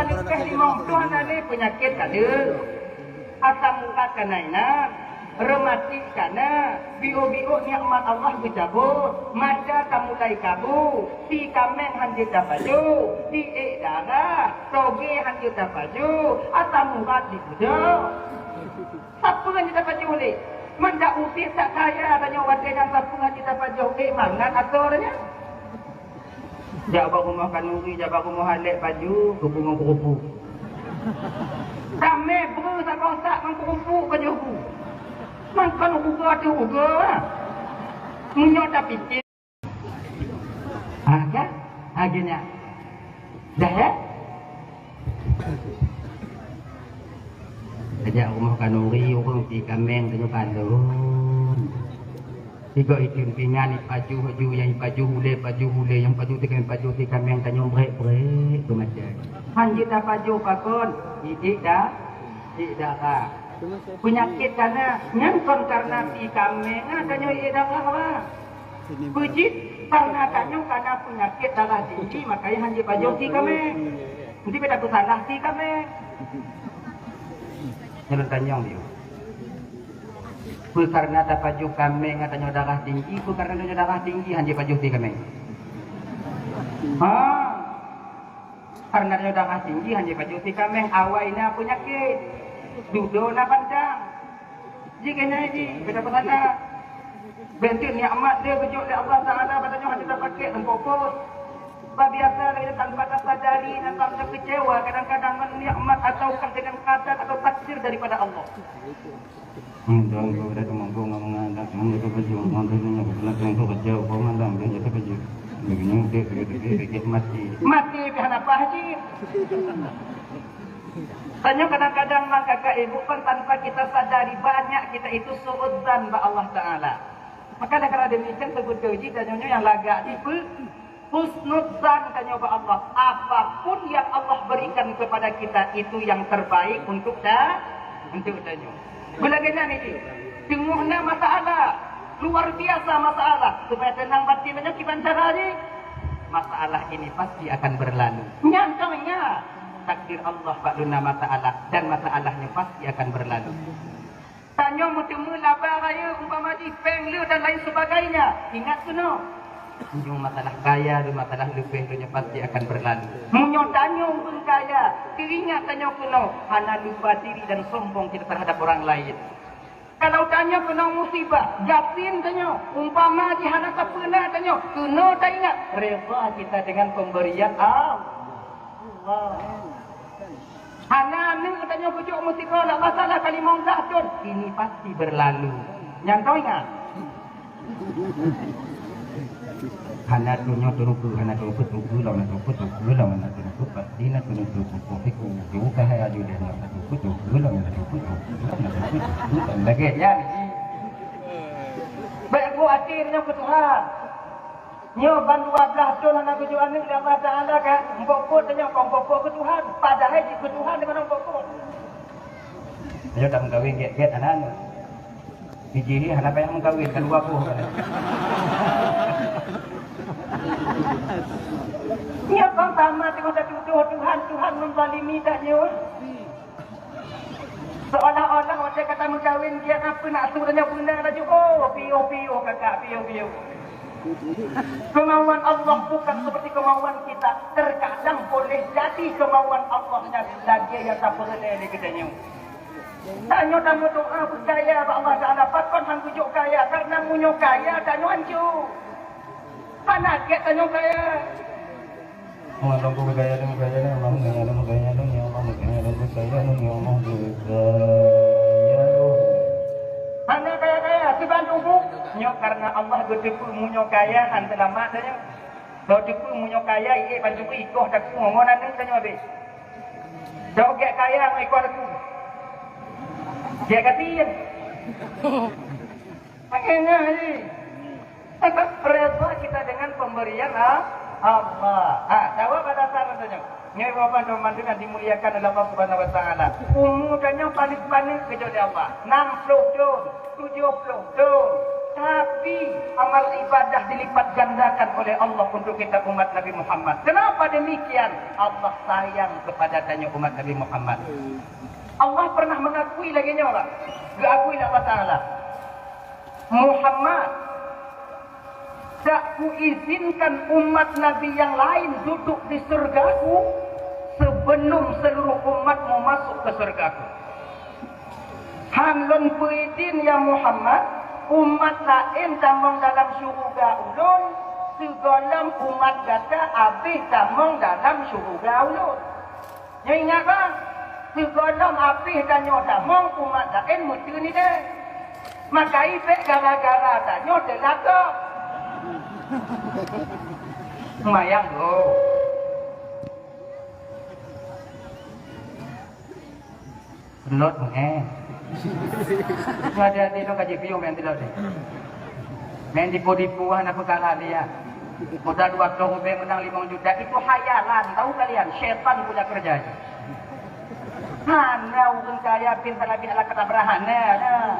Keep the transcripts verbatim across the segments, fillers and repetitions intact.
Leubeh limong ploh na lé peunyakét ka deuh. Asam urat ka na inan, rematik ka na, biôk-biôk nikmat Allah geucabot, mata ka mulai kabu, ti kaméng han jeuet tapajoh, ti ék darah, toge han jeuet tapajoh, asam urat jibeudôh. Sapeue han jeuet tapajoh lé? Meunan udép that kaya tanyoe watée nyan sapeue han jeuet tapajoh, ék mangat asoe nyan. Jak bak rumoh khanuri, jak bak rumoh Alek pajoh, geupeu ngon keurupuk. Ramé breuh sagoe sak ngon keurupuk pajoh bu. Ngon kon rugoe ateueh rugoe. Meunyoe tapike. Ha, kan? Ha, geuh nyan. Dah, ya? Tajak rumoh khanuri, ureuëng ti kaméng tanyoe kalon. Sigoe item pingan ipajoh ju, nyang ipajoh ulée pajoh ulée, nyang pajoh ti kaméng pajoh ti kaméng tanyoe brek-brek beumacam. Han jeuet tapajoh pakon, iék da, iék darah. Peunyakét ka na, nyan kon kareuna ti kaméng na tanyoe iék darah, Pak. Peue jih? Kareuna tanyoe ka na peunyakét darah tinggi, makanya han jipajoh ti kaméng. Nanti beda peusalah ti kaméng. Nyan tanyong dia. Peue kareuna tapajoh kaméng tanyoe darah tinggi, peue kareuna tanyoe darah tinggi han jipajoh ti kaméng. Ha. Kareuna tanyoe darah tinggi han jipajoh ti kaméng, awai na peunyakét, dudoe na bantang. Jih keunan jih, beda peusalah. Bentuk nikmat dia geujok lé Allah Taala bak tanyoe han jeuet tapakék, teupopot. Bah biasa lagée tanpa tasadari, tanpa takeucewa, kadang-kadang ngon nikmat ataukah dengan qadar atau takdir daripada Allah. Mati. Mati pih hana paih jih. Tanyoe kadang-kadang mang kakak ibu kan tanpa kita sadari banyak kita itu suudzan bak Allah Taala. Maka dah kalau demikian sebetul jih tanyoe nyang lagak tipe husnudzan tanyoe bak Allah. Apapun yang Allah berikan kepada kita itu yang terbaik untuk ta-, untuk tanyoe. Beulagée nyan niki, teungoh na masalah, luar biasa masalah, supaya tenang batin tanyoe kiban cara jih. Masalah ini pasti akan berlalu. Nyan keuh nyan. Takdir Allah bak lôn na masalah dan masalahnya pasti akan berlalu. Tanyoe meuteumé laba rayeuk umpama jih péng le dan lain sebagainya. Ingat keunoe. Meunyoe masalah kaya dan masalah leubeh donya pasti akan berlalu. Meunyoe tanyoe ureuëng kaya, teuingat tanyoe keunoe, hana lupa diri dan sombong kita terhadap orang lain. Kalau tanyoe keunoe musibah, gasien tanyoe, umpama jih hana sapeue na tanyoe, keunoe taingat, reda kita dengan pemberian Allah. Hana aneuëk tanyoe geujok meusidroe lam masalah ka limong blah thon, ini pasti berlalu. Nyan toh ingat. Hana tunyok tunuku, hana tunuku tuku lom, hana tunuku tuku lom, hana tunuku pasti na tunuku tuku siku. Jauh ka hai aju deh, hana tunuku tuku lom, hana tunuku tuku lom, hana tunuku tuku lom. Lagée nyan. Baik bu até nyoe keu Tuhan. Nyoe ban dua blah thon hana geujok aneuëk lé Allah Taala kan? Mpok-mpok tanyoe kon mpok-mpok keu Tuhan, padahai jih keu Tuhan deungon mpok-mpok. Nyoe tak meukawen gét-gét hana aneuëk. Di jih hana payah meukawen, ka dua boh. Nyoe kon sama teungoh tatudoh Tuhan, Tuhan menzalimi tanyoe. Seolah-olah watée ka tameukawen, dia na peue nak su tanyoe beuna laju, oh, piôh-piôh kakak, piôh-piôh. Kemauan Allah bukan seperti kemauan kita. Terkadang boleh jadi kemauan Allah nyan lagée nyang tapeureulée lé geutanyoe. Tanyoe tameudoa beukaya bak Allah Taala, pakon han geujok kaya, karena meunyoe kaya tanyoe hanco. Hana gét tanyoe kaya. Mengandung kekayaan, kekayaan, Allah mengandung kekayaan, ya Allah mengandung kekayaan, ya Allah mengandung. Hana kaya-kaya, sibandung bu. Nyoe karena Allah geuteupeue meunyoe kaya han seulamat tanyoe. Teupeue meunyoe kaya, ié bantu ikoh takue ngon aneuëk tanyoe habéh. Dok gét kaya ngon ikoh takue. Gét kasihan. Makanya ni, tetap reda kita dengan pemberian a-, Allah. Ha, jawab pada saat rasanya. Ngai wapan dan mandun yang dimuliakan oleh Allah Subhanahu Wa Taala. Umur tanyoe paling panik kejauh dari Allah. Enam puluh tahun, tujuh puluh tahun, Tapi amal ibadah dilipat gandakan oleh Allah untuk kita umat Nabi Muhammad. Kenapa demikian? Allah sayang kepada tanyoe umat Nabi Muhammad. Allah pernah mengakui lagèe nyoe, Pak. Geukui lé Allah Taala. Muhammad, tak kuizinkan umat Nabi yang lain duduk di surgaku sebelum seluruh umatmu masuk ke surgaku. Han lôn peuidin, ya Muhammad, umat laén tamong dalam syeuruga ulôn, sigohlom umat gata abéh tamong dalam syeuruga ulôn. Nyoe ingat, bang, sigohlom abéh tanyoe tamong, umat laén meuteun idéh. Maka ibék gara-gara tanyoe teulakoe. Seumayang dulu. Seulot meu'en. Ngadé-adé lôn ka jipiôh meu'en seulot nyoe. Meu'en tipu-tipu hana peukara lian. Modal dua ploh ribèe meunang limong juta, itu khayalan, tahu kalian? Syaitan punya kerja itu. Hana ureueng kaya bin Salabin ala kata berahan, nah, nah.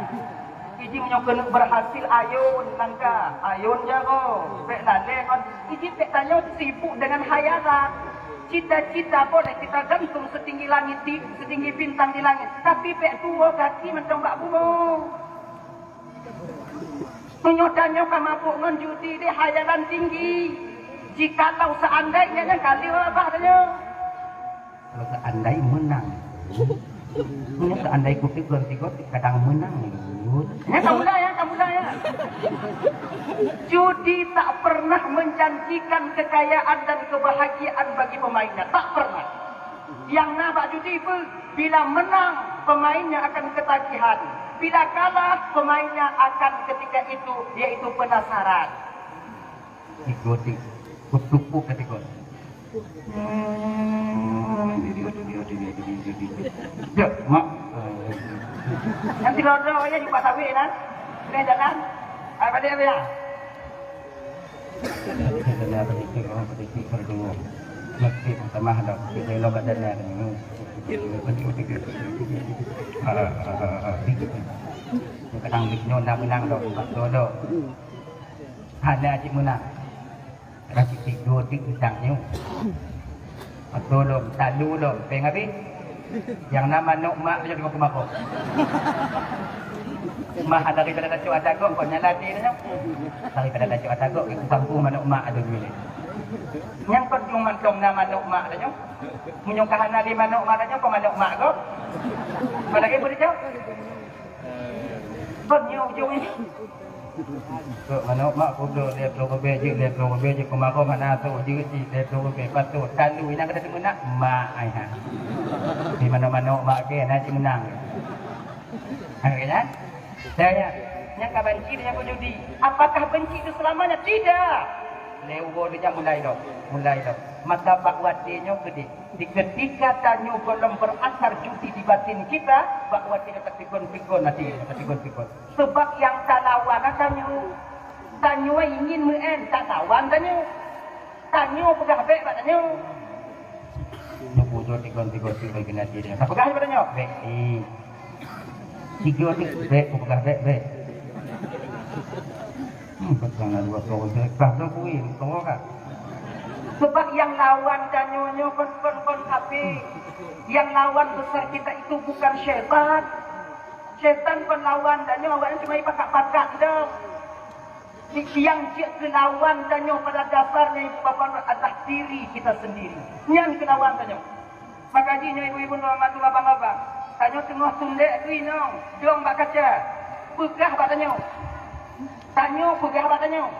Iji meunyoe keuneuk berhasil ayôn langkah, ayôn jaroe, bèk lalèe ngon iji bèk tanyoe sibuk dengan khayalan. Cita-cita boleh kita gantung setinggi langit di, setinggi bintang di langit, tapi bèk tuwoe gaki mantong bak bumoe. Meunyoe tanyoe ka mabök ngon judi deh, khayalan tinggi. Jikalau seandainya nyan ka lheueh babah tanyoe. Kalau seandai menang. Ini seandai kutegon tiga kadang menang. Nyan ka mulai ya, ka mulai ya. Judi tak pernah menjanjikan kekayaan dan kebahagiaan bagi pemainnya. Tak pernah. Yang na bak judi pun, bila menang, pemainnya akan ketagihan. Bila kalah, pemainnya akan ketika itu, yaitu penasaran. Ikuti, kutupu kategori. Ya, mak. Nanti roda ya jumpa sawit kan? Kena jalan. Apa dia ya? Kena sedikit, orang sedikit berdua. Mesti pertama dah, kita elok kat dalam ni. Kadang bisnya nak menang dah, empat dua dah. Hana cit meunan. Rasi tiga ti utang nyoe. Atau lom, talu lom, peng habéh. Nyang na manok mak nyoe di makong-makong. Mah daripada tacok atagok, kok nyang lati nyoe. Daripada tacok atagok, ikut kampung manok mak ada duit. Nyang penting mantong na manok mak nyoe. Meunyoe ka hana lé manok mak nyoe, kok manok mak kok. Mana lagi boleh jawab? Kon nyoe ujong nyoe. Kok manok mak kudo lhèe ploh ribèe jeuet, lhèe ploh ribèe jeuet, keumaroh hana trôk jeuet cit lhèe ploh ribèe, patot talu inan keuneuk meunak mak ai ha. Di manok-manok mak kèe na cit meunang. Ha, kan? Saya, nyang ka banci dengan judi. Apakah benci itu selamanya? Tidak. Lhèe uroe jih mulai lom, mulai lom. Maka bak watèe nyoe keudéh. Di ketika tanyoe gohlom beurasar judi di batin kita, bak watèe nyoe tatigon-tigon até, tatigon-tigon. Sebab nyang talawan tanyoe, tanyoe ingin meu'en talawan tanyoe. Tanyoe peugah bèk bak tanyoe. Nyoe bujur tigon-tigon tu bagi nanti dia. Ka peugah bak tanyoe, bèk. Eh. Tiga ni bèk, peugah bèk, bèk. Hmm, peugah dua tahun, bèk. Bah, dah kui, tunggu kan. Sebab nyang lawan tanyoe nyoe kon, kon, kon kafé. Nyang lawan besar kita itu bukan syaitan. Syaitan kon lawan tanyoe, awaknyan cuma ipakat-pakat dah. Nyang jeuet keu lawan tanyoe pada dasarnya Ibu Bapak Lôn adalah diri kita sendiri. Nyan keu lawan tanyoe. Maka jih nyoe ibu-ibu, mama tu, abang-abang, tanyoe teungoh sundek keu inong, dong bak kaca. Peugah bak tanyoe. Tanyoe peugah bak tanyoe.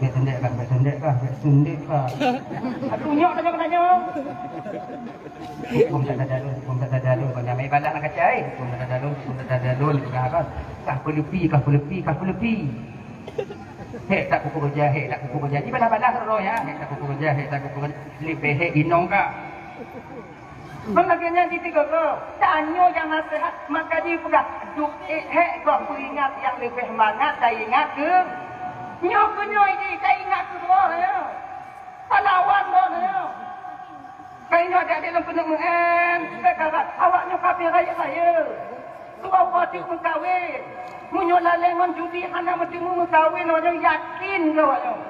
Bèk sundek kah, bèk sundek kah, bèk sundek kah. Tunyok tanyoe keu tanyoe. Hukum tak ada dalun, hukum tak ada dalun. Kau nyamai balah nak kaca, eh. Hukum tak ada dalun, hukum tak ada dalun. Peugah kah. Kah peulepi, kah peulepi, kah peulepi. Hek tak kuku kerja, hek tak kuku kerja. Di balah-balah roh ya. Hek tak kuku kerja, hek tak kuku kerja. Leubeh hek inong kah. Kon lagèe nyan di tiga ko. Tanyoe nyang naseuhat, maka jipeugah, duek ék hék goh peuingat nyang leubeh mangat taingat keu nyoe, keu nyoe jih taingat keu droe nyoe. Talawan droe nyoe. Kainyoe adik-adik lôn keuneuk meu'en, peukara awak nyoe ka pih rayeuk-rayeuk. Dua boh teuk meukawen. Meunyoe lalée ngon judi hana meuteumé meukawen, awak nyoe yakin keu awak nyoe.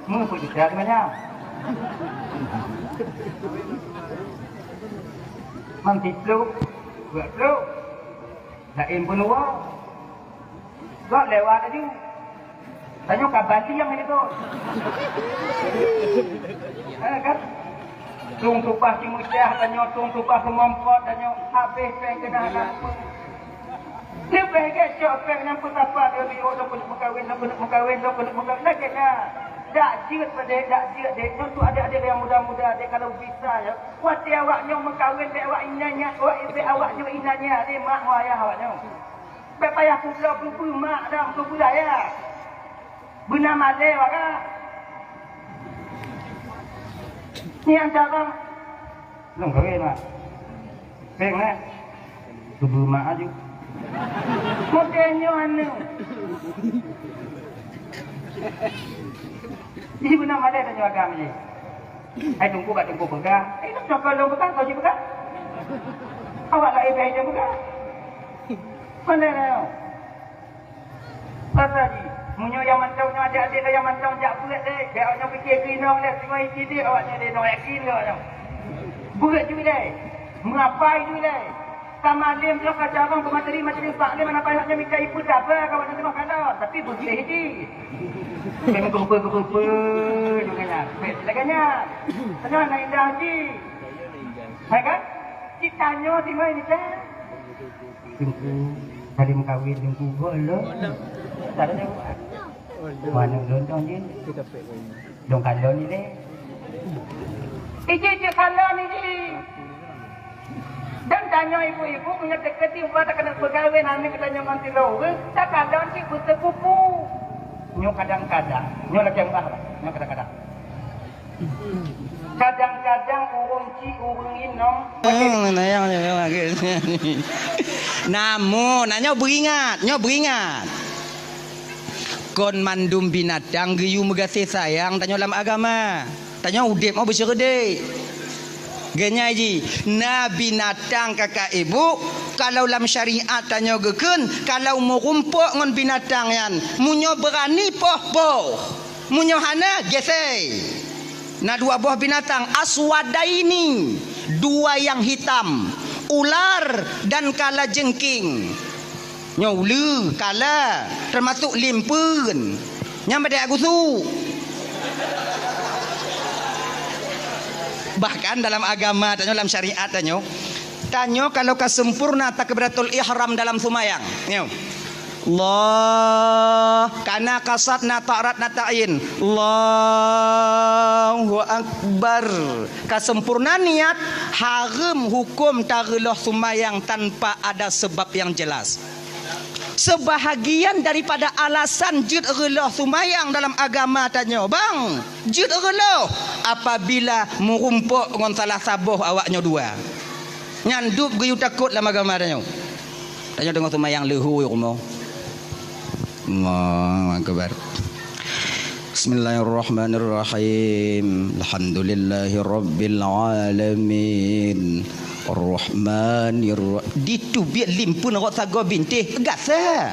Meupeujuta di manyam. Mang tipluk, dua pluk. Laén peunuwoe. Gob lewat laju. Tanyoe ka bali nyang lipot. Eh, kan? Tueng tupah cimeucah tanyoe, tueng tupah peumompot tanyoe, habéh péng keunan lampu. Leubeh gét cok péng nyang peusapa dia di, "Oh, lôn keuneuk meukawen, lôn keuneuk meukawen, lôn keuneuk meukawen." Lagée na. Dak jeuet padé, dak jeuet deh. Nyoe tu adik-adik nyang muda-muda deh, kalau bisa ya. Watée awak nyoe meukawen, bék awak inan nyan, awak, bék awak nyoe inan nyan lé mak ngon ayah awak nyoe. Bék payah peubloe keu mak dan keu ayah. Beuna malée awak ka. Nyan cara. Lôn kawé mak. Péng, eh? Tubu mak aju. Model nyoe anu. Jadi beuna malée tanyoe agam jih. Hai teungku, bak teungku peugah. Hai, nak cokol lôn peugah, kau jih peugah. Awak laén bèe jih peugah. Mana na? Pasal jih, meunyoe nyang mantong nyoe adik-adik nyang mantong jak beuet deh, bèk awak nyoe pike keu inong lé, singoh ici deh awak nyoe deh, inong yakin lé awak nyoe. Beuet ju deh, meuapai ju deh. Ka malem nyoe ka carông keu materi-materi pak lé, mana payah nyoe mita ipeue sabe ka awak nyoe teuka kalon, tapi beuet lé hiti. Bèk meugeupeu-geupeu ju nyan, bèk lagèe nyan. Tanyoe na indah jih. Hai kan? Cit tanyoe singoh mita. Teungku, tadi meukawen teungku, oh, lôn. Tadi mana lôn dong jih? Lôn kalon ni deh. Iji cit kalon iji. Dan tanyoe ibu-ibu meunyoe teukeudi ubat keuneuk peugawé aneuk geutanyoe ngon sidroe ureueng, takalon cit beuteupupu. Nyoe kadang-kadang, nyoe lagèe meuah, nyoe kadang-kadang. Kadang-kadang ureueng chik, ureueng inong. Hmm, nah, yang, yang, yang, yang. Namun, nah, nyoe beuingat, nyoe beuingat. Kon mandum binatang geuyue meugaséh sayang tanyoe lam agama. Tanyoe udép meuh beuseureudék. Geunyai jih, na binatang kakak ibu, kalau lam syariat tanyoe geukheun, kalau meurumpok ngon binatang nyan, meunyoe beurani poh-poh, meunyoe hana, gesé. Na dua boh binatang, aswadaini, dua yang hitam, ular dan kalajengking. Nyoe uleue, kala, teumasok limpeuen. Nyan padé gusuk. Bahkan dalam agama tanyoe, dalam syariat tanyoe, tanyoe kalau ka sempurna takbiratul ihram dalam seumayang. Nyoe. Allah, kana kasad na ta'rad na ta'yin. Allahu Akbar. Ka sempurna niat, hareuem huköm tareuloh seumayang tanpa ada sebab yang jelas. Seubahagian daripada alasan jeuet reuloh seumayang dalam agama tanyoe, bang, jeuet reuloh apabila meurumpok ngon salah saboh awak nyoe dua. Nyan dub geuyue takot lam agama tanyoe. Tanyoe deungoe seumayang leuhô rumoh. Allahu Akbar. Bismillahirrahmanirrahim. Alhamdulillahirabbil alamin. Arrahmanirra-, diteubiet limpeuen rot sagoe bintéh gasa.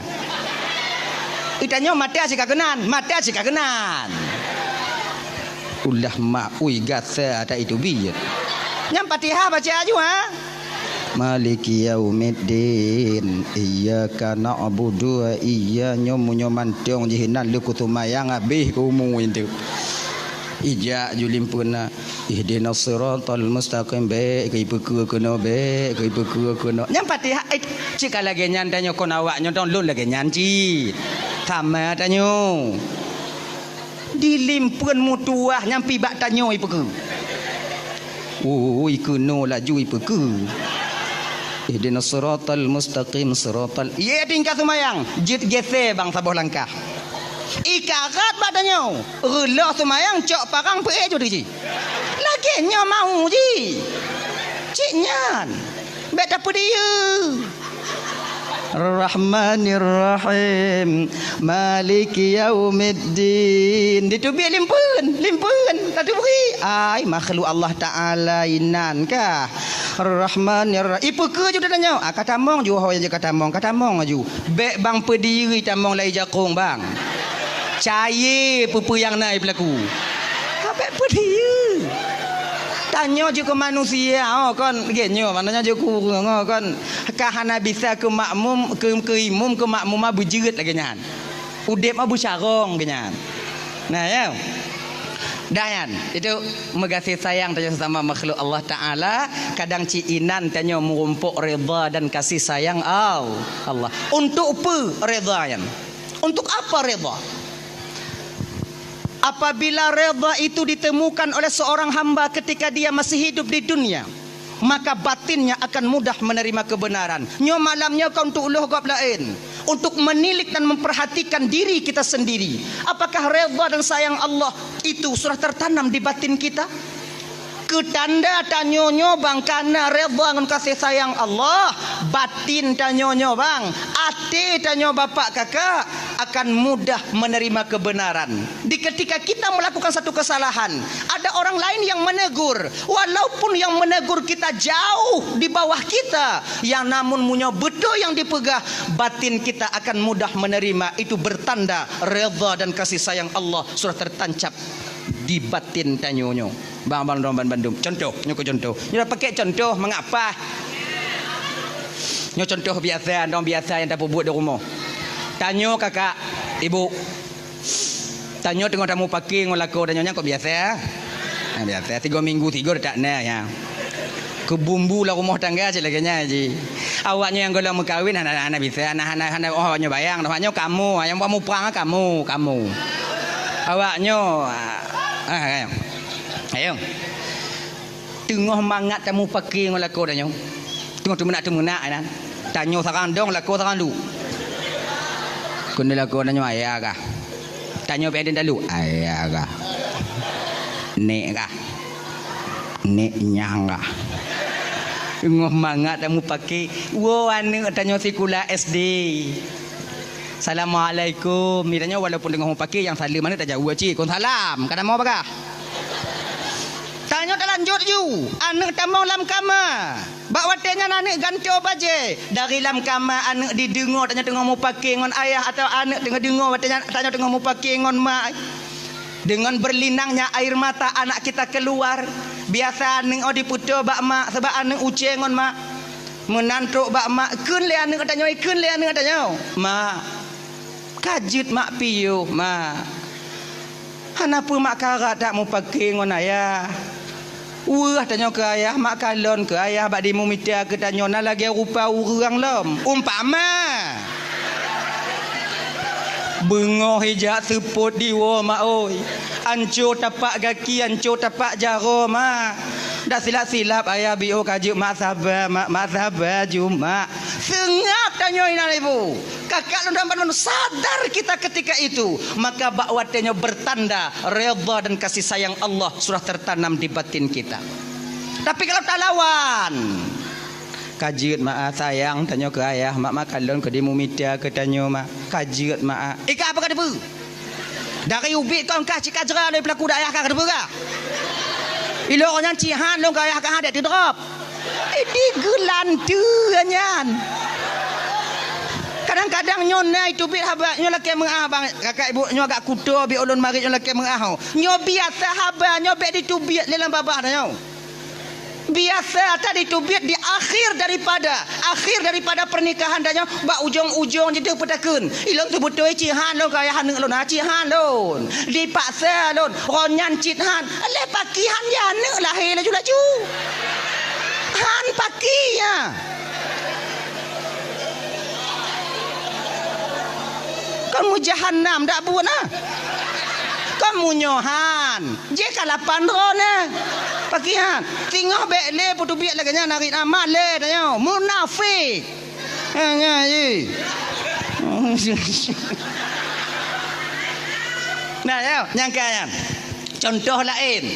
Geutanyoe mata sikakeunan, mata sikakeunan. Ulah maui gasa ata iteubiet. Nyang Fatihah baca aju, ha? Maliki yaumiddin. Iyyaka na'budu wa iyya-, nyoe meunyoe mantong jih inan lé kuseumayang habéh umu itu. Ijak ju limpeuna, ihdinas siratal mustaqim, bék keu ipeukeue keunoe, bék keu ipeukeue keunoe. Nyang Fatihah, eh, cit ka lagèe nyan tanyoe kon awak nyoe dong lôn lagèe nyan cit. Sama tanyoe. Di limpeuen meutuwah nyang pih bak tanyoe ipeukeue. Ui, keunoe laju ipeukeue. Ihdinas siratal mustaqim, siratal, ié tingkat seumayang, jeuet gesé bang saboh langkah. Ikarat bak tanyoe, reuloh seumayang cok parang peuék jih. Lagèe nyoe mau jih. Cit nyan. Bék tapeudiyeu. Rahmanirrahim. Maliki yaumiddin. Diteubiet limpeuen, limpeuen. Tateubiet. Ai, makhluk Allah Ta'ala inan kah? Ar-Rahman, ya Ra-, ipeue keu ju tanyoe? Ah, ka tamong ju, ho nyang ka tamong, ka tamong ju. Bèk bang peudiri tamong lai jakong, bang. Cayée peue-peue nyang na ipeulaku. Ha, bèk peudiri. Tanyoe ju keu manusia, oh, kon, geuh nyoe, maknanya ju keu ureueng, oh, kon. Ka hana bisa keu makmum, keu, keu imum, keu makmumah beujeuet lagèe nyan. Udép mah beucarông geuh nyan. Nah, ya. Dah nyan, itu meugaséh sayang tanyoe sesama makhluk Allah Ta'ala, kadang cit inan tanyoe meurumpok redha dan kasih sayang Al-, Allah. Untuk peue redha nyan? Untuk apa redha? Apabila redha itu ditemukan oleh seorang hamba ketika dia masih hidup di dunia, maka batinnya akan mudah menerima kebenaran. Nyoe malam nyoe kon untuk lheueh gob laén, untuk menilik dan memperhatikan diri kita sendiri. Apakah redha dan sayang Allah itu sudah tertanam di batin kita? Keu tanda tanyoe nyoe bang kana redha ngon kasih sayang Allah, batin tanyoe nyoe bang, até tanyoe bapak kakak akan mudah menerima kebenaran. Di ketika kita melakukan satu kesalahan, ada orang lain yang menegur. Walaupun yang menegur kita jauh di bawah kita, yang namun meunyoe beutôi nyang dipeugah, batin kita akan mudah menerima. Itu bertanda redha dan kasih sayang Allah sudah tertancap di batin tanyoe nyoe. Bang, bang, dong ban bandum. Contoh, nyoe keu contoh. Nyoe dah pakai contoh, mengapa? Nyoe contoh biasa, dong biasa nyang tapeubuet di rumoh. Tanyoe kakak, ibu. Tanyoe teungoh tamupake ngon lakoe tanyoe nyan kok biasa. Ha, biasa. Tiga minggu tiga dak na, ya. Keu bumbu lam rumoh tangga cit lagèe nyan ji. Awak nyoe nyang gohlom meukawen hana, hana bisa, hana, hana, hana, oh, awak nyoe bayang, awak nyoe kamoe, nyang buat muprang kamoe, kamoe. Awak nyoe, ah, ah, ayo. Ayo. Teungoh mangat tamupake ngon lakoe tanyoe. Teungoh teumeunak-teumeunak inan. Tanyoe sarang dong, lakoe sarang duek. Keuneuk lakoe tanyoe ayah kah. Tanyoe pih talu, ayah kah. Nek kah. Nek nyang kah. Teungoh mangat tamupake, woe aneuk tanyoe sikula S D. Assalamualaikum. Tanyoe walaupun teungoh mupake nyang saleuem aneuk tajaweueb cit, kon salam. Ka tamong bagah. Tanyoe talanjut ju, aneuk tamong lam kama. Bak watèe nyan aneuk gantoe bajèe. Dari lam kama aneuk dideungoe tanyoe teungoh mupake ngon ayah atawa aneuk teungoh deungoe watèe nyan tanyoe teungoh mupake ngon mak. Dengan berlinangnya air mata anak kita keluar. Biasa aneuk oh dipeutoe bak mak sabab aneuk ucée ngon mak. Meunan trok bak mak, kheun lé aneuk tanyoe, kheun lé aneuk tanyoe. Mak, ka jeuet mak piôh, mak. Hana peue mak karat that mupake ngon ayah. Weueh tanyoe keu ayah, mak kalon keu ayah bak dimumita keu tanyoe na lagèe rupa ureueng lom. Umpama. Beungoh ijak seupôt diwoe mak oi. Anco tapak gaki, anco tapak jaroe mak. Dak silap-silap ayah biôh ka jeuet mak saba, mak, mak saba ju mak. Seungab tanyoe inan ibu. Kakak lôn dan bandum sadar kita ketika itu, maka bak watèe nyoe bertanda redha dan kasih sayang Allah sudah tertanam di batin kita. Tapi kalau talawan, ka jeuet mak ah, sayang tanyoe keu ayah, mak, mak kalon keu dimumita keu tanyoe mak, ka jeuet mak ah. Ika apa ka teupeu? Dari ubit kon kah cit ka jra lé peulaku dak ayah kah ka teupeu kah? Ilôn nyan cit han lôn keu ayah kah han dek teudrop. Eh, digeulanteue nyan. Kadang-kadang nyoe na iteubiet haba, nyoe lakèe meu'ah bang, kakak ibu nyoe agak kuto bi ulôn marit nyoe lakèe meu'ah ho. Nyoe biasa haba, nyoe bèk diteubiet lé lam babah tanyoe. Biasa ata diteubiet di akhir daripada, akhir daripada pernikahan tanyoe, bak ujong-ujong jideuh peutakheun. Ilôn seubeutôi cit han lôn keu ayah aneuk lôn, ha, cit han lôn. Dipaksa lôn, ron nyan cit han. Lé paki han ya aneuk lahé laju-laju. Han paki ya. Kon meujahanam dak buet na. Kon meunyoe han. Jih ka lapan droe na. Paki han. Teungoh bèk lé peuteubiet lagèe nyan narit amat lé tanyoe. Munafik. Ha, nyan jih. Nah, ya, nyang ka nyan. Contoh laén.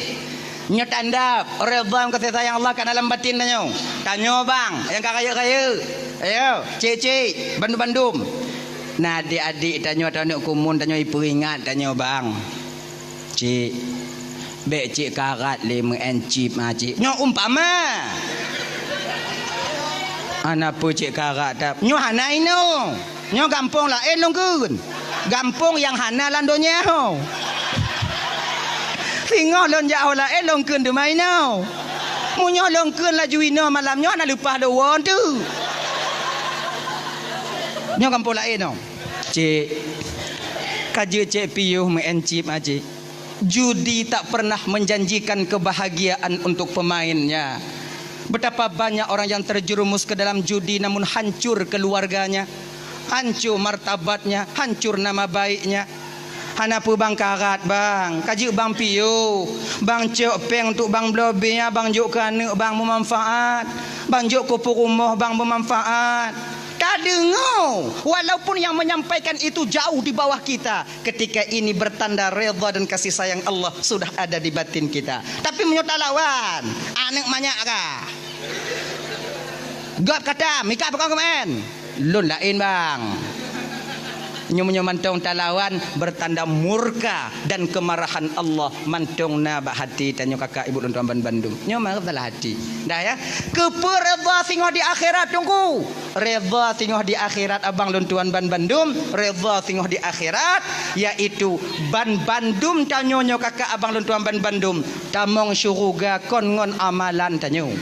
Nyoe tanda redha ngon kasih sayang Allah ka dalam batin tanyoe. Tanyoe bang, nyang ka rayeuk-rayeuk. Ayo, cik-cik, bandum-bandum. Nah, adik-adik tanyoe, tanyoe kumun tanyoe ipeuingat tanyoe bang. Cik, bèk cik karat lé meu'en cit ma cik. Nyoe umpama. Hana peue cit karat that. Nyoe hana inoe. Nyoe gampông laén lôn kheun. Gampông nyang hana lam donya ho. Singoh lôn jak ho laén lôn kheun teuma inoe. Meunyoe lôn kheun laju inoe malam nyoe hana leupah lôn woe teuk. Nyoe gampông laén nyoe. Cik, ka jeuet cek piôh meu'en cit, Cik. Judi tak pernah menjanjikan kebahagiaan untuk pemainnya. Betapa banyak orang yang terjerumus ke dalam judi namun hancur keluarganya, hancur martabatnya, hancur nama baiknya. Hana peue bang karat bang, ka jeuet bang piôh, bang cok péng untuk bang bloe bia, bang jok keu aneuk bang beumanfaat, bang jok keu peurumoh bang beumanfaat. Tadeungoe, walaupun yang menyampaikan itu jauh di bawah kita, ketika ini bertanda redha dan kasih sayang Allah sudah ada di batin kita. Tapi meunyoe talawan, aneuk manyak kah? Gob kata, mika pakon keumaén? Lôn laén bang. Nyoe meunyoe mantong talawan, bertanda murka dan kemarahan Allah mantong na bak hati tanyoe kakak ibu lôn tuan ban bandum. Nyoe masalah hati. Dah ya. Keupeue redha singoh di akhirat, Teungku? Redha singoh di akhirat, abang lôn tuan ban bandum, redha singoh di akhirat, yaitu ban bandum tanyoe nyoe kakak abang lôn tuan ban bandum, tamong syuruga kon ngon amalan tanyoe.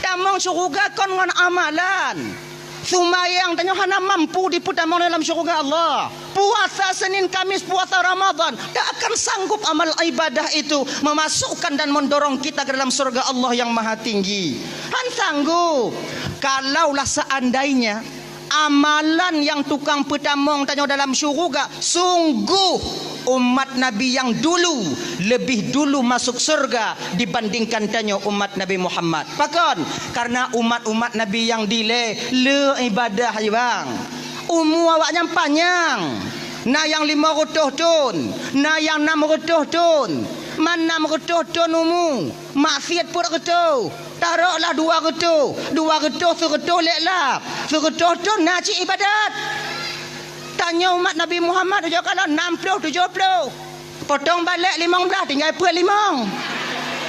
Tamong syuruga kon ngon amalan. Seumayang tanyoe hana mampu dipeutamong dalam syuruga Allah. Puasa Senin Kamis, puasa Ramadan, tak akan sanggup amal ibadah itu memasukkan dan mendorong kita ke dalam surga Allah yang Maha Tinggi. Han sanggup. Kalaulah seandainya amalan nyang tukang peutamong tanyoe dalam syuruga, sungguh umat Nabi nyang dulu lebih dulu masuk surga dibandingkan tanyoe umat Nabi Muhammad. Pakon? Karena umat-umat Nabi nyang dilée le ibadah, bang. Umu awaknyan panyang. Na nyang limong reutôh thon, na nyang nam reutôh thon. Man nam reutôh thon umu, maksiet peuet reutôh. Taroklah dua reutôh, dua reutôh seureutôh lé lap. Seureutôh thon na cit ibadat. Tanyoe umat Nabi Muhammad ujoe kalon nam ploh tujoh ploh. Potong balek limong blaih tinggai peuet limong.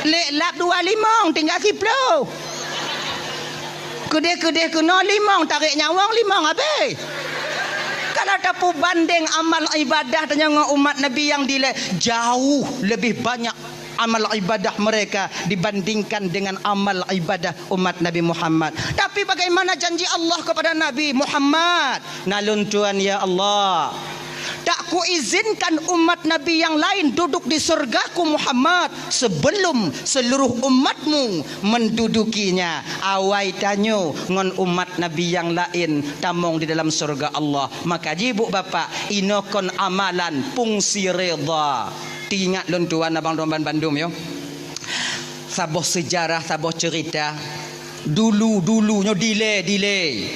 Lé lap dua limong tinggai siploh. Keudeh-keudeh keunoe limong, tarek nyawöng limong habéh. Kalau tapeubandeng amal ibadah tanyoe ngon umat Nabi nyang dilée, jauh lebih banyak amal ibadah mereka dibandingkan dengan amal ibadah umat Nabi Muhammad. Tapi bagaimana janji Allah kepada Nabi Muhammad? Na lôn tuan, ya Allah, tak kuizinkan umat Nabi yang lain duduk di surgaku Muhammad sebelum seluruh umatmu mendudukinya. Awai tanyoe ngon umat Nabi yang lain tamong di dalam surga Allah. Maka jibuk bapak, inoe kon amalan fungsi redha. Teuingat lôn tuan abang lôn ban bandum yo. Saboh seujarah, saboh ceurita. Dulu-dulu nyoe dilée, dilée.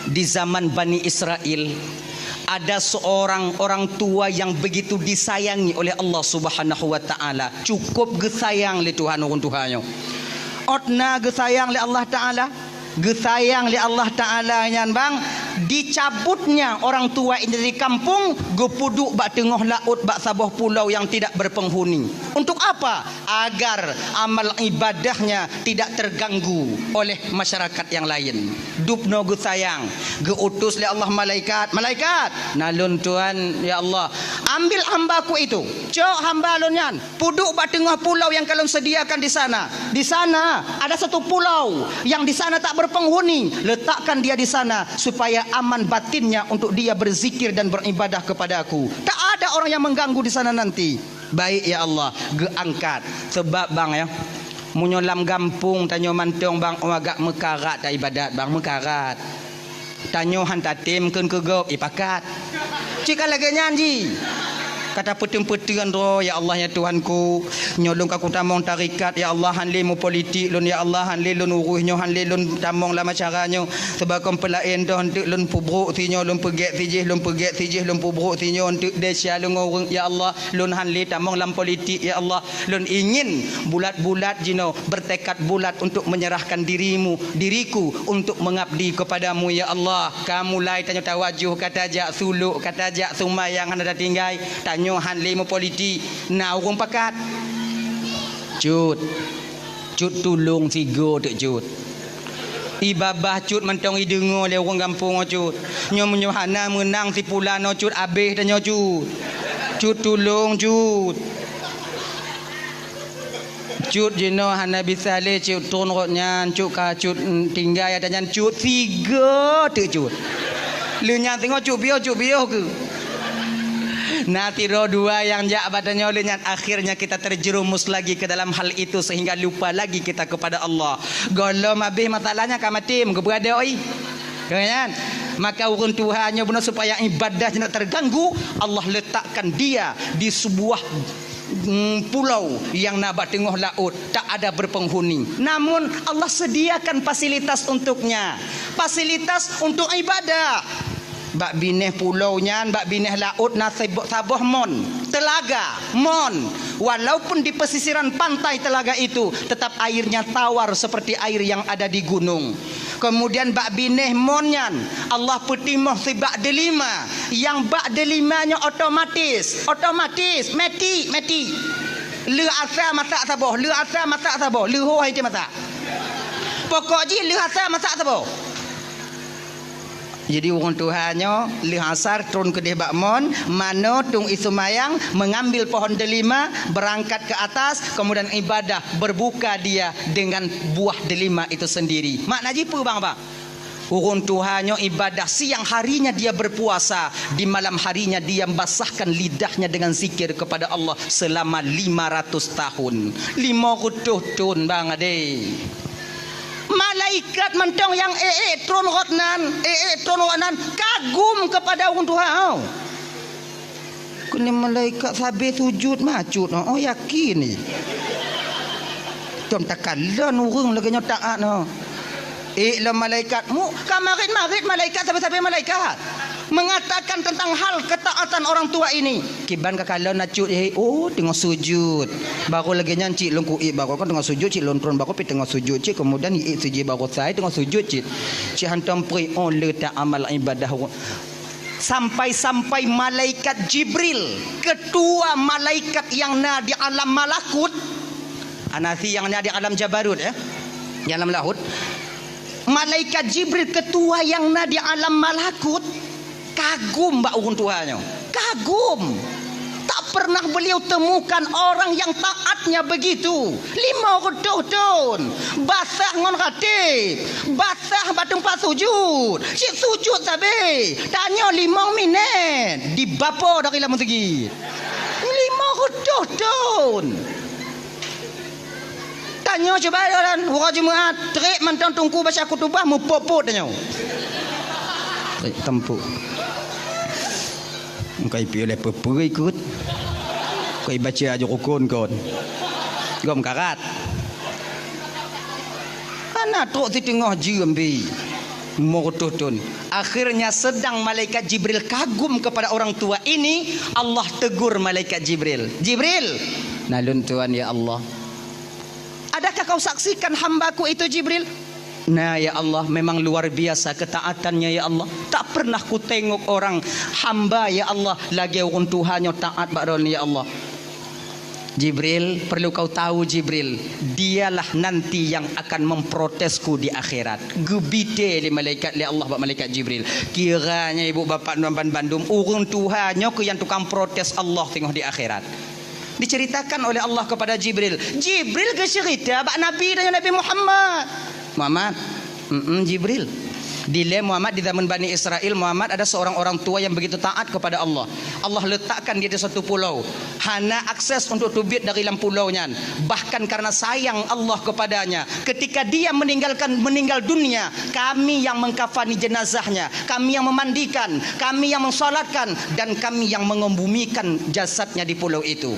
Di zaman Bani Israel, ada seorang orang tua yang begitu disayangi oleh Allah Subhanahu wa Ta'ala. Cukup geusayang lé Tuhan ureuëng tuha nyoe. Ôt na geusayang lé Allah Ta'ala, geusayang lé Allah Ta'ala nyan bang, dicabutnya orang tua ini dari kampung, geupeuduek bak teungoh laôt bak saboh pulau yang tidak berpenghuni. Untuk apa? Agar amal ibadahnya tidak terganggu oleh masyarakat yang lain. Dubnoe geusayang, geuutus lé Allah malaikat, "Malaikat, na lôn tuan, ya Allah, ambil hambaku itu, cok hamba lôn nyan, peuduek bak teungoh pulau yang ka lôn sediakan di sana. Di sana ada satu pulau yang di sana tak berpenghuni, letakkan dia di sana supaya aman batinnya untuk dia berzikir dan beribadah kepada-Ku. Tak ada orang yang mengganggu di sana nanti." Baik, ya Allah, geuangkat. Sebab, bang, ya, meunyoe lam gampông tanyoe mantong, bang, oh, agak meukarat ta ibadat, bang, meukarat. Tanyoe han tatem kheun keu gob, ipakat. Cit ka lagée nyan jih. Ka tapeuteun-peuteun droe, "Ya Allah, ya Tuhanku, nyoe lôn ka kutamong tarekat, ya Allah, han lé meupolitik lôn, ya Allah, han lé lôn urus nyoe, han lé lôn tamong lam acara nyoe. Sebab kon peulaén doh, eunteuk lôn peubrok sinyoe, lôn peugét sijih, lôn peugét sijih, lôn peubrok sinyoe, eunteuk desya lôn ngon ureuëng, ya Allah." Lôn han lé tamong lam politik, ya Allah. Lôn ingin bulat-bulat jinoe, bertekad bulat untuk menyerahkan dirimu, diriku untuk mengabdi kepada-Mu, ya Allah. Ka mulai tanyoe tawajoh, ka tajak sulok, ka tajak seumayang hana tatinggai. Tanyoe han lé meupolitik, na ureuëng pakat. Cut. Cut tulông sigoe teuk cut. Ibabah cut mantong ideungoe lé ureuëng gampông nyoe cut. Nyoe meunyoe hana meunang si pulan nyoe cut, abéh tanyoe cut. Cut tulông cut. Cut jinoe hana bisa lé cut tron rot nyan, cut ka cut, mm, tinggai ata nyan cut sigoe teuk cut. Lheueh nyan teungoh cut piôh, cut piôh keuh. Na sidroe dua nyang jak bak tanyoe lheueh nyan, akhirnya kita terjerumus lagi ke dalam hal itu sehingga lupa lagi kita kepada Allah. Gohlom abéh masalahnya ka maté, meugeubeuadoi. Kan? Maka ureuëng tuha nyoe bunoe supaya ibadah jinoe terganggu, Allah letakkan dia di sebuah, mm, pulau yang na bak teungoh laôt, tak ada berpenghuni. Namun Allah sediakan fasilitas untuknya, fasilitas untuk ibadah. Bak binéh pulau nyan, bak binéh laôt na sebo-, saboh mon, telaga, mon. Walaupun di pesisiran pantai telaga itu, tetap airnya tawar seperti air yang ada di gunung. Kemudian bak binéh mon nyan, Allah peutimoh sibak delima. Nyang bak delima nyoe otomatis, otomatis, meti, meti. Lheueh asa masak saboh, lheueh asa masak saboh, lheueh ho hai masak. Pokok jih lheueh asa masak saboh. Jadi ureuëng tuha nyoe lheueh asar tron keudeh bak mon, manoe tueng ie seumayang, mengambil pohon delima, berangkat ke atas, kemudian ibadah, berbuka dia dengan buah delima itu sendiri. Makna jih peue bang, bang? Ureuëng tuha nyoe ibadah, siang harinya dia berpuasa, di malam harinya dia basahkan lidahnya dengan zikir kepada Allah selama lima ratus tahun. Lima ratus thon bang adé. Malaikat mantong nyang ék-ék tron rot nan, ék-ék tron rot nan kagum kepada ureuëng tuha. Keuneuk malaikat sabe sujud macut, oh, yakin ni. Tom takalon ureuëng lagée nyoe taat, oh. Ék lom malaikat, mu ka marit-marit malaikat, sabe-sabe malaikat mengatakan tentang hal ketaatan orang tua ini. Kiban ka kalon acut, eh, oh, teungoh sujud. Baru lagée nyan cit lôn kuék, baru kan teungoh sujud cit lôn tron, baru pi teungoh sujud cit, kemudian iék sijih baru sai teungoh sujud cit. Cit hantom preh, oh, le ta amal ibadah. Sampai-sampai malaikat Jibril, ketua malaikat nyang na di alam malakut, anasi nyang na di alam jabarut, ya, di alam laôt. Malaikat Jibril, ketua nyang na di alam malakut, kagum bak ureuëng tuha nyoe. Kagum. Tak pernah beliau temukan orang yang taatnya begitu. Lima reutôh thon. Basah ngon rateb. Basah bak teumpat sujud. Cit sujud sabe. Tanyoe limong minét. Dibapo dari lam meuseujid. Lima reutôh thon. Tanyoe cuba, uroe Jumat, trép mantong teungku baca khutubah, mupot-pot tanyoe. Trép teumpu. Engkai piôh lé peue-peue ikot. Kai baca aju rukun kon. Gom karat. Hana trok siteungoh jeuem bi. Lima reutôh thon. Akhirnya sedang malaikat Jibril kagum kepada orang tua ini, Allah tegur malaikat Jibril. "Jibril!" "Na lôn tuan, ya Allah." "Adakah kau saksikan hambaku itu, Jibril?" "Na, ya Allah, memang luar biasa ketaatannya, ya Allah. Tak pernah kutengok orang hamba, ya Allah, lagée ureuëng tuha nyoe taat bak droeneuh, ya Allah." "Jibril, perlu kau tahu, Jibril, dialah nanti yang akan memprotesku di akhirat." Geubite lé malaikat, lé Allah bak malaikat Jibril. Kiranya ibu bapak nuan ban bandum, ureuëng tuha nyoe keuh nyang tukang protes Allah teungoh di akhirat. Diceritakan oleh Allah kepada Jibril. Jibril geuceurita bak Nabi dan Nabi Muhammad. "Muhammad, mm-mm, Jibril. Dilée Muhammad di zaman Bani Israel, Muhammad ada seorang orang tua yang begitu taat kepada Allah. Allah letakkan dia di satu pulau. Hana akses untuk teubiet dari lam pulau nyan. Bahkan karena sayang Allah kepadanya, ketika dia meninggalkan, meninggal dunia, kami yang mengkafani jenazahnya, kami yang memandikan, kami yang mensolatkan, dan kami yang mengebumikan jasadnya di pulau itu."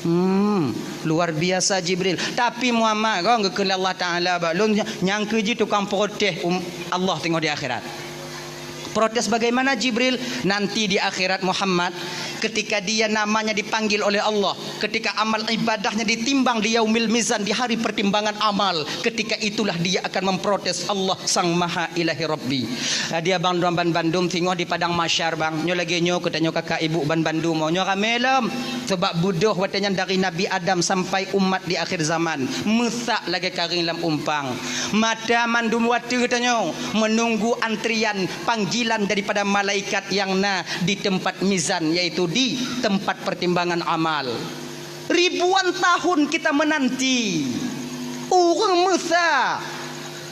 Hmm, luar biasa Jibril. Tapi Muhammad, kon geukheun lé Allah Taala bak lôn, nyang keuji tukang protes um, Allah teungoh di akhirat. Protes bagaimana, Jibril? Nanti di akhirat, Muhammad, ketika dia namanya dipanggil oleh Allah, ketika amal ibadahnya ditimbang di yaumil mizan, di hari pertimbangan amal, ketika itulah dia akan memprotes Allah Sang Maha Ilahi Rabbi. Dia bang droe ban bandum teungoh di padang mahsyar, bang. Nyoe lagée nyoe keu tanyoe kakak ibu ban bandum, nyoe ramé lom. Sabab beudôh watée nyan dari Nabi Adam sampai umat di akhir zaman, meusak lagée karéng lam umpang. Mata mandum watée tanyoe meununggu antrian panggilan daripada malaikat nyang na di teumpat mizan, yaitu di teumpat pertimbangan amal. Ribuan tahun kita menanti. Ureuëng meusa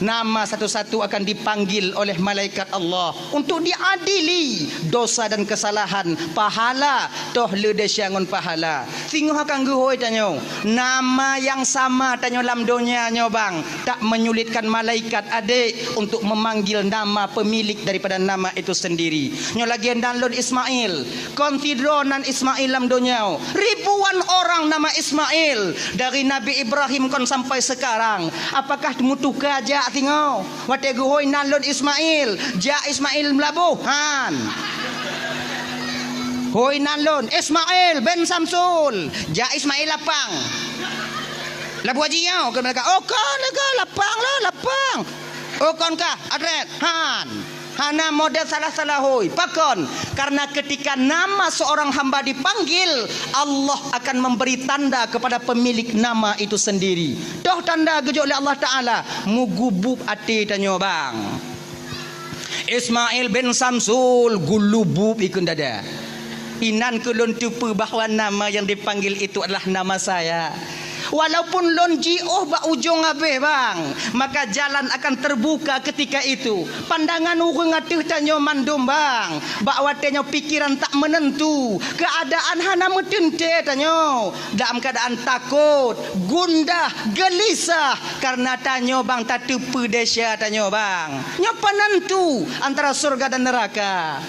nama satu-satu akan dipanggil oleh malaikat Allah untuk diadili dosa dan kesalahan, pahala, toh le desya ngon pahala. Singoh akan geuhôi tanyoe, nama nyang sama tanyoe lam donya nyoe bang, tak menyulitkan malaikat adek untuk memanggil nama pemilik daripada nama itu sendiri. Nyoe lagée nan lôn Ismail, kon sidroe nan Ismail lam donya. Ribuan orang nama Ismail, dari Nabi Ibrahim kon sampai sekarang. Apakah meutuka jak singoh? Watée geuhôi nan lôn Ismail, jak Ismail Meulaboh, han. Hôi nan lôn, Ismail bin Samsul, jak Ismail Lapang. Labuah Haji nyoe, keu malaikat. Oh, kon lé kah, Lapang lah, Lapang. Oh, kon kah, Adret, han. Hana model salah-salah hôi. Pakon? Karena ketika nama seorang hamba dipanggil, Allah akan memberi tanda kepada pemilik nama itu sendiri. Toh tanda geujok lé Allah Ta'ala, mugubub até tanyoe bang. Ismail bin Samsul gulubub ikun dada. Inan keu lôn teupeue bahwa nama yang dipanggil itu adalah nama saya. Walaupun lôn jiôh bak ujong abéh bang, maka jalan akan terbuka ketika itu. Pandangan ureuëng ateueh tanyoe mandum bang, bak watée nyoe pikiran tak menentu, keadaan hana meuteuntée tanyoe, dalam keadaan takot, gundah, gelisah, karena tanyoe bang tateupeue desya tanyoe bang. Nyoe penentu antara surga dan neraka.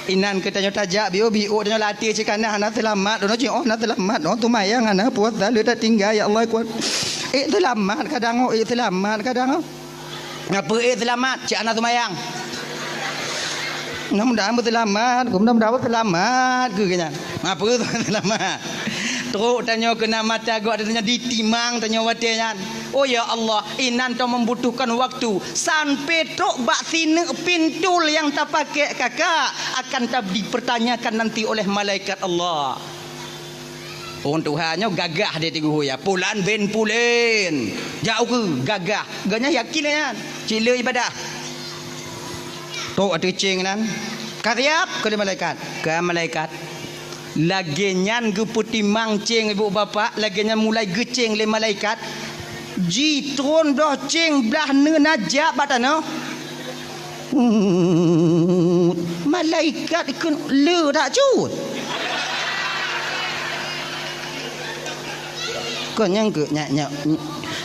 Inan keu tanyoe tajak biôh-biôh tanyoe latih cit kana hana seulamat, droeneuh cit oh hana seulamat, oh teumayang hana puasa le tatinggai ya Allah kuat. Eh seulamat kadang oh, eh seulamat kadang oh. Ngapa eh seulamat cit hana teumayang? Mudah-mudahan beuseulamat, mudah-mudahan beuseulamat keu nyan. Ngapa seulamat? Trok tanyoe keu na mata gok tanyoe ditimang tanyoe watée nyan. Oh ya Allah, inan tanyoe membutuhkan waktu sampai trok bak sineuk pintul nyang tapakék kakak akan ta-, dipertanyakan nanti oleh malaikat Allah. Ureuëng tuha nyoe gagah dia tigu ya. Pulan bin Pulen. Jak ukeue gagah. Geuhnyan yakin nyan. Cile ibadah. Trok ateueh céng nan. Ka siap keu lé malaikat. Ka malaikat. Lagée nyan geupeutimang céng ibu bapak, lagée nyan mulai geucéng lé malaikat. Jitron doh céng blah neuna jak bak tanoh. Malaikat ikun le tak cut. Konyang ke nyak nyak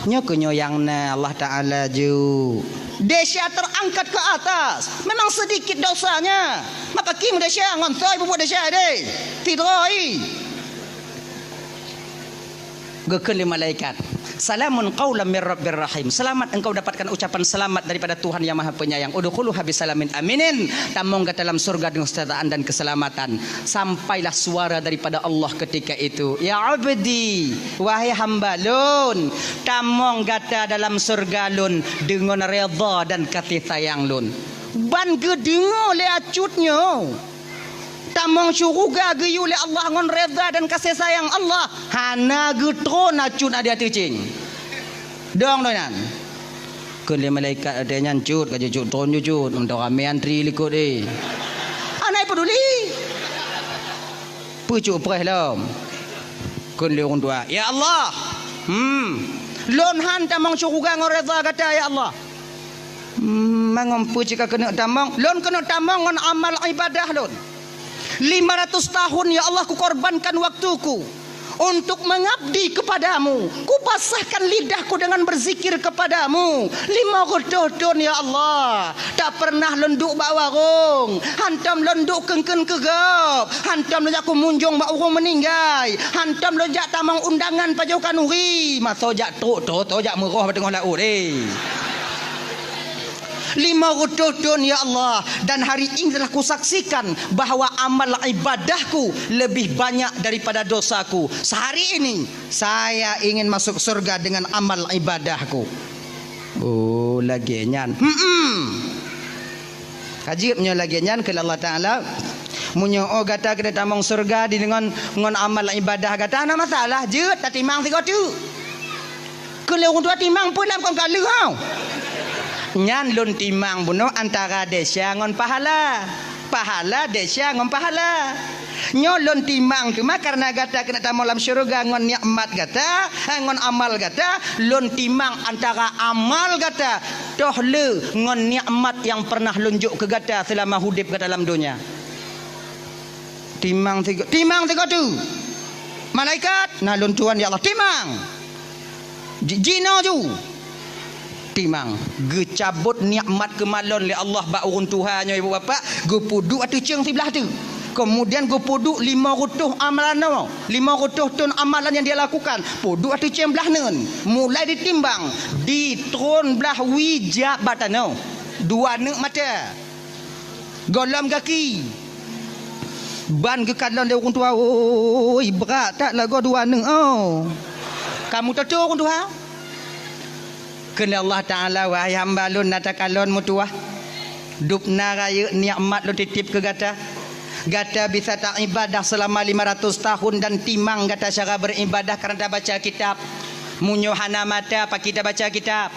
nyoe keu nyoe yang na Allah Taala ju. Desya terangkat ke atas. Memang sedikit dosanya. Maka kim desya ngon soi bubuk desya deh. Tidroi. Geukheun lé malaikat, "Salamun qaulam mir rabbir rahim." Selamat engkau dapatkan ucapan selamat daripada Tuhan yang Maha Penyayang. "Udkhuluha bisalamin aminin." Tamong gata dalam surga dengan kesejahteraan dan keselamatan. Sampailah suara daripada Allah ketika itu, "Ya abdi, wahai hamba lôn, tamong gata dalam surga lôn dengan redha dan kasih sayang lôn." Ban geudeungoe lé acut nyoe. Tamong syuruga geuyue lé Allah ngon redha dan kasih sayang Allah, hana geutron acut na di ateueh céng. Dong doinan. Kheun lé malaikat watée nyan cut ka jeuet cut tron jeuet cut, meuntang ramé antri likot eh. Hana peduli. Peucuk preh lom. Kheun lé ureuëng tuha, "Ya Allah, hmm, lôn han tamong syuruga ngon redha gata ya Allah." Hmm, mangon peue cit ka keuneuk tamong? Lôn keuneuk tamong ngon amal ibadah lôn. Lima ratus tahun, ya Allah, kukorbankan waktuku untuk mengabdi kepadamu. Kupasahkan lidahku dengan berzikir kepadamu. Lima reutôh thon, ya Allah. Tak pernah lôn duek bak warong. Hantom lôn duek keun-keun keu gob. Hantom lôn jak kumunjong bak ureuëng meuninggai. Hantom lôn jak tamong undangan pajoh khanuri. Masa jak trok, trok, trok jak meuroh bak teungoh laôt, eh. Lima reutôh thon, ya Allah, dan hari ini telah kusaksikan bahwa amal ibadahku lebih banyak daripada dosaku. Sehari ini, saya ingin masuk surga dengan amal ibadahku. Oh, lagée nyan. Hmm. Ka jeuet meunyoe lagée nyan keu Allah Taala, Meunyoe oh gata keuneuk tamong syeuruga di deungon ngon amal ibadah gata, hana masalah, jeuet tatimang sigoe teuk. Keu lé ureuëng tuha timang peue lam kon ka lheueh hau. Nyan lôn timang bunoe antara desya ngon pahala. Pahala desya ngon pahala. Nyoe lôn timang teuma kareuna gata keuneuk tamong lam syeuruga ngon nikmat gata, eh, ngon amal gata, lôn timang antara amal gata toh le ngon nikmat nyang pernah lôn jok keu gata seulama udeb gata lam donya. Timang sigo-, timang sigoe teuk. Malaikat, na lôn tuan ya Allah, timang. Ji-, jinoe ju. Timang. Geucabot nikmat keumalon lé Allah bak ureuëng tuha nyoe, ibu bapak, geupeuduek ateueh ceueng siblah teuk. Kemudian geupeuduek lima reutôh amalan nyoe, lima reutôh thon amalan nyang dia lakukan, peuduek ateueh ceueng blah neuen. Mulai ditimbang, di tron blah wie jak bak tanoh. Dua neuk mata. Gohlom gaki. Ban geukalon lé ureuëng tuha, "Oi, brat that lagoe dua neuk, oh." Kamu toto ureuëng tuha? Kheun lé Allah Taala, "Wahai hamba lôn na takalon meutuwah. Dubna rayeuk nikmat lôn titip keu gata. Gata bisa taibadah seulama lima ratus tahun dan timang gata cara beribadah kareuna tabaca kitab. Meunyoe hana mata, pakri tabaca kitab?"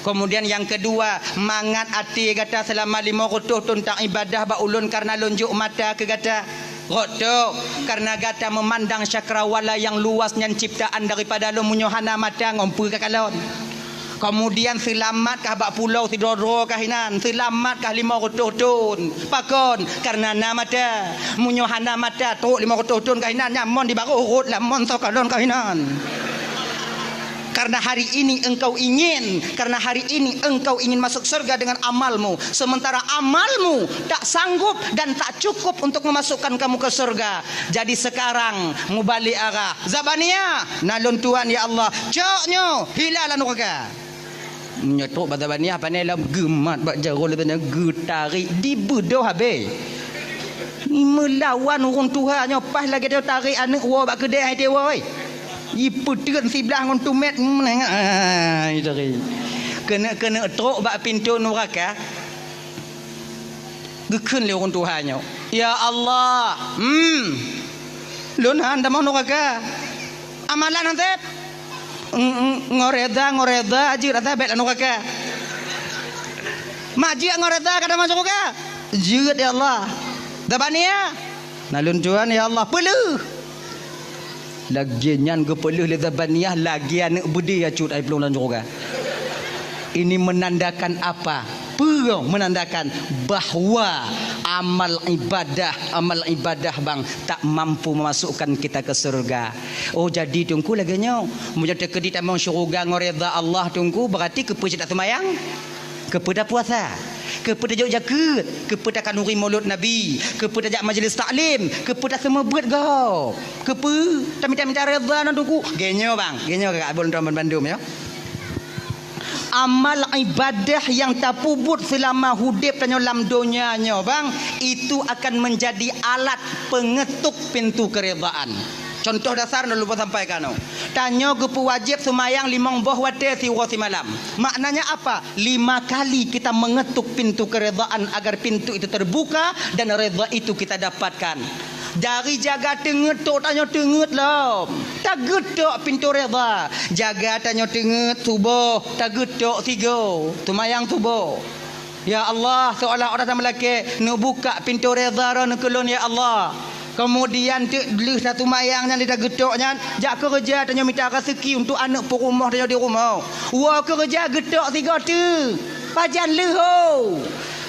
Kemudian nyang keudua, mangat até gata seulama lima reutôh thon taibadah bak ulôn kareuna lôn jok mata keu gata. Rot tok, kareuna gata meumandang cakrawala nyang luas nyan ciptaan daripada lôn, meunyoe hana mata ngon peue kakalon. Kemudian seulamat kah bak pulo sidroe-droe kah inan, seulamat kah lima reutôh thon. Pakon? Kareuna na mata. Meunyoe hana mata, trok lima reutôh thon kah inan, nyan mon di barôh rot lam mon soe kalon kah inan. Karena hari ini engkau ingin, karena hari ini engkau ingin masuk surga dengan amalmu, sementara amalmu tak sanggup dan tak cukup untuk memasukkan kamu ke surga. Jadi sekarang mubalik arah. Zabania, na lôn tuan ya Allah, cok nyoe hila lam nuraka. Nyoe trok bak Zabania, pane lom geumat bak jaroe lé tanya geutarék dibeudoh habéh. Meulawan ureuëng tuha nyoe paih lagée tarék aneuëk woe bak keudée hai tewoe. Jipeuteun siblah ngon tumét, meunengah, ah, itu ri. Keuneuk-keuneuk trok bak pintoe nuraka. Geukheun lé ureuëng tuha nyoe, "Ya Allah, hmm, lôn han tamong nuraka. Amalan han sép. Ng-, ng-, ngon reda, ngon reda jeuet rasa bék lam nuraka. Mak jeuet ngon reda ka tamong syeuruga. Jeuet, ya Allah. Zabania, na lôn tuan, ya Allah, peuleueh." Lagée nyan geupeuleueh lé Zabaniah lagée aneuëk beudé ya cut ai plueng lam syeuruga. Ini menandakan apa? Peue menandakan bahwa amal ibadah, amal ibadah bang tak mampu memasukkan kita ke surga. Oh, jadi Teungku lagée nyoe, meunyoe teukeudi tamong syeuruga ngon reda Allah Teungku, berarti keupeue cit tak seumayang? Keupeue tapuasa? Keupeue tajok jakeuet? Keupeue takhanuri mulod Nabi? Keupeue tajak majlis taklim? Keupeue taseumeubeuet gob? Keupeue tamita-mita reda ngon Teungku? Geuh nyoe bang, geuh nyoe kakak abon tuan bandum ya. Amal ibadah nyang tapeubuet seulama udeb tanyoe lam donya nyoe bang, itu akan menjadi alat pengetuk pintu keredaan. Contoh dasar na lôn sampaikan nyoe. Tanyoe geupeuwajéb seumayang limong boh watée siuroe simalam. Maknanya apa? Lima kali kita mengetuk pintu keredaan agar pintu itu terbuka dan reda itu kita dapatkan. Dari jaga teungeut tok tanyoe teungeut lom. Tageutok pintoe reda. Jaga tanyoe teungeut suboh, tageutok sigoe. Seumayang suboh. Ya Allah, seolah-olah tameulakée, neubuka pintoe reda droeneuh keu lôn, ya Allah. Keumudian teuk lheueh taseumayang nyan lé tageutok nyan, jak keureuja tanyoe mita raseuki untuk aneuëk peurumoh tanyoe di rumoh. Woe keureuja geutok sigoe teuk. Pajan leuho.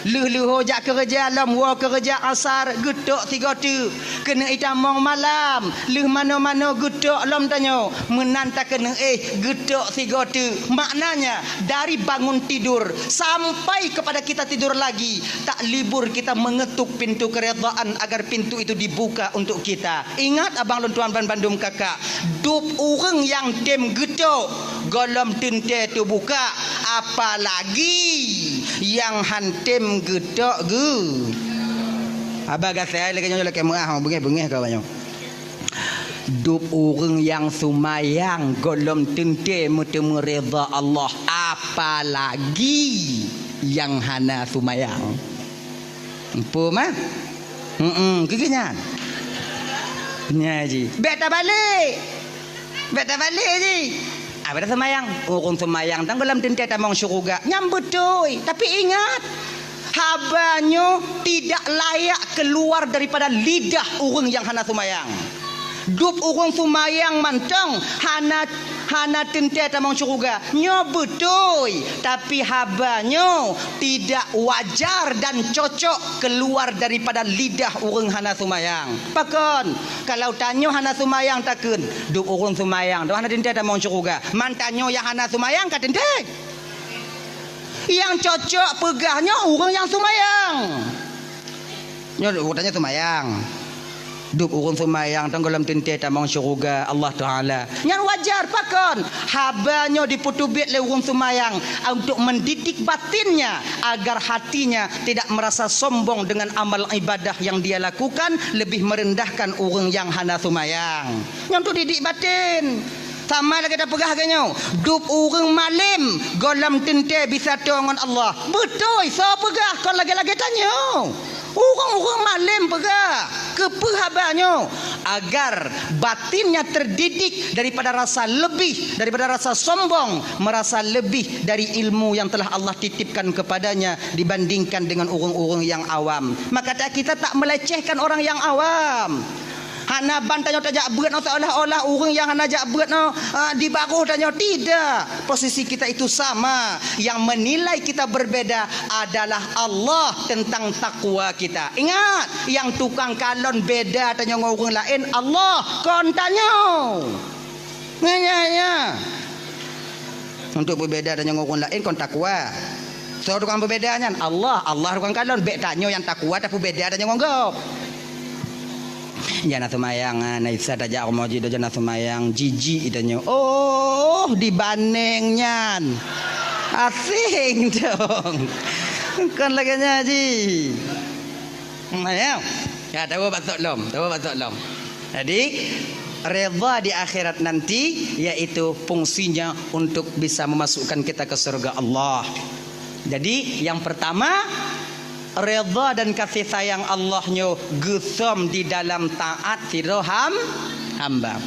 Lheueh leuho jak keureuja lom woe keureuja asar geutok sigoe teuk. Keuneuk itamong malam, lheueh manoe-manoe geutok lom tanyoe. Meunan takeuneuk éh geutok sigoe teuk. Maknanya, dari bangun tidur sampai kepada kita tidur lagi, tak libur kita mengetuk pintu keredaan agar pintu itu dibuka untuk kita. Ingat abang lôn tuan ban bandum kakak, dub ureuëng nyang tem geutok, gohlom teuntée teubuka, apalagi nyang han tem geutok geu. Haba gasai lagée nyoe lakée meuah, beungéh-beungéh ka nyoe. Dub ureuëng nyang seumayang gohlom teuntée meuteumé reda Allah, apalagi nyang hana seumayang. Empu mah? Hmm, keu geuh nyan. Nyan ji. Bèk tabalek. Bèk tabalek ji. Abéh taseumayang, ureueng seumayang tan gohlom teuntèe tamong syeuruga. Nyan beutôi, tapi ingat, haba nyoe tidak layak keluar daripada lidah ureueng nyang hana seumayang. Dub ureueng seumayang mantong hana, hana teuntèe tamong syeuruga. Nyoe beutôi, tapi haba nyoe tidak wajar dan cocok keluar daripada lidah ureueng hana seumayang. Pakon? Kalau tanyoe hana seumayang takheun, dub ureueng seumayang, dub hana teuntèe tamong syeuruga. Man tanyoe nyang hana seumayang ka teuntèe. Nyang cocok peugah nyoe ureueng nyang seumayang. Nyoe ureueng tanyoe seumayang. Dub ureueng seumayang tan gohlom teuntèe tamong syeuruga Allah Taala. Nyan wajar pakon? Haba nyoe dipeuteubiet lé ureueng seumayang untuk mendidik batinnya agar hatinya tidak merasa sombong dengan amal ibadah yang dia lakukan, lebih merendahkan ureueng nyang hana seumayang. Nyan tu didik batin. Sama lagèe tapeugah lagèe nyoe, dub ureueng malém gohlom teuntèe bisa toe ngon Allah. Beutôi, soe peugah kon lagèe-lagèe tanyoe. Ureueng-ureueng malém peugah, keupeue haba nyoe? Agar batinnya terdidik daripada rasa lebih, daripada rasa sombong, merasa lebih dari ilmu yang telah Allah titipkan kepadanya dibandingkan dengan ureueng-ureueng yang awam. Maka ta-, kita tak melecehkan orang yang awam. Hana ban tanyoe tajak beuet nyoe seolah-olah ureueng nyang hana jak beuet nyoe, ah, di barôh tanyoe. Tidak. Posisi kita itu sama. Yang menilai kita berbeda adalah Allah tentang takwa kita. Ingat, nyang tukang kalon beda tanyoe ngon ureueng laén Allah, kon tanyoe. Nyan, nyan, nyan. Untuk peubeda tanyoe ngon ureueng laén kon takwa. Soe tukang peubeda nyan? Allah. Allah tukang kalon. Bèk tanyoe nyang takwa tapeubeda tanyoe ngon gob. Jana seumayang, ah, na Isa tajak rumoh jih, jana seumayang, jijik tanyoe. Oh, dibandéng nyan. Aséng dong. Kon lagèe nyan jih. Hmm, ya. Ya, tawoe bak trôk lom, tawoe bak trôk lom. Jadi, redha di akhirat nanti, yaitu fungsinya untuk bisa memasukkan kita ke surga Allah. Jadi, yang pertama, redha dan kasih sayang Allah nyoe geusom di dalam taat sidroe ham-, hamba.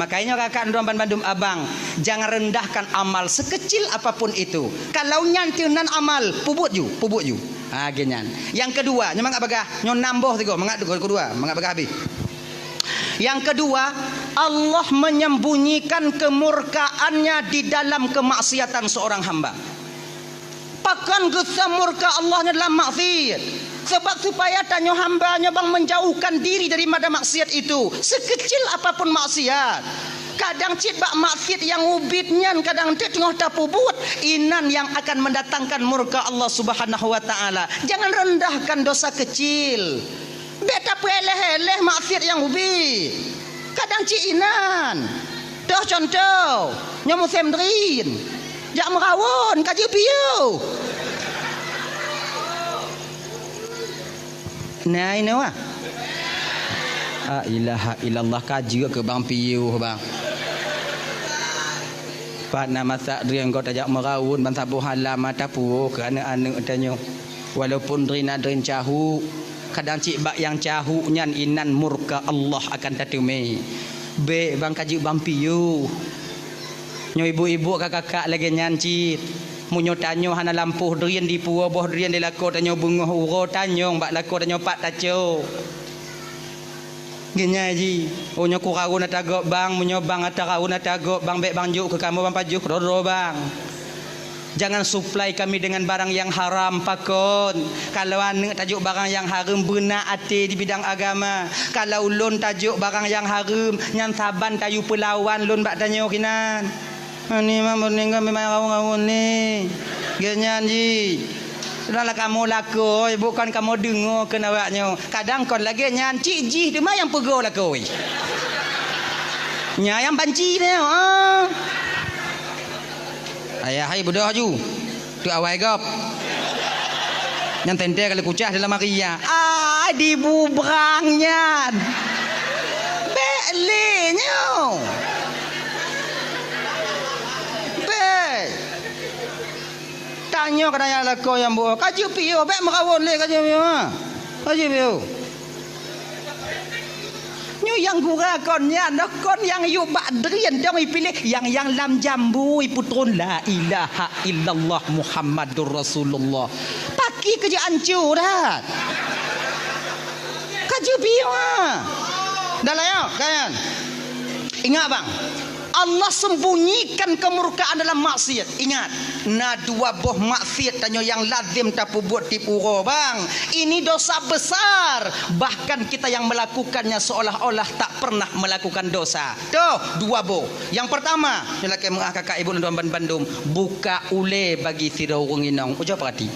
Makanya kakak droe bandum abang, jangan rendahkan amal sekecil apapun itu. Kalau nyan teuh nan amal, pubuet ju, pubuet ju. Ha, geuh nyan. Yang kedua, nyoe mangat bagah, nyoe nam boh sigoe, mangat kedua, mangat bagah habéh. Yang kedua, Allah menyembunyikan kemurkaan-Nya di dalam kemaksiatan seorang hamba. Pakon geusom murka Allah nyoe dalam maksiat? Sebab supaya tanyoe hamba nyoe bang menjauhkan diri daripada maksiat itu, sekecil apapun maksiat. Kadang cit bak maksiat nyang ubit nyan kadang teuk teungoh tapubuet, inan nyang akan mendatangkan murka Allah Subhanahu wa Ta'ala. Jangan rendahkan dosa kecil. Bèk tapeuéléh-éléh maksiat nyang ubit. Kadang cit inan. Toh contoh, nyoe musém drien. Jak meurawon, ka jeuet piôh. Nah, inoe, ah. La ilaha illallah, ka jeuet keu bang piôh, bang. Pat na masak drien, kon tajak meurawon, ban saboh alam mata puwoe keu aneuk-aneuk tanyoe. Walaupun drien na drien cahuk, kadang cit bak nyang cahuk nyan inan murka Allah akan tateumé. Bèk bang ka jeuet bang piôh. Nyoe ibu-ibu ka kakak lagèe nyan cit. Meunyoe tanyoe hana lampôh drien dipuwoe boh drien di lakoe tanyoe beungoh uroe tanyong bak lakoe tanyoe pat tacok. Geunyai jih, "Oh, nyoe kurawon ata gob bang, meunyoe bang ata rawon ata gob bang, bèk bang jok keu kamoe bang pajoh keudroe-droe bang. Jangan supply kami dengan barang yang haram, pakon. Kalau aneuk tajok barang yang hareuem, beuna até di bidang agama. Kalau ulôn tajok barang yang hareuem, nyan saban tayue peulawan lôn bak tanyoe kinan." Ani mah meuneuk ngon memang rawon-rawon ni. Geuh nyan jih. Sudahlah kamoe lakoe, bukan kamoe deungoe keu awak nyoe. Kadang kon lagèe nyan, cit jih teuma nyang peugoe lakoe. Nyan nyang banci nyoe, ah. Ayah hai beudôh aju. Tu awai gob. Nyan teuntèe kali kucah dalam hari ya. Ai dibubrang nyan. Bèk lé nyoe. Bèk. Tanyoe kadang nyang lakoe nyang buet. Ka jeuet piôh, bèk meurawon lé ka jeuet piôh, ha. Ka jeuet piôh. Nyang gura kon nyan, noh kon nyang yub bak drien dong ipiléh, nyang, nyang lam jambu ipeutron la ilaha illallah Muhammadur Rasulullah. Paki keu jeuet ancô that. Ka jeuet biôh, ha. Dah layak, kan? Ingat, bang. Allah sembunyikan kemurkaan dalam maksiat. Ingat, na dua boh maksiat tanyoe nyang lazem tapeubuet tieb uroe, bang. Ini dosa besar. Bahkan kita yang melakukannya seolah-olah tak pernah melakukan dosa. Toh, dua boh. Nyang pertama, nyoe lakée meu'ah kakak ibu lôn tuan ban bandum, buka ulée bagi sidroe ureuëng inong. Ujoe peurati.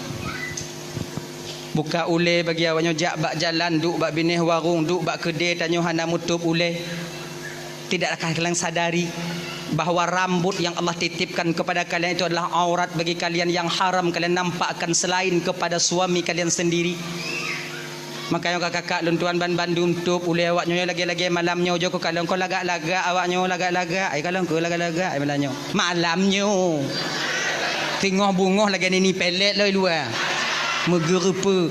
Buka ulée bagi awaknyoe, jak bak jalan, duek bak binéh warong, duek bak keudée, tanyoe hana meutôb ulée. Tidakkah kalian sadari bahwa rambut yang Allah titipkan kepada kalian itu adalah aurat bagi kalian yang haram kalian nampakkan selain kepada suami kalian sendiri? Makanya kakak-kakak lôn tuan ban bandum, tôb ulée awaknyoe lagée-lagée malam nyoe, jok keu kalon kon lagak-lagak awaknyoe lagak-lagak, ai kalon kon lagak-lagak ai malam nyoe. Malam nyoe. Teungoh beungoh lagée nini pelet lom i luwa. Meugeureupeuk.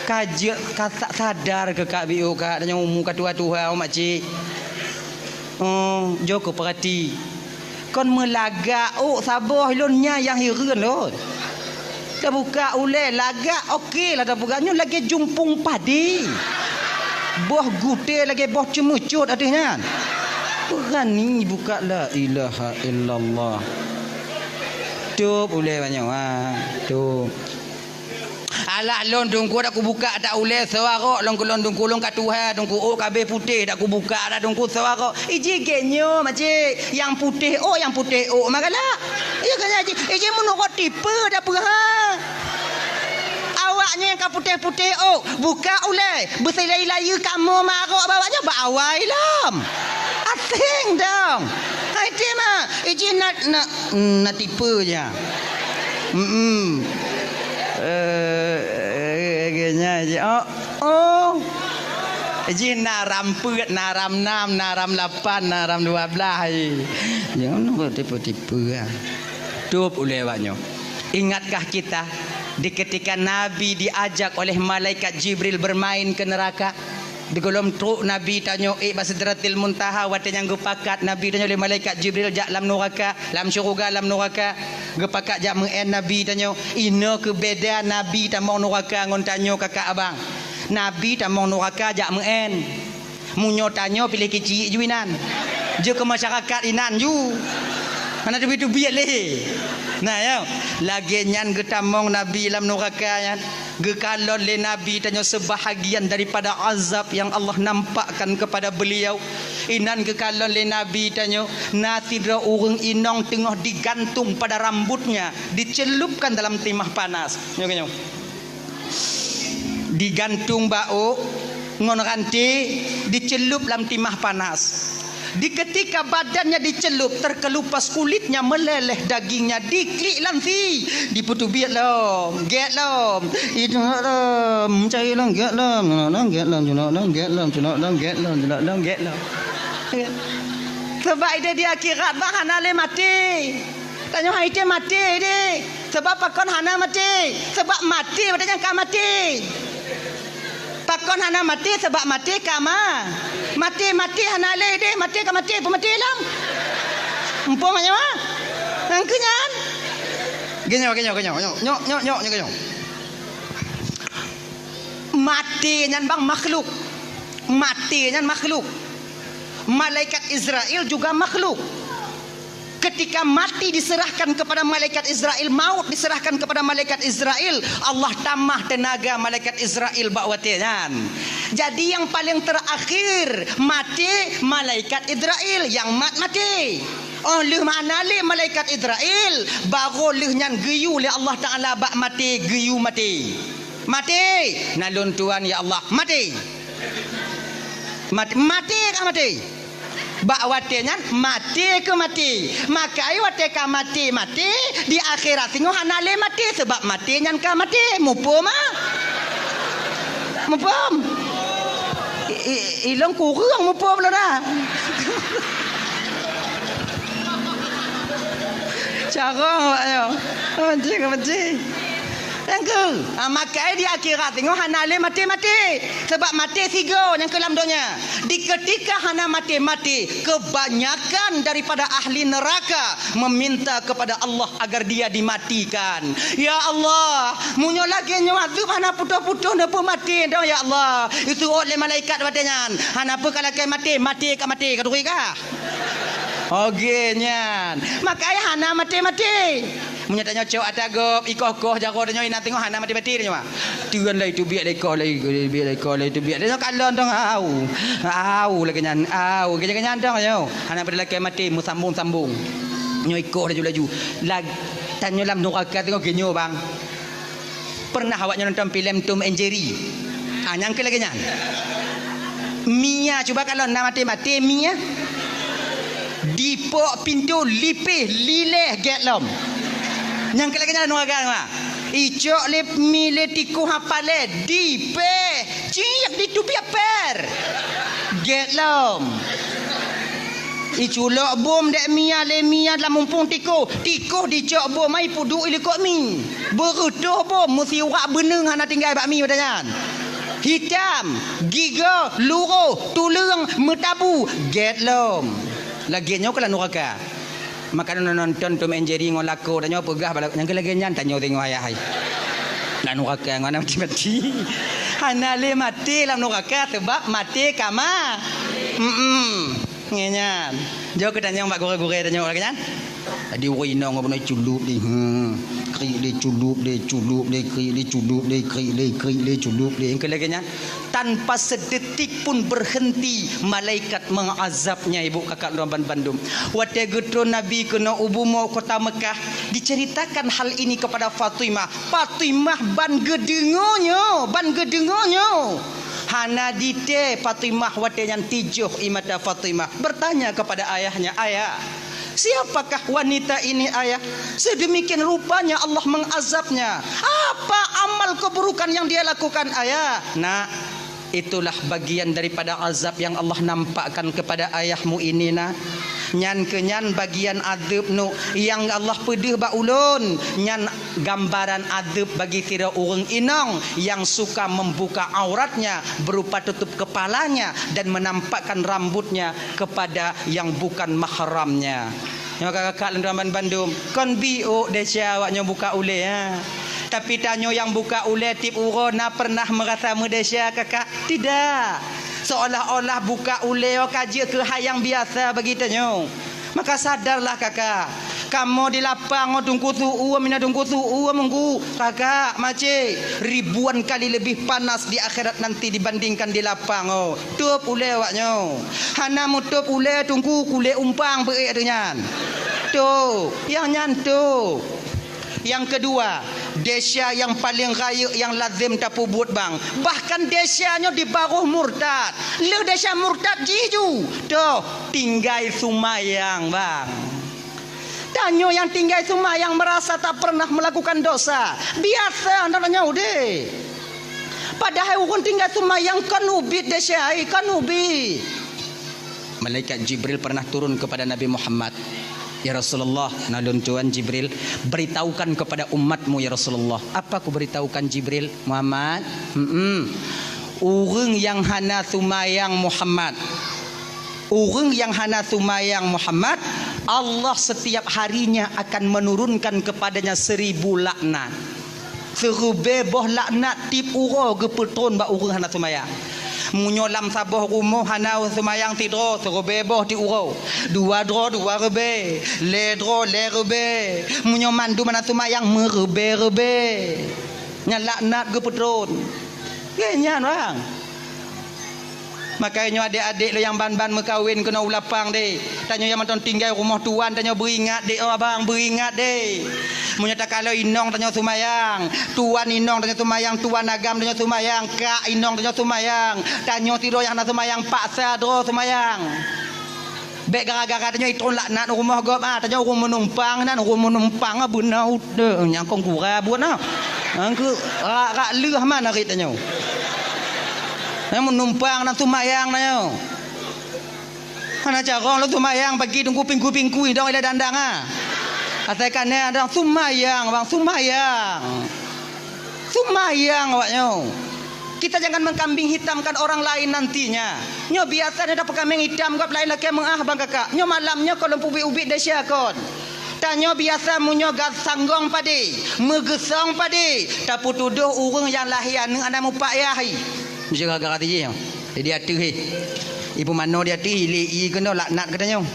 Ka jeuet ka sa-, sadar keu kak biôh kak, tanyoe umu ka tuha-tuha, oh, makcik. Oh, jok keu peurati. Kon meulagak ôk saboh lôn nyan nyang hireuen lôn. Tabuka ulée lagak, oke lah tabuka. Nyoe lagée jumpung padi. Boh gutée lagée boh ceumeucot ateueh nyan. Beurani buka, la ilaha illallah. Tôb ulée banyoe, ha. Tôb. Alah lôn teungku dak kubuka dak ulée soe arok lôn keu lôn teungku, lôn ka tuha teungku, ôk ka abéh putéh dak kubuka dak teungku soe arok. Iji gét nyoe makcik, nyang putéh ôk, nyang putéh ôk mah galak. Iya kan iji, iji meunurot tipe dak peue ha. Awaknyan nyang ka putéh-putéh ôk, buka ulée, beusilai-layeue kamoe marok bak awaknyan bak awai lom. Aséng dong. Hai ti mah, iji na, na Na tipe nya. Hmm. Eh, eh, nya ji. Oh, oh. Ji na ram peuet, na ram nam, na ram lapan, na ram dua belas ji. Jangan kau tipe-tipe ah. Tôb ulée awaknyoe. Ingatkah kita di ketika Nabi diajak oleh malaikat Jibril bermain ke neraka? Di gohlom trok Nabi tanyoe ék bak Sidratil Muntaha, watée nyang geupakat Nabi tanyoe lé malaikat Jibril jak lam nuraka, lam syeuruga lam nuraka, geupakat jak meu'én Nabi tanyoe. Inoe keu beda Nabi tamong nuraka ngon tanyoe kakak abang. Nabi tamong nuraka jak meu'én. Meunyoe tanyoe piléh keuchik ju inan. Jeuet keu masyarakat inan ju. Hana teubiet-teubiet lé. Nah, ya. Lagée nyan geutamong Nabi lam nuraka nyan. Geukalon lé Nabi tanyoe seubahagian daripada azab nyang Allah nampakkan keupada beuliau. Inan geukalon lé Nabi tanyoe, na sidroe ureuëng inong teungoh digantung pada rambutnya, dicelupkan dalam timah panas. Nyoe, nyoe. Digantung bak ôk ngon ranté, dicelup lam timah panas. Di ketika badannya dicelup, terkelupas kulitnya, meleleh dagingnya, diklik lam sie, dipeuteubiet lom, gét lom, ijak lom, cai lom, gét lom, cunok lom, gét lom, cunok lom, gét lom, cunok lom, gét lom, cunok lom, gét lom. Sabab ideh di akhirat bah hana lé maté. Tanyoe hai tém maté deh. Sabab pakon hana maté? Sabab maté watée nyan ka maté. Pakon hana maté? Sabab maté ka ma-, maté, maté hana lé deh, maté ka maté, peumaté lom. Muphom nyoe? Nyang keu nyan. Geunyoe, geunyoe, geunyoe, nyoe, nyoe, nyoe, nyoe, nyoe, geunyoe. Maté nyan bang makhluk. Maté nyan makhluk. Malaikat Israel juga makhluk. Ketika mati diserahkan kepada malaikat Israel, maut diserahkan kepada malaikat Israel, Allah tamah tenaga malaikat Israel bak watée nyan. Jadi nyang paleng terakhir maté malaikat Israel, nyang mat maté. Oh lheueh mana lé malaikat Israel, baru lheueh nyan geuyue lé Allah Taala bak maté, geuyue maté. Maté, na lôn tuan ya Allah, maté. Maté, maté ka maté. Bak watée nyan maté keu maté. Makai watée ka maté, maté, di akhirat singoh hana lé maté, sabab maté nyan ka maté. Muphom ah? Muphom? I, i, ilong kureueng muphom lôn dah. Carong awak nyoe. Benci, benci. Nyang keu, ha, makai di akhirat singoh hana lé maté-maté. Sebab maté sigoe nyang keu lam donya. Di ketika hana maté-maté, kebanyakan daripada ahli neraka meminta kepada Allah agar dia dimatikan. "Ya Allah, meunyoe lagée nyoe azeueb hana putôh-putôh neupeumaté dong, ya Allah." Iseuôt lé malaikat watée nyan, "Hana peue ka lakée maté, maté ka maté, ka turi kah?" Oge nyan. Makai hana maté-maté. Meunyoe tanyoe cok ata gob, ikoh-koh jaroe tanyoe, inan teungoh hana maté-maté tanyoe. Teun lé teubiet lé ikoh lé, teubiet lé ikoh lé, teubiet lé nyoe kalon dong, au. Au lagée nyan, au. Lagée nyan dong nyoe. Hana pada lakée maté, meusambong-sambong. Nyoe ikoh laju-laju. Lag-, tanyoe lam nuraka teungoh geunyoe, bang. Pernah awak nyoe nonton filem Tom and Jerry? Ah, nyang keu lagée nyan. Mia, cuba kalau na maté-maté, Mia. Dipok pintoe lipéh lilée gét lom. Nyang keu lagée nyan nuraka, ha. Icok lé mi lé tikoh hapalée, dipéh, ciek ditubiet pér. Gét lom. Iculok bom dék Mia lé Mia lam mumpung tikoh. Tikoh dicok bom, ai peuduek ilikot mi. Beureutoh bom, meusiwak beuneueng hana tinggai bak mi watée nyan. Hitam, gigoe, luroh, tuleueng, meutabu, gét lom. Lagée nyoe keuh lam nuraka. Maka nonton Tom and Jerry ngon lakoe tanyoe peugah bala nyang keu lagée nyan tanyoe teungoh ayah hai. Lam nuraka ngon maté-maté. Hana lé maté lam nuraka sebab maté ka ma-, mm-mm. Ngieng nyan. Jok keu tanyong bak gurée-gurée tanyoe lagée nyan. Jadi ureueng inong beuna culop deh. Hmm. Krik deh culop deh, culop deh, krik deh culop deh, krik deh, krik deh culop deh. Nyang keu lagée nyan, tanpa sedetik pun berhenti malaikat mengazabnya, ibu kakak lôn ban bandum. Watée geutron Nabi keunoe u bumoe kota Mekah, diceritakan hal ini kepada Fatimah. Fatimah ban geudeungoe nyoe, ban geudeungoe nyoe. Hana ditée Fatimah watée nyan tijoh ie mata Fatimah. Bertanya kepada ayahnya, "Ayah, siapakah wanita ini, Ayah? Sedemikian rupanya Allah mengazabnya. Apa amal keburukan yang dia lakukan, Ayah?" "Nak, itulah bagian daripada azab yang Allah nampakkan kepada ayahmu ini, Nak. Nyan keuh nyan bagian azab nu nyang Allah peudeuh bak ulôn. Nyan gambaran azab bagi sidroe ureueng inong yang suka membuka auratnya berupa tutup kepalanya dan menampakkan rambutnya kepada yang bukan mahramnya." Nyoe kakak-kakak lôn ban bandum, kon biôk desya awak nyoe buka ulée, ha. Tapi tanyoe nyang buka ulée tieb uroe na pernah meurasa meudesya, kakak? Tidak. Seolah-olah buka ulée nyoe ka jeuet keu hai nyang biasa bagi tanyoe. Maka sadarlah, kakak. Kamoe di lapang ngon Teungku Su'uem, ina Teungku Su'uem, Teungku. Kakak, macé, ribuan kali lebih panas di akhirat nanti dibandingkan di lapang, oh. Tôb ulée awak nyoe. Hana meutôb ulée, Teungku, kulét umpang beuék ateueh nyan. Tôb, nyang nyan tôb. Nyang keudua, desya nyang paleng rayeuk nyang lazem tapeubuet, bang. Bahkan desya nyoe di baroh murtad. Lheueh desya murtad jih ju. Toh, tinggai seumayang, bang. Tanyoe nyang tinggai seumayang meurasa tak pernah meulakukan dosa. Biasa na tanyoe deh. Padahai ureueng tinggai seumayang kon ubit desya, ai, kon ubit. Malaikat Jibril pernah turun kepada Nabi Muhammad. "Ya Rasulullah, na lôn tuan Jibril, beritahukan kepada umatmu, ya Rasulullah." "Apa kuberitahukan, Jibril?" "Muhammad, mm-mm, ureueng nyang hana seumayang, Muhammad, ureueng nyang hana seumayang, Muhammad, Allah setiap harinya akan menurunkan kepadanya seribu laknat." Siribée boh laknat tieb uroe geupeutron bak ureueng hana seumayang. Meunyoe lam saboh rumoh hana seumayang sidroe, siribée boh tieb uroe. Dua droe, dua ribée. Lhée droe, lhée ribée. Meunyoe mandum hana seumayang, meuribée-ribée. Nyan laknat geupeutron. Ngieng nyan, bang. Maka nyoe adék-adék lôn nyang ban-ban meukawen keunoe u lapang deh. Tanyoe nyang mantong tinggai rumoh tuan, tanyoe beuingat deh, oh abang, beuingat deh. Meunyoe takalon inong tanyoe seumayang, tuan inong tanyoe seumayang, tuan agam tanyoe seumayang, kak inong tanyoe seumayang, tanyoe sidroe nyang hana seumayang, paksa droe seumayang. Bék gara-gara tanyoe itron laknat u rumoh gob, ah, tanyoe ureueng meunumpang nan, ureueng meunumpang, ah, beuna udeueng nyang kon gura buet, ah. Nyang keu rak-rak lheueh man arit tanyoe. Nyang meunumpang nan seumayang tanyoe. Hana carông lôn seumayang pagi teungku pingku-pingku idong ilée dandang, ah. Asai ka na dong seumayang, bang, seumayang. Seumayang awak nyoe. Kita jangan mengkambing hitamkan orang lain nantinya. Nyoe biasa nyoe tapeukameng itam gob laén lakée meuáh bang kakak. Nyoe malam nyoe kon lôn peubiet-ubiet desya kon. Tanyoe biasa meunyoe gat sanggong padé, meugeusong padé, tapeutudôh ureuëng nyang lahé aneuëk hana mupak yah. Meuseuh gara-gara tijih nyoe. Jadi ateueh hé. Ipeumanoe di ateueh, ilée ié keunoe laknat geutanyoe.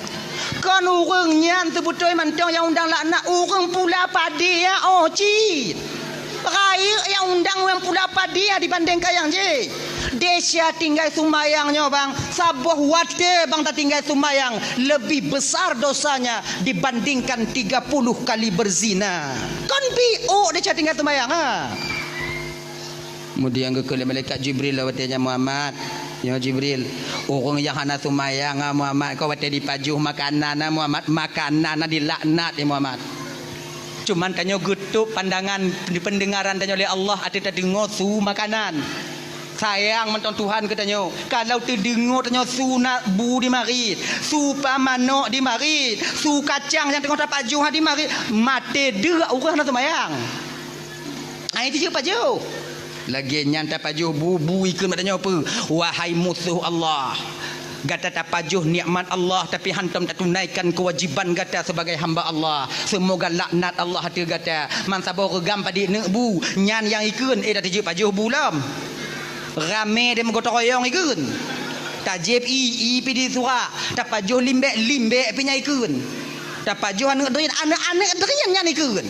Kon ureuëng nyan seubeutôi mantong nyang undang laknat, ureuëng pula padé nyan, oh, cit. Rayeuk nyang undang nyang pula padé nyan dibandingkan nyang jih. Desya tinggai seumayang nyoe bang, saboh watée bang tatinggai seumayang, lebih besar dosanya dibandingkan tiga puluh kali berzina. Kon biôk desya tinggai seumayang, ha? Kemudian geukheun lé malaikat Jibril lom watée nyan, "Muhammad, nyoe Jibril, ureuëng nyang hana seumayang, ah, Muhammad, kon watée jipajoh makanan, ah, Muhammad, makanan, ah, jilaknat, ya Muhammad. Cuman tanyoe geutôb pandangan, peundeungaran tanyoe lé Allah ateueh tadeungoe su makanan. Sayang mantong Tuhan keu tanyoe. Kalau teudeungoe tanyoe su na bu jimarit, su pa manok jimarit, su kacang nyang teungoh tapajoh jimarit, maté deuek ureuëng hana seumayang." Ai tijeuek pajoh. Lagée nyan tapajoh bu, bu ikheun bak tanyoe peue? Wahai musoh Allah, gata tapajoh nikmat Allah, tapi hantom tatunaikan keuwajiban gata sebagai hamba Allah. Seumoga laknat Allah ateueh gata. Man saboh reugam padit neuk bu, nyan nyang ikheun, eh, dak tijeuek pajoh bu lom. Ramé deh meugotong royong ikheun. Tajieb ié, ié pih disurak. Tapajoh limbek, limbek pih nyan ikheun. Tapajoh aneuëk drien, aneuëk-aneuëk drien nyan ikheun.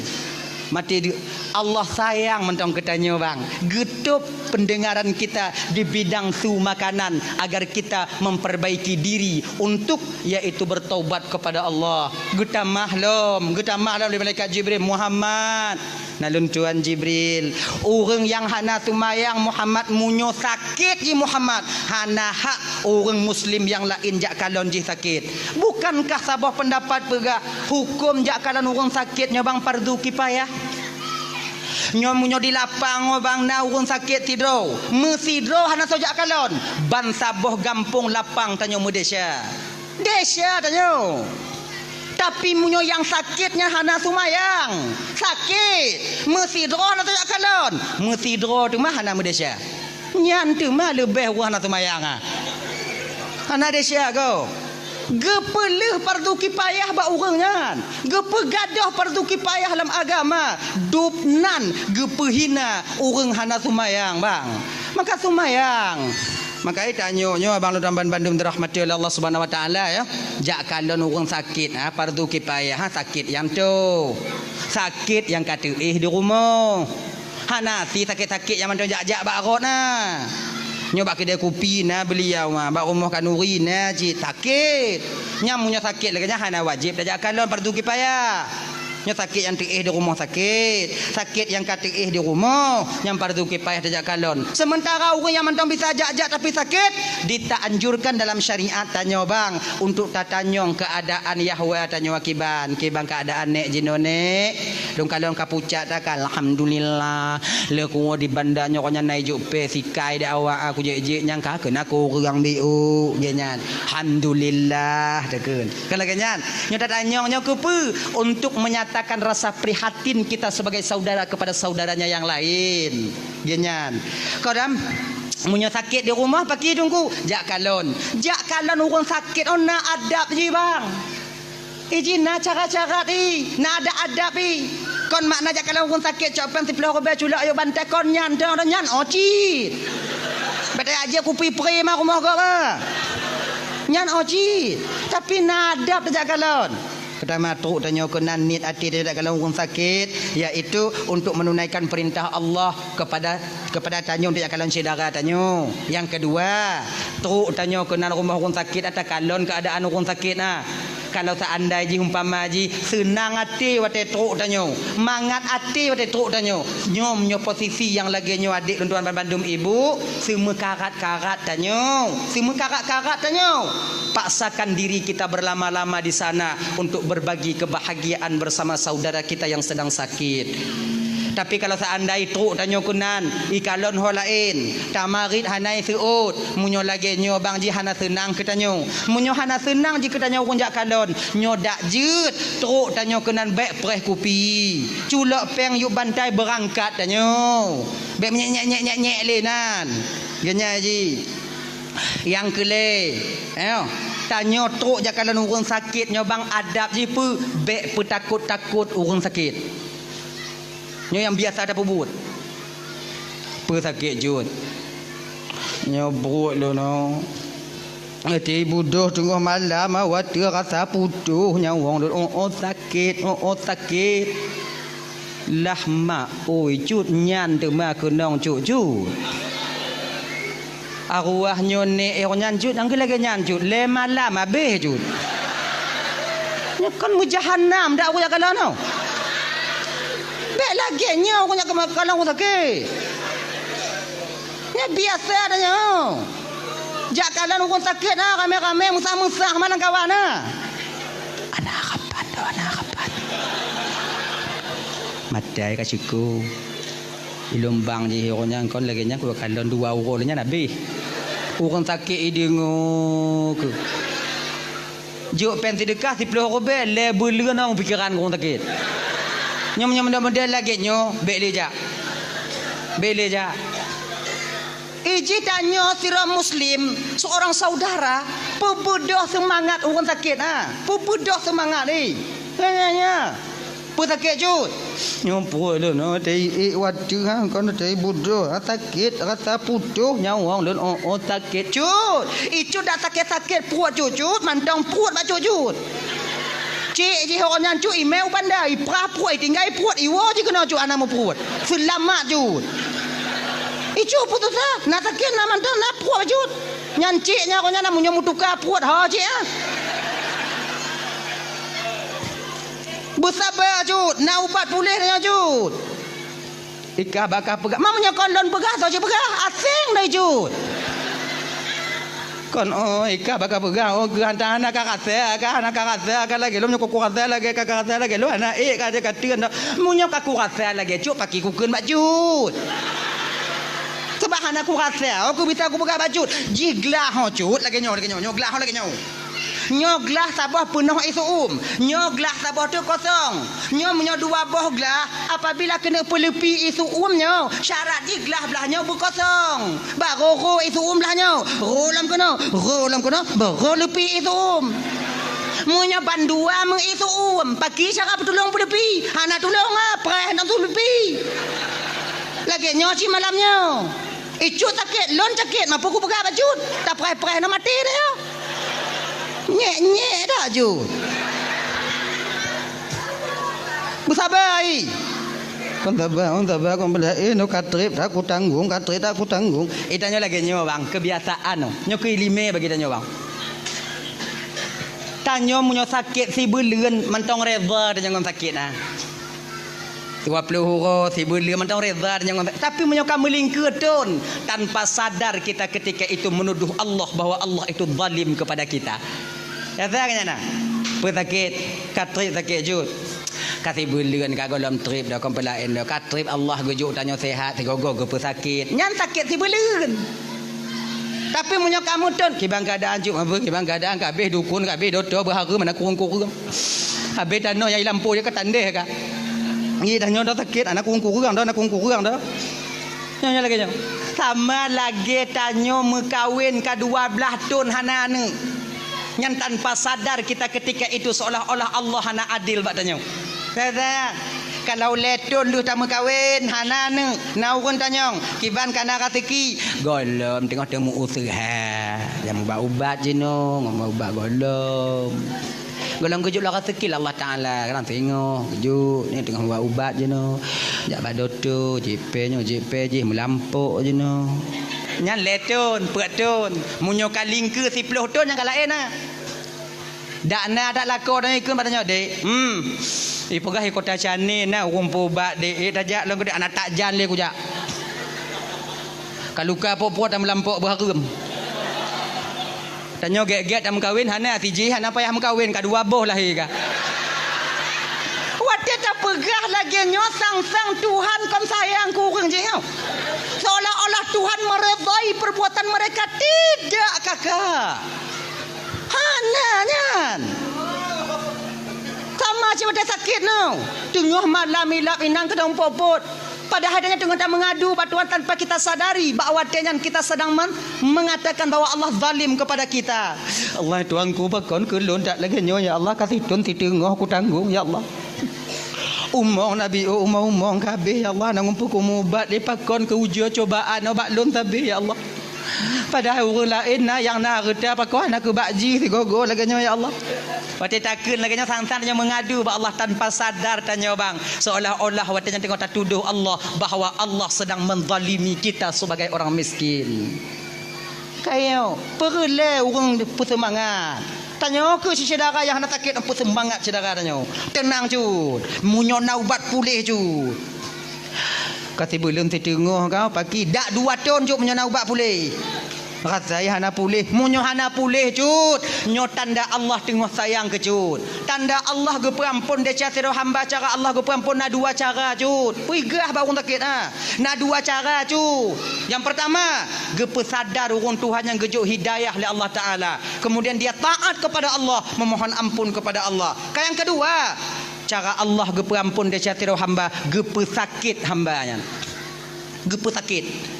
Maté deuek. Allah sayang mantong keu tanyoe bang. Geutôb peundeungaran kita di bidang su makanan agar kita memperbaiki diri untuk yaitu bertaubat kepada Allah. Geutamah lom, geutamah lom lé malaikat Jibril, "Muhammad, na lôn tuan Jibril, ureuëng nyang hana seumayang Muhammad meunyoe sakét jih Muhammad, hana hak ureuëng muslim nyang laén jak kalon jih sakét. Bukankah saboh peundapat peugah huköm jak kalon ureuëng sakét nyoe bang fardu kifayah? Nyoe meunyoe di lapang nyoe bang na ureuëng sakét sidroe, meusidroe hana soe jak kalon, ban saboh gampông lapang tanyoe meudesya." Desya tanyoe. Tapi meunyoe nyang sakét nyan hana seumayang, sakét, meusidroe hana soe jak kalon, meusidroe teuma hana meudesya. Nyan teuma leubeh ureuëng hana seumayang, ah. Hana desya goe. Geupeuleueh fardu kifayah bak ureuëng nyan. Geupeugadôh fardu kifayah lam agama. Dub nan geupeuhina ureuëng hana seumayang, bang. Maka seumayang. Maka tanyoe nyoe abang lôn ban bandum dirahmati oleh Allah Subhanahu Wa Taala, ya. Jak kalon ureuëng sakét, ha, fardu kifayah, ha, sakét nyang toe. Sakét nyang ka teuéh di rumoh. Hana si sakét-sakét nyang mantong jak-jak bak rot na. Nyoe bak keudè kupi na beuliau, ha, bak rumoh khanuri na cit sakét. Nyang meunyoe sakét lagée nyan hana wajéb tajak kalon fardu kifayah. Nyoe sakét nyang teuéh di rumoh sakét, sakét nyang ka teuéh di rumoh, nyang fardu kifayah tajak kalon. Seumeuntara ureuëng nyang mantong bisa jak-jak tapi sakét, ditaanjurkan dalam syariat tanyoe bang untuk tatanyong keuadaan yahwa tanyoe akiban. Kiban keuadaan nék jinoe nék? Lôn kalon ka pucak takan, alhamdulillah. Lé kuwoe di banda nyoe nyan na ijok pé sikai di awak aku jek-jek nyang ka keunan kureueng biôk, jek nyan. Alhamdulillah, takheun. Kan lagée nyan. Nyoe tatanyong nyoe keupeue? Untuk menyatakan rasa prihatin kita sebagai saudara kepada saudaranya yang lain. Jek nyan. Kadang meunyoe sakét di rumoh, pakri teungku, jak kalon. Jak kalon ureuëng sakét, oh na adab jih bang. Iji na cara-cara i, na adab-adab i. Kon makna jak kalon ureuëng sakét cok péng siplôh ribée culok ayue bantai kon nyan dong nyan, oh cit. Bèk tajak kupi prima rumoh gob, ah. Nyan, oh cit. Tapi na adab tajak kalon. Peutama trok tanyoe keunan niet até tajak kalon ureuëng sakét, yaitu untuk menunaikan perintah Allah kepada kepada tanyoe untuk jak kalon syedara tanyoe. Nyang keudua, trok tanyoe keunan rumoh ureuëng sakét, takalon keuadaan ureuëng sakét na. Kalau seandai jih umpama jih seunang até watée trok tanyoe, mangat até watée trok tanyoe, nyoe nyoe posisi nyang lagée nyoe adék lôn tuan bandum ibu, seumeukarat-karat tanyoe, seumeukarat-karat tanyoe. Paksakan diri kita berlama-lama di sana untuk berbagi kebahagiaan bersama saudara kita yang sedang sakit. Tapi kalau seandai trok tanyoe keunan, ikalon ho laén, tamarit hana iseuôt, meunyoe lagée nyoe bang jih hana seunang keu tanyoe. Meunyoe hana seunang jih keu tanyoe ureuëng jak kalon, nyoe dak jeuet trok tanyoe keunan bék preh kupi. Culok péng yup bantai beurangkat tanyoe. Bék menyek-nyek-nyek-nyek lé nan. Geunya jih. Nyang keulhée, eh, tanyoe trok jak kalon ureuëng sakét nyoe bang adab jih peue, bék peutakot-takot ureuëng sakét. Nyoe nyang biasa tapeubuet. Peue sakét jeuet? Nyoe pruet lôn nyoe. Ati budôh teungoh malam, watée rasa putôh nyawöng lôn, oh, oh, sakét, oh, oh, sakét. Lah mak, oi, cut nyan teuma keunong cut-cut. Arwah nyoe nek eh nyan cut, nyang lagée nyan cut, lé malam habéh cut. Nyoe kon meujahanam dak ureuëng jak kalon nyoe. Bék lagée nyoe ureuëng jak kalon ureuëng sakét. Nyoe biasa dah nyoe. Jak kalon ureuëng sakét na ramé-ramé, meusah-meusah malam kawan na. Ana kapan dah, ana kapan. Matai ka syukur. Ilôn bang jih ureuëng nyan kon lagée nyan, kukalon dua uroe nyan habéh. Ureuëng sakét ideungoe keu. Jok péng seudeukah siplôh rubée, lé beuleuen ong pikeran ureuëng sakét. Nyoe meunyoe model-model lagée nyoe, bék lé jak. Bék lé jak. Iji tanyoe sidroe muslim, seorang saudara, peubeudoh seumangat ureuëng sakét, ha. Peubeudoh seumangat, eh. Nya, nya, nya. Peue sakét cut? Nyoe pruet lôn, oh, teuiék watée, ha, kon teuiék budôh, ha, sakét, rasa putôh nyawöng lôn, oh, oh, sakét cut. Icut dak sakét-sakét pruet cut-cut, mantong pruet bak cut-cut. Cik jih ureuëng nyan cut, imé u banda, iprah pruet, itinggai pruet, iwoe jih keunoe cut, hana meupruet. Seulamat cut. Icut putus asa, na sakét, na mantong, na pruet bak cut. Nyan cik nyan, ureuëng nyan na meunyoe meutuka pruet, ho cik, ah. Beusaba cut, na ubat puléh nyan cut. Ikah bakah peugah, ma meunyoe kon lôn peugah, soe cit peugah, aséng dai cut. Kon, oh, ikah bakah peugah, oh, geuh hana ka rasa, ka hana ka rasa, ka lagée lôn meunyoe ka kurasa lagée, ka, ka rasa lagée lôn, hana ék ka, ka teun dah. Meunyoe ka kurasa lagée cut, pakri kukheun bak cut. Sabab hana kurasa, oh, kubisa kupeugah bak cut. Jih glah ho cut, lagée nyoe, lagée nyoe, nyoe glah ho lagée nyoe. Nyoe glah saboh peunoh ié seu-uem. Nyoe glah saboh teuk kosong. Nyoe meunyoe dua boh glah, apabila keuneuk peuleupi ié seu-uem nyoe, syarat jih glah blaih nyoe beukosong. Barô rô ié seu-uem blaih nyoe, rô lom keunoe, rô lom keunoe, barô leupi ié seu-uem. Meunyoe bandua meu ié seu-uem, pakri cara peutulông peuleupi? Hana tulông, ah, preh ngon peuleupi. Lagée nyoe cit malam nyoe. Icut sakét, lôn sakét, ma peue kupeugah bak cut. Tapreh-preh na maté dah nyoe. Nyek-nyek dah cut. Beusaba, ai. Kon saba, kon saba, kon bela, eh, nyoe ka treb, dak kutanggong, ka treb, dak kutanggong. Eh, tanyoe lagée nyoe, bang, kebiasaan nyoe. Nyoe keuiéleumé bagi tanyoe, bang. Tanyoe meunyoe sakét sibeuleuen, mantong reda tanyoe ngon sakét, ah. Dua ploh uroe, sibeuleuen mantong reda tanyoe ngon, tapi meunyoe ka meulingkeue thon, tanpa sadar kita ketika itu menuduh Allah bahwa Allah itu zalim kepada kita. Rasa ka nyan na? Peue sakét? Ka treb sakét cut. Ka sibeuleuen ka gohlom treb dah, kon peue laén dah. Ka treb Allah geujok tanyoe sehat, sigoe-goe geupeusakét. Nyan sakét sibeuleuen. Tapi meunyoe ka meuthon, kiban keuadaan cut, apa? Kiban keuadaan ka habéh dukon, ka habéh dokto, beuhareuem, hana kureueng-kureueng. Habéh tanoh nyang i lampôh jih ka tandeh ka. Ngi tanyoe dah sakét, hana kureueng-kureueng dah, hana kureueng-kureueng dah. Nyoe, nyoe lagée nyoe. Sama lagée tanyoe meukawen ka dua blaih thon hana aneuëk. Nyan tanpa sadar kita ketika itu seolah-olah Allah hana adil bak tanyoe. Saya, saya, kalau lhée thon lheueh tameukawen, hana aneuëk, na ureuëng tanyong, kiban ka na raseuki, gohlom teungoh teumeuuseuha. Nyang ubat-ubat jinoe, ngon ubat gohlom. Gohlom geujok lam raseuki lé Allah Taala, kadang singoh geujok, nyoe teungoh ubat-ubat jinoe. Jak bak dokto, jieb pèng nyoe, jieb pèng jih, meulampôk jinoe. Nyan lhée thon, peuet thon. Meunyoe ka lingkeue siploh thon, nyan ka laén na. Dak na, dak lakoe tanyoe ikheun bak tanyoe, "Dek, hmm, ipeugah i Kota Chennai na ureuëng peuubat, Dek, eh, tajak lôn keu Dek, hana tajak lé kujak. Ka luka pok-pok dan meulampôk beuhareuem." Tanyoe gét-gét tameukawen, hana sijih, hana payah meukawen, ka dua boh lahé ka. Watée tapeugah Lagèe nyoe sang-sang Tuhan kon sayang keu ureueng jih nyoe. Seolah-olah Tuhan meredai perbuatan mereka. Tidak, kakak. Hana nyan. Sama cit watèe sakét nyoe. Teungoh malam ilap inong keudong pot-pot. Padahai tanyoe teungoh tameungadu bak Tuhan tanpa kita sadari bahwa watèe nyan kita sedang men-, mengatakan bahwa Allah zalim kepada kita. Allah Tuhanku, pakon keu lôn that lagèe nyoe, ya Allah, ka sithon siteungoh kutanggong, ya Allah. Umong nabi, oh, umong-umong ka habéh, ya Allah, na ngumpul keu mubat lé pakon keu ujoe cobaan bak lôn sabé, ya Allah. Padahai ureueng laén na nyang na reuta pakon hana keu bak jih sigoe-goe lagèe nyoe, ya Allah. Watèe takheun lagèe nyoe, sang-sang tanyoe meungadu bak Allah tanpa sadar tanyoe bang, seolah-olah watèe nyan teungoh tatudoh Allah bahwa Allah sedang menzalimi kita sebagai orang miskin. Kayo, peureulèe ureueng peuseumangat. Tanyoe keuh syedara nyang hana sakét, peuseumangat syedara tanyoe. Teunang cut, meunyoe na ubat puléh cut. Ka sibuleuen siteungoh kah, paki, dak dua thon cut meunyoe na ubat puléh. Rasai hana puléh, meunyoe hana puléh cut, nyoe tanda Allah teungoh sayang keu cut. Tanda Allah geupeuampon desya sidroe hamba, cara Allah geupeuampon na dua cara cut. Peugah bak ureueng sakét, ha. Na dua cara cut. Nyang peurtama, geupeusadar ureueng tuha nyang geujok hidayah lé Allah Taala. Kemudian dia taat kepada Allah, memohon ampun kepada Allah. Ka nyang keudua, cara Allah geupeuampon desya sidroe hamba, geupeusakét hamba nyan. Geupeusakét.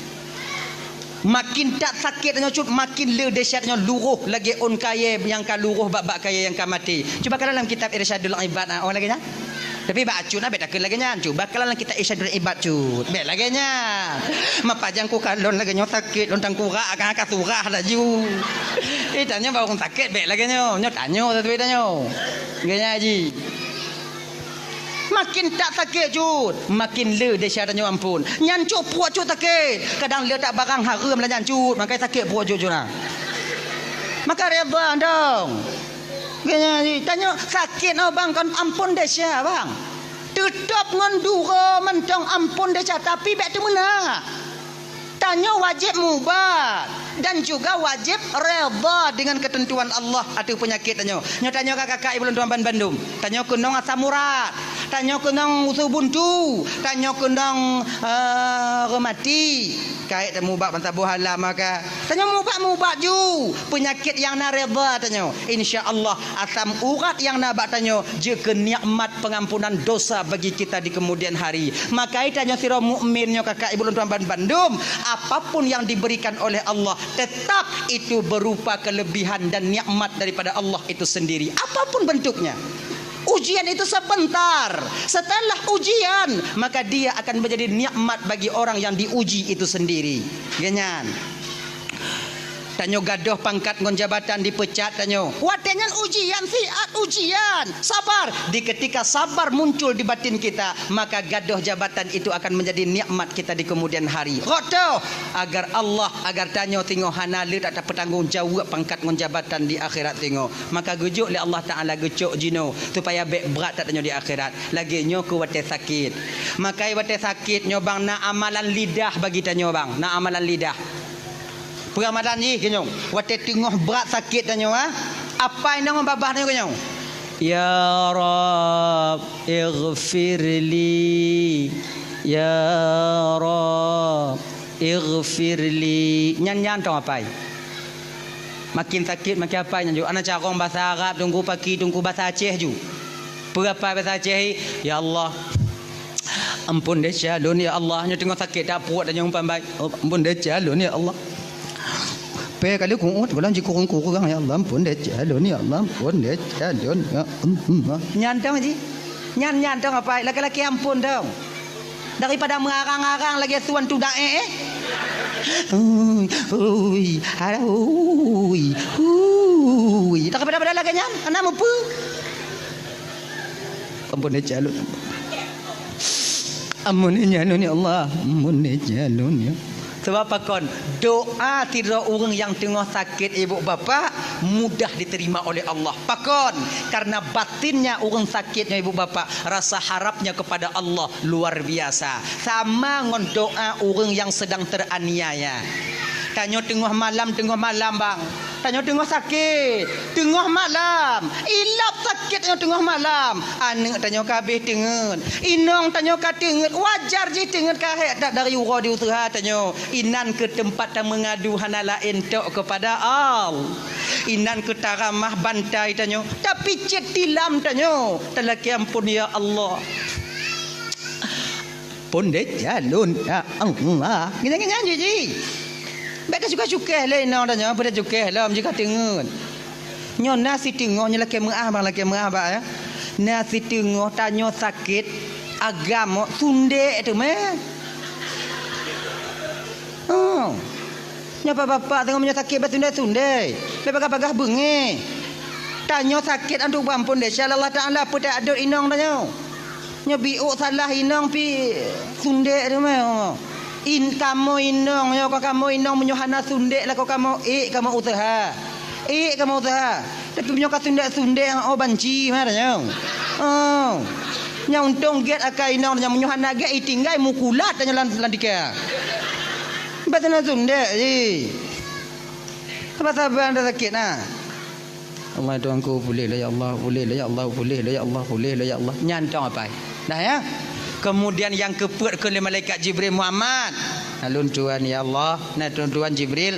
Makin that sakét nyoe cut, makin le dahsyat nyoe, luroh lagèe ôn kayèe nyang ka luroh bak, bak kayèe nyang ka maté. Cuba kalon lam kitab Irsyadul Ibad, ah, oh, lagèe nyan. Tapi bak acut na bèk takheun lagèe nyan. Cuba kalon lam kitab Irsyadul Ibad cut. Bèk lagèe nyan. Mapajang kukalon lagèe nyoe sakét, lôn tangkurak ka, ka surah laju. Eh, tanyoe bak ureueng sakét bèk lagèe nyoe. Nyoe tanyoe, tateupeue tanyoe. Lagèe nyan ji. Makin that sakét cut, makin le dahsyat tanyoe ampon. Nyan cut pruet cut sakét. Kadang le that barang hareuem lah nyan cut, maka sakét pruet cut cut na. Maka reda dong. Geunya tanyoe sakét nyoe bang, kon ampon dahsyat bang. Teutap ngon duro mantong ampon dahsyat, tapi bèk teumeunak. Tanyoe wajéb mubat dan juga wajéb reda dengan ketentuan Allah ateueh peunyakét tanyoe. Nyoe tanyoe ka kakak ibu lôn tuan ban bandum. Tanyoe keunong asam urat, tanyoe keunong usu buntu, tanyoe keunong, eh, rematik. Kayèe tamubat ban saboh alam maka. Tanyoe mubat-mubat ju peunyakét nyang na reda tanyoe. Insya Allah, asam urat nyang na bak tanyoe jeuet keu nikmat pengampunan dosa bagi kita di kemudian hari. Maka tanyoe sidroe mukmin nyoe kakak ibu lôn tuan ban bandum, apapun yang diberikan oleh Allah, tetap itu berupa kelebihan dan nikmat daripada Allah itu sendiri. Apapun bentuknya. Ujian itu sebentar. Setelah ujian, maka dia akan menjadi nikmat bagi orang yang diuji itu sendiri. Geunya nyan. Tanyoe gadôh pangkat ngon jabatan, dipeucat tanyoe. Watèe nyan ujian, siat ujian. Sabar. Di ketika sabar muncul di batin kita, maka gadôh jabatan itu akan menjadi nikmat kita di kemudian hari. Rot toh, agar Allah, agar tanyoe singoh hana le that tapeutanggong jaweueb pangkat ngon jabatan di akhirat singoh. Maka geujok lé Allah Taala geucok jinoe supaya bèk brat that tanyoe di akhirat. Lagèe nyoe keu watèe sakét. Maka watèe sakét nyoe bang, na amalan lidah bagi tanyoe bang, na amalan lidah. Peuramalan jih keunoe, watèe teungoh brat sakét tanyoe, ha? Apai ngon babah tanyoe keunoe, "Ya Rabb, ighfirli. Ya Rabb, ighfirli." Nyan, nyan tong apai. Makin sakét, makin apai nyan ju. Ana carông basa Arab, teungku paki, teungku basa Aceh ju. Peue apai basa Aceh, "Ya Allah, ampôn desya lôn, ya Allah." Nyoe teungoh sakét that pruet, tanyoe umpan bai. "Oh, ampôn desya lôn, ya Allah." Pèng kali ku'uet, gohlom jikurong-kurong, "Ya Allah, ampôn desya lôn, ya Allah, ampôn desya lôn, ya Allah." Nyan tong ji. Nyan, nyan tong apai, laki-laki ampôn tong. Daripada meurarang-rarang lagèe suan tudak, eh, eh. Ui, ui, alah, ui, ui. Daripada-pada lagèe nyan, hana mupeue. Ampôn desya lôn. Ampôn desya lôn, ya Allah. Ampôn desya lôn, ya. Sabab pakon? Doa sidroe ureueng nyang teungoh sakét, ibu bapak, mudah diterima oleh Allah. Pakon? Karena batinnya ureueng sakét nyoe, ibu bapak, rasa harapnya kepada Allah luar biasa. Sama ngon doa ureueng nyang sedang teraniaya. Tanyoe teungoh malam, teungoh malam, bang. Tanyoe teungoh sakét, teungoh malam. Ilab sakét tanyoe teungoh malam. Aneuk tanyoe ka habéh teungeut. Inong tanyoe ka teungeut. Wajar jih teungeut ka hék that dari uroe di useuha tanyoe. Inan keuh teumpat tameungadu hana laén tok keupada Allah. Inan keuh taramah bantai tanyoe. Tapicét tilam tanyoe. Talakée amphon, ya Allah. Pondét jalon, ya Allah. Nyan, nyan, nyan, jih, jih. Bèk teucukéh-cukéh lé inong tanyoe, peue teucukéh lom, jih ka teungeut. Nyoe na siteungoh, nyoe lakée meu'ah, bang, lakée meu'ah, bang, ya. Na siteungoh tanyoe sakét, agam, sundék teumé. Oh. Nyoe bapak-bapak teungoh meunyoe sakét bak sundék-sundék. Bèk bagah-bagah beungéh. Tanyoe sakét antu bang pondét, insya Allah Ta'ala peue teuadot inong tanyoe. Nyoe biôk salah inong pih sundék teumé. In, kamoe inong, nyoe ka kamoe inong meunyoe hana sundék lakoe kamoe, ék kamoe useuha. Ék kamoe useuha. Tapi meunyoe ka sundék-sundék, oh, banci meunan tanyoe. Oh. Nyang untông gét akai inong, nyang meunyoe hana gét, itinggai mukulat tanyoe lam, lam tika. Bèk sundék-sundék jih. Saban-saban dah sakét na. Allah Tuhanku, puléh lé ya Allah, puléh lé ya Allah, puléh lé ya Allah, puléh lé ya Allah. Nyan tong apai. Dah ya. Kemudian nyang keupeuet kheun lé malaikat Jibril, Muhammad. Nah, lôn tuan ya Allah, nah lôn tuan Jibril.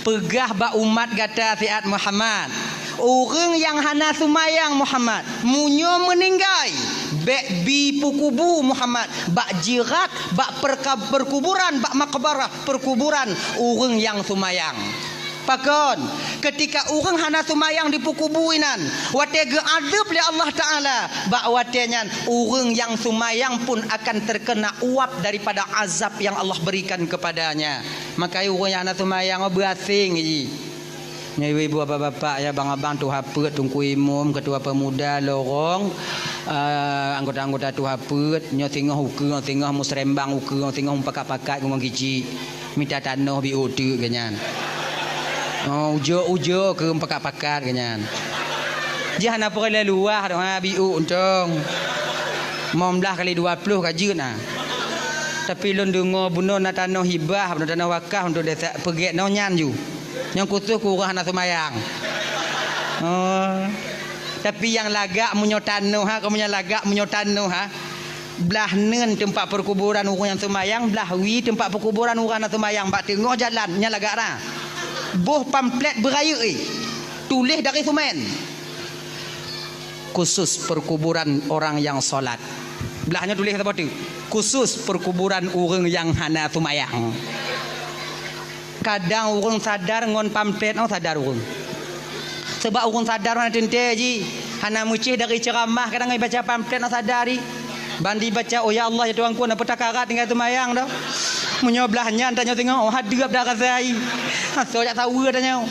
Peugah bak umat gata siat Muhammad. Ureuëng nyang hana seumayang Muhammad, meunyoe meuninggai, bèk bi peukubu Muhammad, bak jirat, bak perka-, perkuburan, bak makbarah, perkuburan ureuëng nyang seumayang. Pakon, keutika ureuëng hana seumayang dipeukubu inan, watée geuadeueb lé Allah Taala, bak watée nyan ureuëng nyang seumayang pun akan terkena uap daripada azab yang Allah berikan kepadanya. Maka ureuëng nyang hana seumayang, oh, beuaséng jih. Nyoe ibu-ibu, bapak-bapak, ya, abang-abang, tuha peuet, teungku imum, ketua pemuda, lorong, eh, anggota-anggota tuha peuet, nyoe singoh ukeue, singoh musrembang ukeue, singoh mupakat-pakat ngon kicik. Mita tanoh biôk teuk geuh nyan. Oh, ujoe-ujoe keu pakat-pakat geuh nyan. Jih hana peureulée luwah doh, ha, biôk untông. Limong blaih kali dua ploh ka jeuet na. Tapi lôn deungoe bunoe na tanoh hibah, bunoe tanoh wakaf untuk desa, peugét nyoe nyan ju. Nyang khusus keu ureuëng hana seumayang. Oh. Tapi nyang lagak meunyoe tanoh, ha, kamoe nyang lagak meunyoe tanoh, ha. Blah neun teumpat peukuburan ureuëng nyang seumayang, blah wie teumpat peukuburan ureuëng hana seumayang bak teungoh jalan, nyan lagak na. Boh pamflet beurayeuk, eh, tuléh dari seumén. Khusus perkuburan orang yang salat. Blah nyoe tuléh saboh teuk. Khusus perkuburan ureuëng nyang hana seumayang. Kadang ureuëng sadar ngon pamflet, oh, sadar ureuëng. Sabab ureuëng sadar hana teuntée jih, hana meucéh dari ceuramah, kadang ibaca pamflet na sadar jih. Ban dibaca, "Oh ya Allah, ya Tuhanku, na peutakarat tinggai seumayang dah." Meunyoe blah nyan tanyoe singoh, oh, hadeueb dah rasa jih. Asoe jak saweue tanyoe.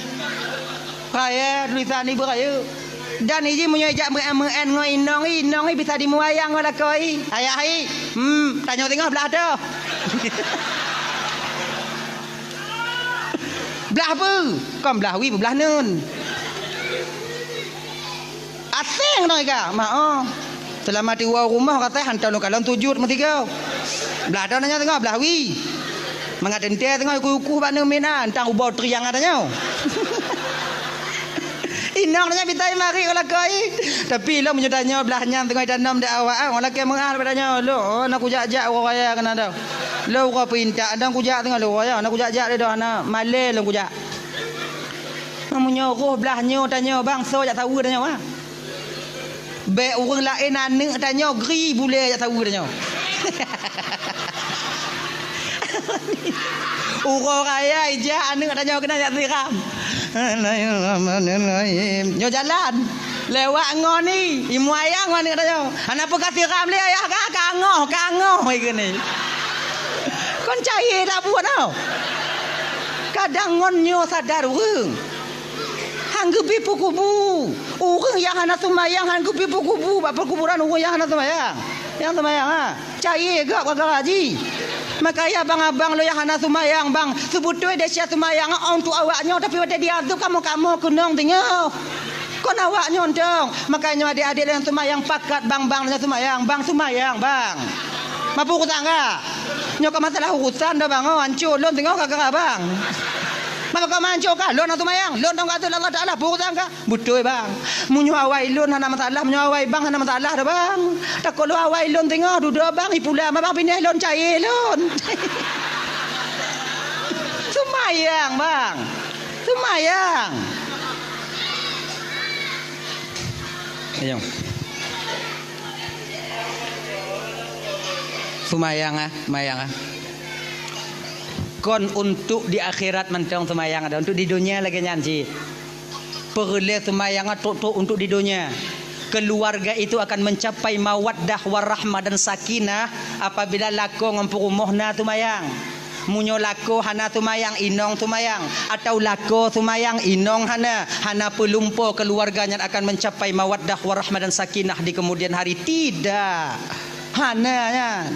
Raya tulisan ibu raya. Dan iji meunyoe jak meu'en-meu'en ngon inong, inong bisa dimuayang ngon lakoe. Ayah, hmm, tanyoe singoh blah toh. Blah peue? Kon blah wie, blah neun. Aséng ngon ika, mak, oh. Seulama tiwoe rumoh ka teuh hantom lôn kalon sujud meusigoe. Blah toh tanyoe singoh blah wie. Mangat teuntée singoh uku-uku bak neun mina, entang ubau triang tanyoe. Inong tanyoe bitai marit ngon lakoe. Tapi lôn meunyoe tanyoe blah nyan singoh tanom di awak, ah, ngon lakée meu'ah bak tanyoe. Lôn, oh, na kujak-jak uroe raya keunan dah. Lôn uroe peuintak, dan kujak singoh lôn uroe raya, na kujak-jak lé dah, na malée lôn kujak. Meunyoe roh blah nyoe tanyoe bang, soe jak saweue tanyoe, ah. Bék ureuëng laén aneuk tanyoe gri bulée jak saweue tanyoe. Uroe raya ijak aneuk tanyoe keunan jak siram. Bismillahirrahmanirrahim. Nyoe jalan. Lewat ngon ni, imuayang ngon aneuk tanyoe. Hana peue ka siram lé ayah ka, kangoh, kangoh ikeu ni. Kon cayée dak buet tau. Kadang ngon nyoe sadar ureuëng. Han geubri peukubu. Ureuëng nyang hana seumayang han geubri peukubu bak peukuburan ureuëng nyang hana seumayang. Nyang seumayang, ha. Cayée gak gara-gara jih. Makanya abang-abang lôn nyang hana seumayang, bang, seubeutôi desya seumayang untuk awak nyoe, tapi watée diazeueb kamoe-kamoe keunong teungoh. Kon awak nyoe dong. Makanya adék-adék nyang seumayang pakat, bang, bang nyang seumayang, bang seumayang, bang. Mapu urusan ka? Nyoe ka masalah urusan dah, bang, oh, hancô lôn teungoh gara-gara bang. Maka manco kah, lôn hana seumayang, lôn tong ka Allah Taala, peue urusan kah? Beutôi, bang. Meunyoe awai lôn hana masalah, meunyoe awai bang hana masalah dah, bang. Takot lôn awai lôn teungoh dudoe bang, ipula ma bang, pinéh lôn cayée lôn. Seumayang, bang. Seumayang. Ayo. Seumayang ah, seumayang ah. Kon untuk di akhirat mantong seumayang, ada untuk di dunia lagée nyan cit. Peureulée seumayang trok-trok untuk di dunia. Keluarga itu akan mencapai mawaddah warahmah dan sakinah apabila lakoe ngon peurumoh na seumayang. Meunyoe lakoe hana seumayang, inong seumayang, atau lakoe seumayang, inong hana, hana peulumpo keluarga nyan akan mencapai mawaddah warahmah dan sakinah di kemudian hari. Tidak. Hana nyan.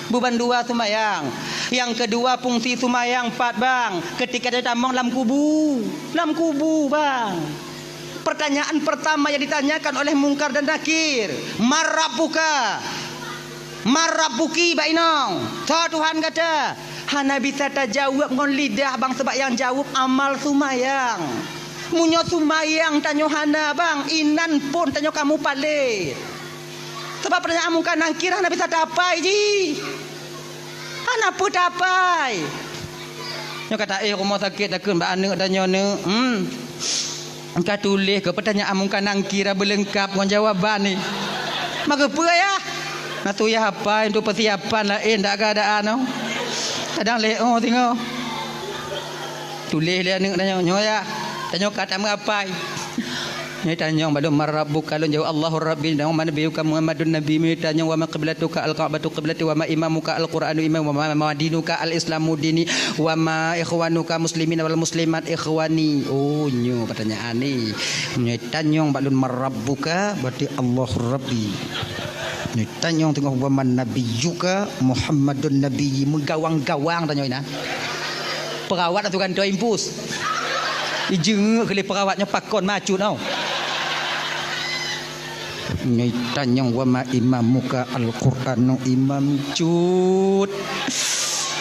Buban dua seumayang. Nyang keudua fungsi seumayang pat, bang. Ketika tatamong lam kubu. Lam kubu, bang. Pertanyaan pertama yang ditanyakan oleh Mungkar dan Nakir, "Man rabbuka?" "Man rabbuki, bak inong? Soe Tuhan gata?" Hana bisa tajaweueb ngon lidah, bang, sabab nyang jaweueb amal seumayang. Meunyoe seumayang tanyoe hana, bang, inan phon tanyoe ka mupalét. Sabab pertanyaan Mungkar Nakir hana bisa tapai jih. Hana peue tapai. Nyoe ka taéh rumoh sakét takheun bak aneuk tanyoe, neuk. Hmm. Ka tuléh keu pertanyaan Mungkar Nakir beuleungkab ngon jawaban ni. Maka peue yah? Na tu yah apai untuk persiapan laén dak keadaan tu. Kadang lé oh singoh. Tuléh lé aneuk tanyoe, nyoe yah. Tanyoe ka tameuapai. Nyoe tanyong bak lôn, "Man rabbuka?" Lôn jaweueb, "Allahu Rabbi." Tanyong, "Man nabiyyuka?" "Muhammadun nabiyyi." Tanyong, "Wa ma qiblatuka?" "Al-Ka'batu qiblati." "Wa ma imamuka?" "Al-Qur'anu imami." "Wa ma, ma dinuka?" "Al-Islamu dini." "Wa ma ikhwanuka muslimina wal muslimat?" "Ikhwani." Oh, nyoe pertanyaan ni. Nyoe tanyong bak lôn, "Man rabbuka?" Berarti, "Allahu Rabbi." Nyoe tanyong teungoh, "Wa man nabiyyuka?" "Muhammadun nabiyyi." Meugawang-gawang tanyong inan. Perawat atau gantoe impus. Ijeungeuk keu lé perawat nyoe pakon macut tau. Nyoe tanyong, "Wa ma imamuka?" "Al-Qur'anu imami." Cut.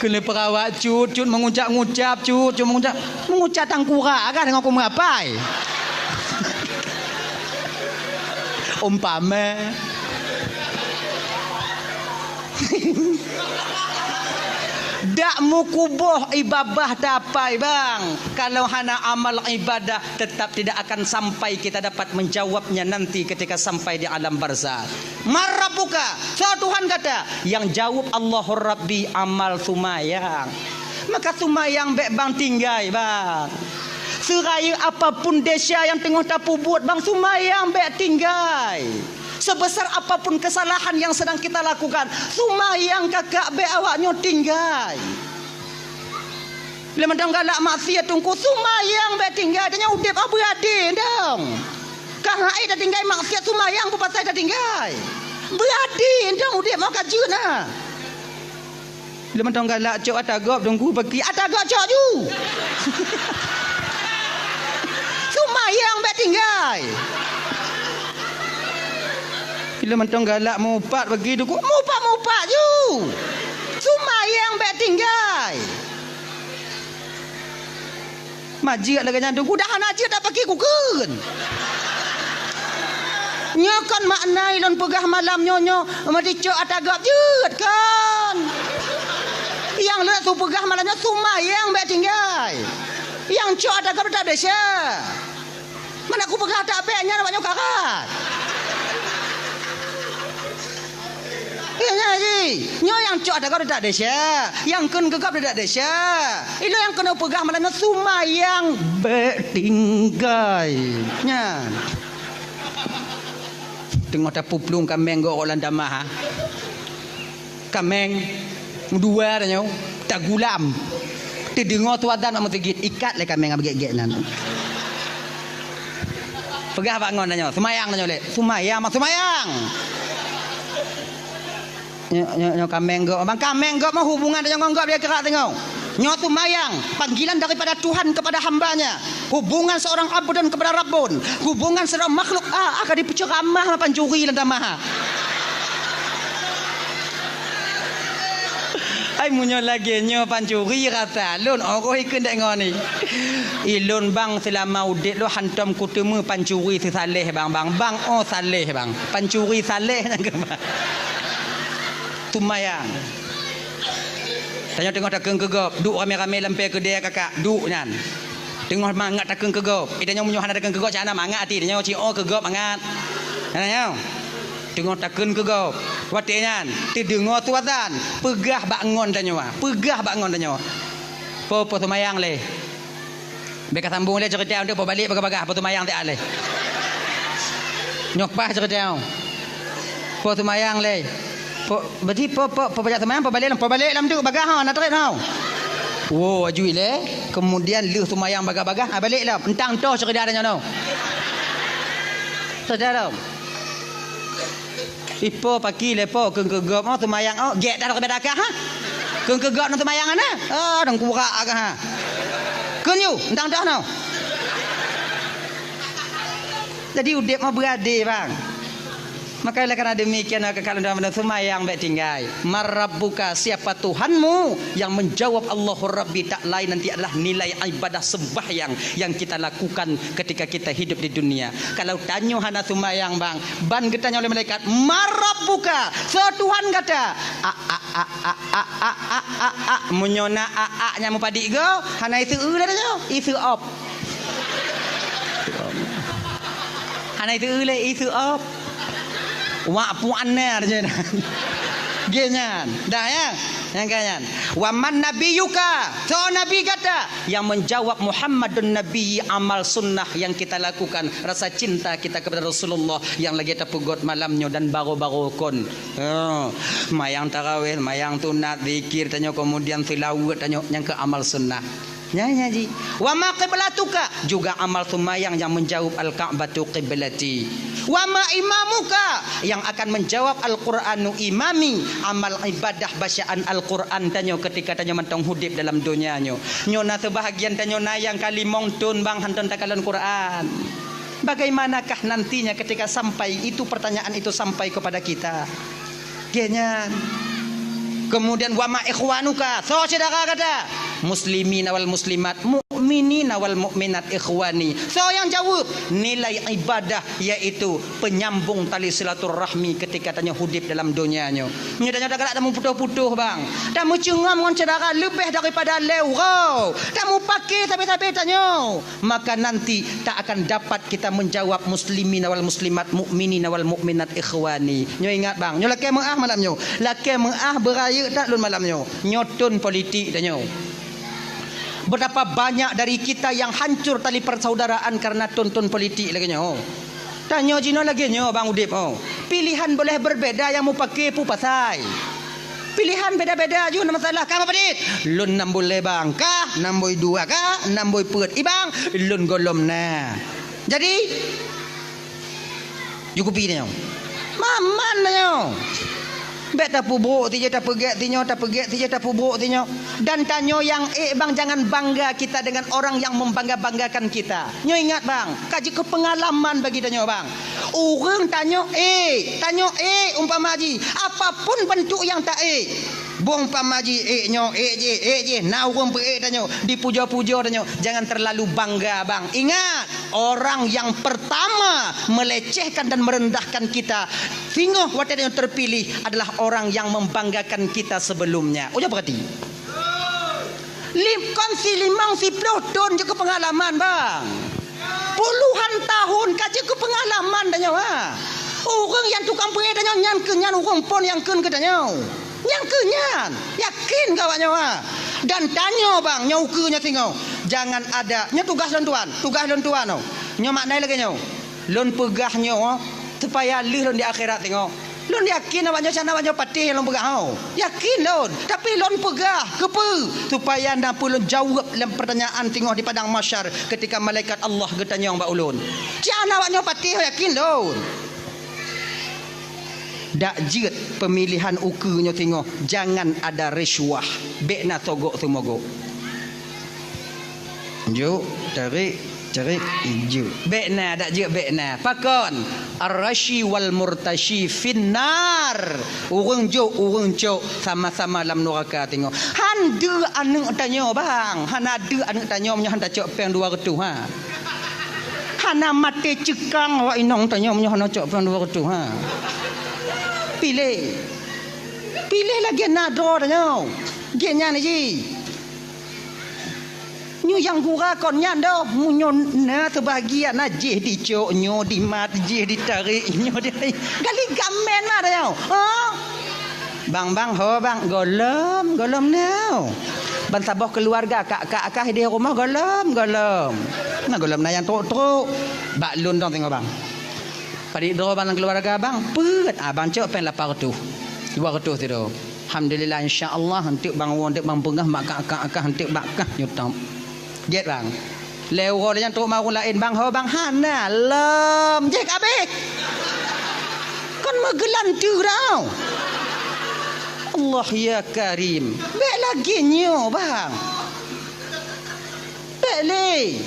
Keu lé perawat cut, cut meungucap-ngucap, cut, cut meungucap. Meungucap tangkurak kan deungon kumeuapai. Umpama. Dak meukuboh ié babah tapai, bang. Kalau hana amal ibadah, tetap tidak akan sampai kita dapat menjawabnya nanti ketika sampai di alam barzakh. "Man rabbuka?" Soe Tuhan gata? Nyang jaweueb, "Allahu Rabbi," amal seumayang. Maka seumayang bék bang tinggai, bang. Seurayeuk apapun desya nyang teungoh tapeubuet, bang, seumayang bék tinggai. Sebesar apapun kesalahan yang sedang kita lakukan, seumayang kakak bék awak nyoe tinggai. Lé mantong galak maksiat teungku, seumayang bék tinggai, tanyoe udeb beuradi dong. Ka hai tatinggai maksiat, seumayang peue pasai tatinggai. Beuradi dong udeb meuka jeuet na. Lé mantong galak cok ata gob teungku paki, ata gob cok ju. Seumayang bék tinggai. Lé mantong galak mupat paki teungku, mupat-mupat ju. Seumayang bék tinggai. Majeuet lagée nyan teungku, dah hana jeuet dak paki kukheun. Nyoe kon makna ilôn peugah malam nyoe, nyoe meudicok ata gob jeuet kon. Nyang lôn su peugah malam nyoe seumayang bék tinggai. Nyang cok ata gob dak desya. Mana kupeugah ata bék nyan awak nyoe karat. Ingat jih, nyoe nyang cok ata gob dak desya, nyang kheun keu gob dak desya. Ilôn nyang keuneuk peugah malam nyoe seumayang bék tinggai. Nyan. Teungoh tapuplueng kaméng gob lam tamah, ha. Kaméng, meudua tanyoe, tagulam. Teudeungoe su azan bak meuseujid, ikat lé kaméng nyang beugét-gét nyan. Peugah bak ngon tanyoe, seumayang tanyoe lé. Seumayang, mak seumayang. Nyoe, nyoe, nyoe kaméng gob. Bang, kaméng gob mah hubungan tanyoe ngon gob dia keurak teungoh. Nyoe seumayang, panggilan daripada Tuhan kepada hamba-Nya. Hubungan seorang abdun kepada Rabbun. Hubungan seorang makhluk, ah, akan dipeuceramah pancuri lam tamah. Meunyoe lagèe nyoe pancuri rasa lôn, oh, ikheun dek ngon ni. Ilôn bang seulama udép lôn hantom kuteumé pancuri seusaléh bang, bang. Bang, oh, saléh bang. Pancuri saléh nyang keubah. Seumayang. Tanyoe teungoh takheun keu gob, duek ramé-ramé lam pèe keudè kakak, duek nyan. Teungoh mangat takheun keu gob. Eh, tanyoe meunyoe hana takheun keu gob, cak hana mangat até tanyoe, ci oh keu gob mangat. Hana nyoe. Teungoh takheun keu gob. Watèe nyan, teudeungoe su azan, peugah bak ngon tanyoe, peugah bak ngon tanyoe. Po, po seumayang lé. Bèk ka sambung lé ceurita nyoe, po balek bagah-bagah, po seumayang siat lé. Nyoe paih ceurita nyoe. Po seumayang lé. Po, berarti po, po, po bajak seumayang, po balek lom, po balek lom tu bagah ha, na trép ha. Wo, aju ilèe, kemudian lheueh seumayang bagah-bagah, ha, balek lom. Entang toh ceurita tanyoe nyoe. Ceurita lom. Ipo paki lé po kheun keu gob, oh, seumayang, oh, gèt dah keu beda kah, ha? Kheun keu gob nang seumayang ana? Oh, dong kurak kah, ha? Kheun yu, entang dah nyoe. Jadi udép mah beuadé, bang. Maka oleh karena demikian, maka kalau dalam seumayang bèk tinggai. Man rabbuka, siapa Tuhanmu? Yang menjawab Allahu Rabbi tak lain nanti adalah nilai ibadah sembahyang yang kita lakukan ketika kita hidup di dunia. Kalau tanyoe hana seumayang, bang, ban geutanyong lé malaikat, "Man rabbuka?" Soe Tuhan gata? A, a, a, a, a, a, a, a, a. Meunyoe na a, a nyang meupadik go, hana iseu lé tanyoe, iseu op. Hana iseu lé, iseu op. Wak puan na je. Ge nyan. Dah ya? Nyang ka nyan. "Wa man nabiyyuka?" Soe nabi gata? Yang menjawab, "Muhammadun Nabi," amal sunnah yang kita lakukan, rasa cinta kita kepada Rasulullah yang lagi tapeugot malam nyoe dan baroe-baroe kon. Oh, mayang tarawih, mayang sunat, zikir tanyoe, kemudian seulaweuet tanyoe, nyang keu amal sunnah. Nyan, nyan ji. "Wa ma qiblatuka?" Juga amal seumayang yang menjawab, "Al-Ka'batu qiblati." "Wa ma imamuka?" Yang akan menjawab, "Al-Qur'anu imami." Amal ibadah bacaan Al-Qur'an tanyoe ketika tanyoe mantong udép dalam donya nyoe. Nyoe na seubahagian tanyoe na nyang ka limong thon bang hantom takalon Qur'an. Bagaimanakah nantinya ketika sampai itu pertanyaan itu sampai kepada kita? Ge nyan. Kemudian, "Wa ma ikhwanuka?" Soe syedara gata? "Muslimina wal muslimat, mukminina wal mukminat ikhwani." Soe nyang jaweueb? Nilai ibadah, yaitu penyambung tali silaturahmi ketika tanyoe udép dalam donya nyoe. Nyoe tanyoe tagalak tameuputoh-putoh, bang. Tameucungam ngon syedara leubeh daripada lhèe uroe. Tameupake sabe-sabe tanyoe. Maka nanti tak akan dapat kita menjawab, "Muslimina wal muslimat, mukminina wal mukminat, ikhwani." Nyoe ingat, bang, nyoe lakèe meu'ah malam nyoe. Lakèe meu'ah beurayeuk that lôn malam nyoe. Nyoe thon politik tanyoe. Betapa banyak dari kita yang hancur tali persaudaraan karena thon-thon politik lagèe nyoe. Tanyoe jinoe lagèe nyoe, bang, udép, oh. Pilihan boleh berbeda, nyang mupake peue pasai. Pilihan beda-beda ju na masalah. Ka meupadit? Lôn nam bui lé bang, ka nam bui dua, ka nam bui peuet. I bang, lôn gohlom na. Jadi, ju kupi tanyoe. Maman tanyoe. Bèk tapeubrok sijeuh, tapeugèt sinyoe, tapeugèt sijeuh, tapeubrok sinyoe. Dan tanyoe nyang ék, bang, jangan bangga kita dengan orang yang membangga-banggakan kita. Nyoe ingat, bang, ka jeuet keu peungalaman bagi tanyoe, bang. Ureueng tanyoe ék, tanyoe ék umpama jih, apapun bentuk nyang ta ék. Bong umpama jih ék nyoe, ék jih, ék jih, na ureueng peuék tanyoe, dipujoe-pujoe tanyoe. Jangan terlalu bangga, bang. Ingat, orang yang pertama melecehkan dan merendahkan kita, singoh watèe tanyoe terpilih, adalah orang yang membanggakan kita sebelumnya. Ujoe peurati. Lim-, kon si limong, si ploh thon jeuet keu peungalaman, bang. Puluhan tahun ka jeuet keu peungalaman tanyoe, ha. Ureueng nyang tukang peuék tanyoe nyan keuh nyan ureueng phon nyang kheun keu tanyoe. Nyan keuh nyan. Yakin keu awak nyoe, ha. Dan tanyoe, bang, nyoe ukeue nyoe singoh. Jangan ada, nyoe tugaih lôn tuan, tugaih lôn tuan, oh. Nyoe makna lagèe nyoe. Lôn peugah nyoe supaya lheueh lôn di akhirat singoh. Lôn yakin awak nyoe, awak nyoe patéh nyang lôn peugah, oh. Yakin lôn, tapi lôn peugah keupeue? Supaya na peue lôn jaweueb lam pertanyaan singoh di padang mahsyar ketika malaikat Allah geutanyong bak ulôn. Cit hana awak nyoe patéh, yakin lôn. Dak jeuet pemilihan ukeue nyoe singoh, jangan ada risuah, bèk na sogok seumogok. Juk, tarék. Cerit jeuet. Bék na, dak jeuet bék na. Pakon? Ar-rasyi wal murtasyi finnar. Ureuëng jok, ureuëng cok, sama-sama lam nuraka teungoh. Han deuh aneuëk tanyoe, bang. Hana deuh aneuëk tanyoe meunyoe han tacok péng dua reutôh, ha. Hana maté ceukang awak inong tanyoe meunyoe hana cok péng dua reutôh, ha. Piléh. Piléh lagée na droe tanyoe. Gét nyan jih. Nyoe nyang gura kon nyan doh, meunyoe na seubahagian na jih dicok, nyoe dimat, jih ditarek, nyoe di gali gamen mah dah nyoe. Ha? Bang, bang, ho bang, gohlom, gohlom nyoe. Ban saboh keuluwarga kak-kak kah di rumoh gohlom, gohlom. Na gohlom na nyang trok-trok. Bak lôn dong teungoh bang. Padit droe bang lam keuluwarga bang, peuet. Ah, bang cok péng lapan reutôh. Dua reutôh sidroe. Alhamdulillah, insya Allah, eunteuk bang woe, eunteuk bang peugah, mak kak-kak kah, eunteuk bak kah nyoe tom. Gét bang. Lhée uroe lheueh nyan trok ma ureuëng laén, bang ho bang, hana lom. Jih kabeh. Kon meugeulanteue dah. Allah ya Karim. Bék lagée nyoe bang. Bék lé.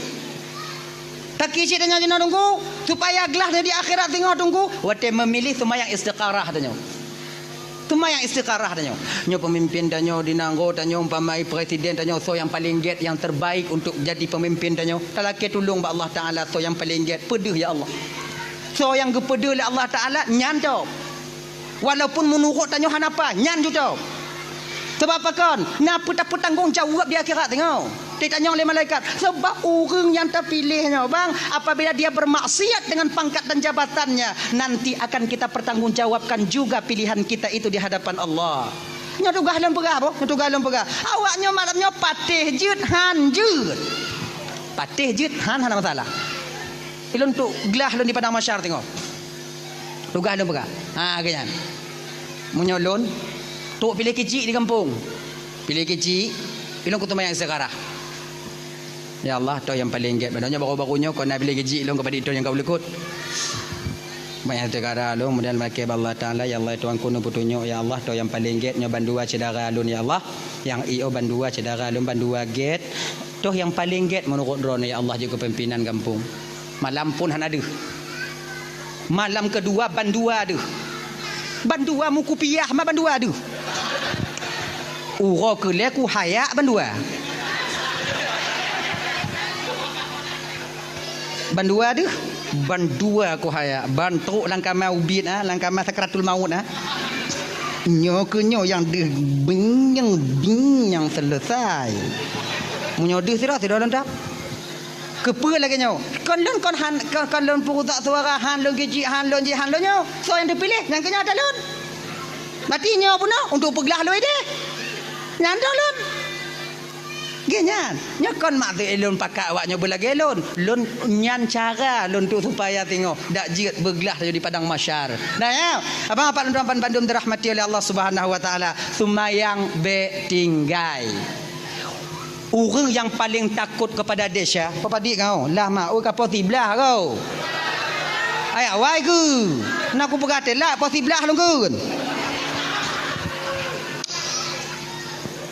Taki cit deungon jinoe teungku, supaya glah di akhirat teungoh teungku, watée meumilih seumayang istiqarah tanyoe. Seumayang istiqarah tanyoe. Nyoe peumimpin tanyoe di nanggroe tanyoe, umpama presiden tanyoe, soe nyang paleng gét, nyang terbaik untuk jadi peumimpin tanyoe. Talakée tulông bak Allah Taala, soe nyang paleng gét, peudeuh ya Allah. Soe nyang geupeudeuh lé Allah Taala, nyan cok. Walaupun meunurot tanyoe hana paih, nyan cocok. Sabab pakon? Na peue tapeutanggong jaweueb di akhirat teungoh. Ditanyong lé malaikat. Sabab ureuëng nyang tapiléh nyoe, bang, apabila dia bermaksiat dengan pangkat dan jabatannya, nanti akan kita pertanggungjawabkan juga pilihan kita itu di hadapan Allah. Nyoe tugaih lôn peugah, boh. Nyoe tugaih lôn peugah. Awak nyoe malam nyoe patéh jeuet han jeuet. Patéh jeuet han hana masalah. Ilôn trok glah lôn di padang mahsyar teungoh. Tugaih lôn peugah. Ha, geuh nyan. Meunyoe lôn, trok piléh keuchik di gampông. Piléh keuchik, ilôn kuteumayang istiqarah. Ya Allah, toh nyang paleng gét. Padahai nyoe baru-baru nyoe kon na piléh keuchik lôn keupada toh nyang ka ulukot. Banyak istiqarah lôn, kemudian maké bak Allah Taala, ya Allah, Tuhanku, neupeutunyok, ya Allah, toh nyang paleng gét nyoe bandua syedara lôn, ya Allah. Nyang i o bandua syedara lôn, bandua gét. Toh nyang paleng gét meunurot droeneuh, ya Allah, jeuet keu pimpinan gampông. Malam phon hana deuh. Malam keudua bandua deuh. Bandua meukupiah ma bandua deuh. Uroe keulhée kuhayak bandua. Bandua deuh. Bandua kuhayak. Ban trok lam kama ubit, ha, lam kama sakratul maut, ha. Nyoe keuh nyoe nyang deuh bing nyang bing nyang seuleusai. Meunyoe deuh sidroe, sidroe lôn dap. Keupeue lagée nyoe? Kon lôn kon han, kon, kon lôn peurusak suara, han lôn geuchik, han lôn jih, han lôn nyoe. Soe nyang teupiléh? Nyang keu nyoe ata lôn. Berarti nyoe bunoe untuk peuglah lôn idéh. Nyan ata lôn. Geuh nyan. Nyoe kon maksud lôn pakat awak nyoe beulagée lôn. Lôn nyan cara lôn tu supaya teungoh dak jeuet beuglah di padang mahsyar. Nah, ya. Abang apak lôn tuan bandum dirahmati oleh Allah Subhanahu wa Taala. Seumayang bék tinggai. Ureuëng nyang paleng takot keupada desya, peue padit kau? Lah ma, oi ka poh siblaih kau. Ai awai keu. Na kupeugah teulat poh siblaih lôn keu.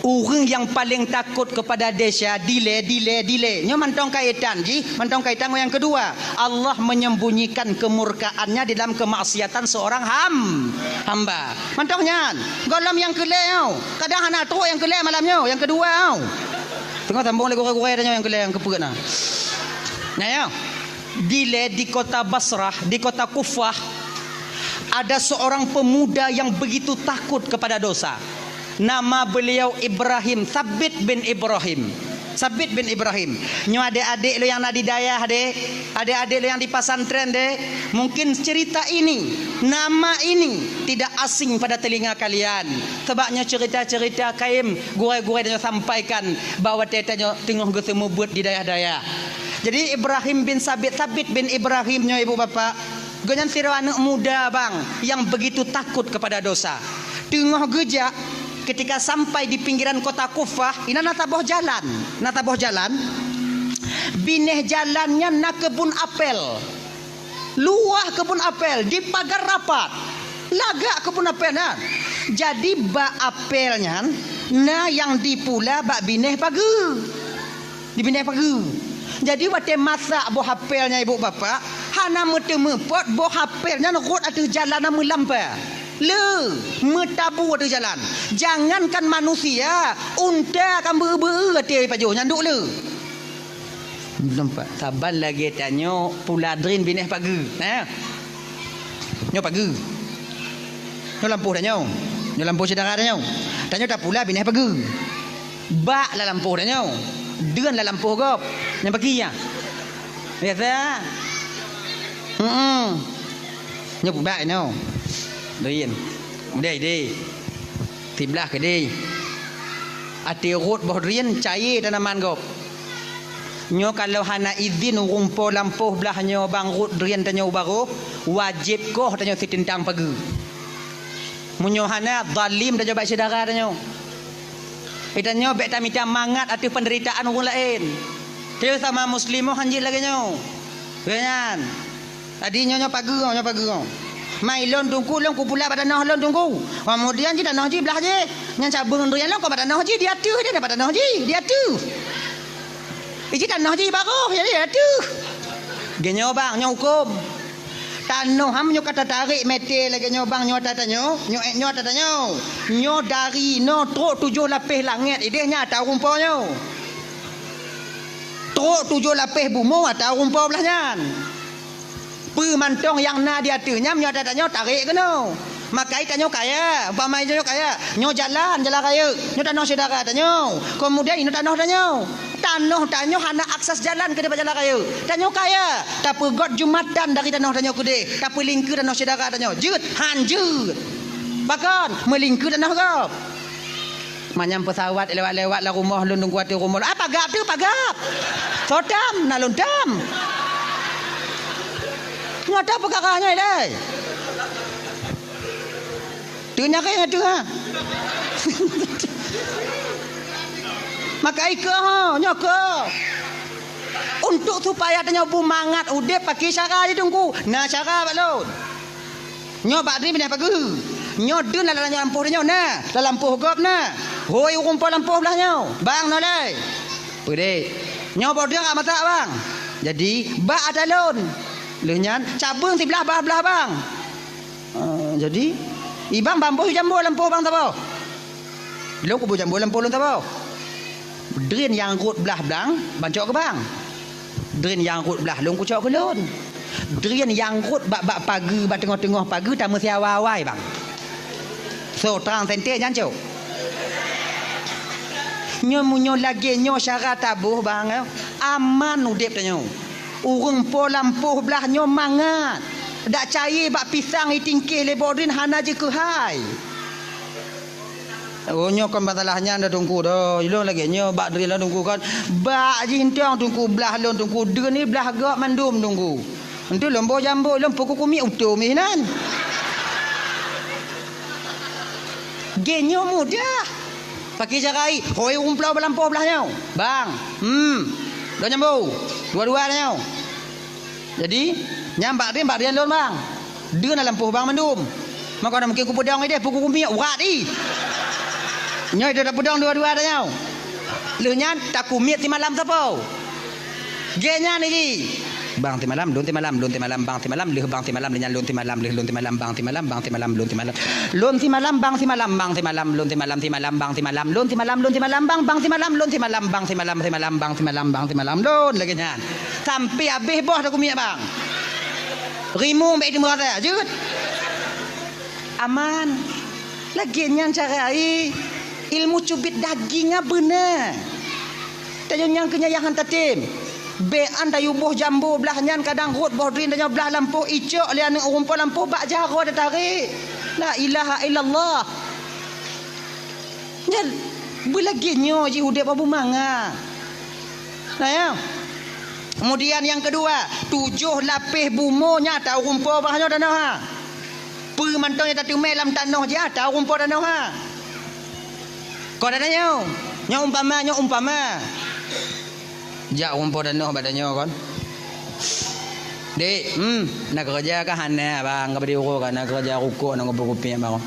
Ureuëng nyang paleng takot keupada desya, dilée, dilée, dilée. Nyoe mantong kaitan jih, mantong kaitan ngon nyang keudua. Allah menyembunyikan kemurkaannya di dalam kemaksiatan seorang ham-, hamba. Mantong nyan, gohlom nyang keulhée nyoe. Kadang hana trok nyang keulhée malam nyoe, nyang keudua nyoe. Teungoh sambong lé gurée-gurée tanyoe nyang keulhée nyang keupeuet na. Nyan ya. Dilée di kota Basrah, di kota Kufah, ada seorang pemuda yang begitu takut kepada dosa. Nama beliau Ibrahim, Sabit bin Ibrahim. Sabit bin Ibrahim. Nyoe adék-adék lôn nyang na di dayah deh, adék-adék lôn nyang di pesantren deh, mungkin cerita ini, nama ini tidak asing pada telinga kalian. Sebabnya cerita-cerita kaim gurée-gurée tanyoe sampaikan bahwa tanyoe teungoh geuseumeubeuet di dayah-dayah. Jadi Ibrahim bin Sabit, Sabit bin Ibrahim nyoe ibu bapak, gobnyan sidroe aneuëk muda bang yang begitu takut kepada dosa. Teungoh geujak, ketika sampai di pinggiran kota Kufah, inan na saboh jalan. Na saboh jalan. Binéh jalan nyan na keubun apel. Luwah keubun apel, dipagar rapat. Lagak keubun apel nyan. Jadi bak apel nyan, na nyang dipula bak binéh pageue. Di binéh pageue. Jadi watée masak boh apel nyan ibu bapak, hana meuteumeupot boh apel nyan rhot ateueh jalan na meulampa. Le, meutabu ateueh jalan. Jangankan manusia, unta ka beu-beu ateueh pajoh nyan duek le. Nampak? Saban lagée tanyoe pula drin binéh pageue. Nah. Nyoe pageue. Nyoe lampôh tanyoe. Nyoe lampôh syedara tanyoe. Tanyoe tapula binéh pageue. Bak lam lampôh tanyoe. Deuen lam lampôh gob. Nyang pakri nyan. Biasa. Heeh. Nyoe peubak nyoe. Drin. Udeh, deh. Siblah keudeh. Ateueh rhot boh drin cayée tanaman gob. Nyoe kalau hana idhin ureuëng po lampôh blaih nyoe bang rhot drin tanyoe u barôh, wajéb koh tanyoe siteutang pageue. Meunyoe hana, zalim tanyoe bak syedara tanyoe. Geutanyoe bék tamita mangat ateueh peundeuritaan ureuëng laén. Tanyoe sama muslim han jeuet lagée nyoe. Lagée nyan. Jadi nyoe, nyoe pageue, nyoe pageue. Mai lôn Teungku, lôn kupula bak tanoh lôn Teungku. Keumudian jih tanoh jih blaih jih. Nyan cabeueng drin lôn keu bak tanoh jih, di ateueh dia dapat tanoh jih, di ateueh. Iji tanoh jih barôh, jadi di ateueh. Geutanyoe bang, nyoe huköm. Tanoh ham nyoe ka tatarek mete lagée nyoe bang, nyoe ata tanyoe, nyoe, nyoe ata tanyoe. Nyoe dari noe trok tujoh lapéh langét ideh nyan ata ureuëng po nyoe. Trok tujoh lapéh bumoe ata ureuëng po blaih nyan. Peue mantong nyang na di ateueh nyan nyoe ata tanyoe tarek keunoe. Makai tanyoe kaya, umpama tanyoe kaya, nyoe jalan, jalan rayeuk, nyoe tanoh syedara tanyoe. Keumudian inoe tanoh tanyoe. Tanoh tanyoe hana akses jalan keudeh bak jalan rayeuk. Tanyoe kaya, tapeugot jumatan dari tanoh tanyoe keudeh, tapeulingkeue tanoh syedara tanyoe. Jeuet, han jeuet. Pakon, meulingkeue tanoh gob. Manyang peusawat lewat-lewat lam rumoh lôn Teungku ateueh rumoh. Ah, pagab tu, pagab. Sotam, na lôn tam. Nyoe ata peukara nyoe ilée. Teunyakét nyan teuh, ha. Maka ikeu ho, nyoe keu. Untuk supaya tanyoe beumangat udeb pakai cara jih Teungku. Na cara bak lôn. Nyoe bak drin binéh pageue. Nyoe deun lam lampôh tanyoe na, lam lampôh gob na. Hôi ureuëng po lampôh blaih nyoe. Bang nolai. Peudeh. Nyoe boh drin ka masak bang. Jadi bak ata lôn. Lheueh nyan cabeueng siblaih bah blaih bang. Ah, jadi, ibang bamboh jambo lampôh bang saboh. Lôn kuboh jambo lampôh lôn saboh. Drin nyang rhot blaih blang, bang cok keu bang. Drin nyang rhot blaih lôn kucok keu lôn. Drin nyang rhot bak, bak pageue, bak teungoh-teungoh pageue tameusiawa awai bang. So, trang sente nyan cok. Nyoe meunyoe lagée nyoe syara taboh bang, eh, aman udeb tanyoe. Ureuëng po lampôh blaih nyoe mangat. Dak cayée bak pisang itingkeh lé boh drin hana jikeuhai. Oh, nyoe kon masalah nyan dah Teungku dah. Ilôn lagée nyoe bak drin lôn Teungku kon. Bak jih entong Teungku blaih lôn Teungku. Drin ni blaih gob mandum Teungku. Entu lôn boh jambo, lôn peuku kumiek utom inan. Geuh nyoe mudah. Pakai cara ai, hôi umplau balampôh blaih nyoe. Bang, hmm, lôn jambo. Dua-dua nyoe. Jadi, nyang bak drin, bak drin lôn, bang. Drin na lampôh bang mandum. Maka na mungkin kupeudong ideh, peuku kumiek, urat i. Nyoe ideh tapeudong dua-dua tanyoe. Lheueh nyan, takumiet simalam sapo. Geuh nyan iji. Bang simalam, lôn simalam, lôn simalam, bang simalam, lheueh bang simalam, lheueh nyan lôn simalam, lheueh lôn simalam, bang simalam, bang simalam, lôn simalam. Lôn simalam, bang simalam, bang simalam, lôn simalam, simalam, bang simalam, lôn simalam, lôn simalam, bang, bang simalam, lôn simalam, bang simalam, bang simalam, bang simalam, lôn lagée nyan. Sampai habéh boh takumiet, bang. Rimueng bék teumeu rasa, jeuet. Aman. Lagée nyan cara ai. Ilmu cubit daging nyan beuna. Tanyoe nyang keu nyan nyang han tatem. Bék an tayue boh jambo blaih nyan kadang rhot boh drin tanyoe blaih lampôh icok lé aneuëk ureuëng po lampôh bak jaroe tatarek. La ilaha illallah. Nyan beulagée nyoe jih udeb bak beumangat. Nah, ya. Kemudian nyang keudua, tujoh lapéh bumoe nyang ata ureuëng po bah nyoe tanoh ha. Peue mantong nyang tateumé lam tanoh jih ata ureuëng po tanoh ha. Kon ata nyoe, nyoe umpama, nyoe umpama. Jak ureuëng po tanoh bak tanyoe kon. Dek, hmm, na keureuja kah hana, bang, ka bri uroe ka na keureuja rukok na kupi-kupi bang.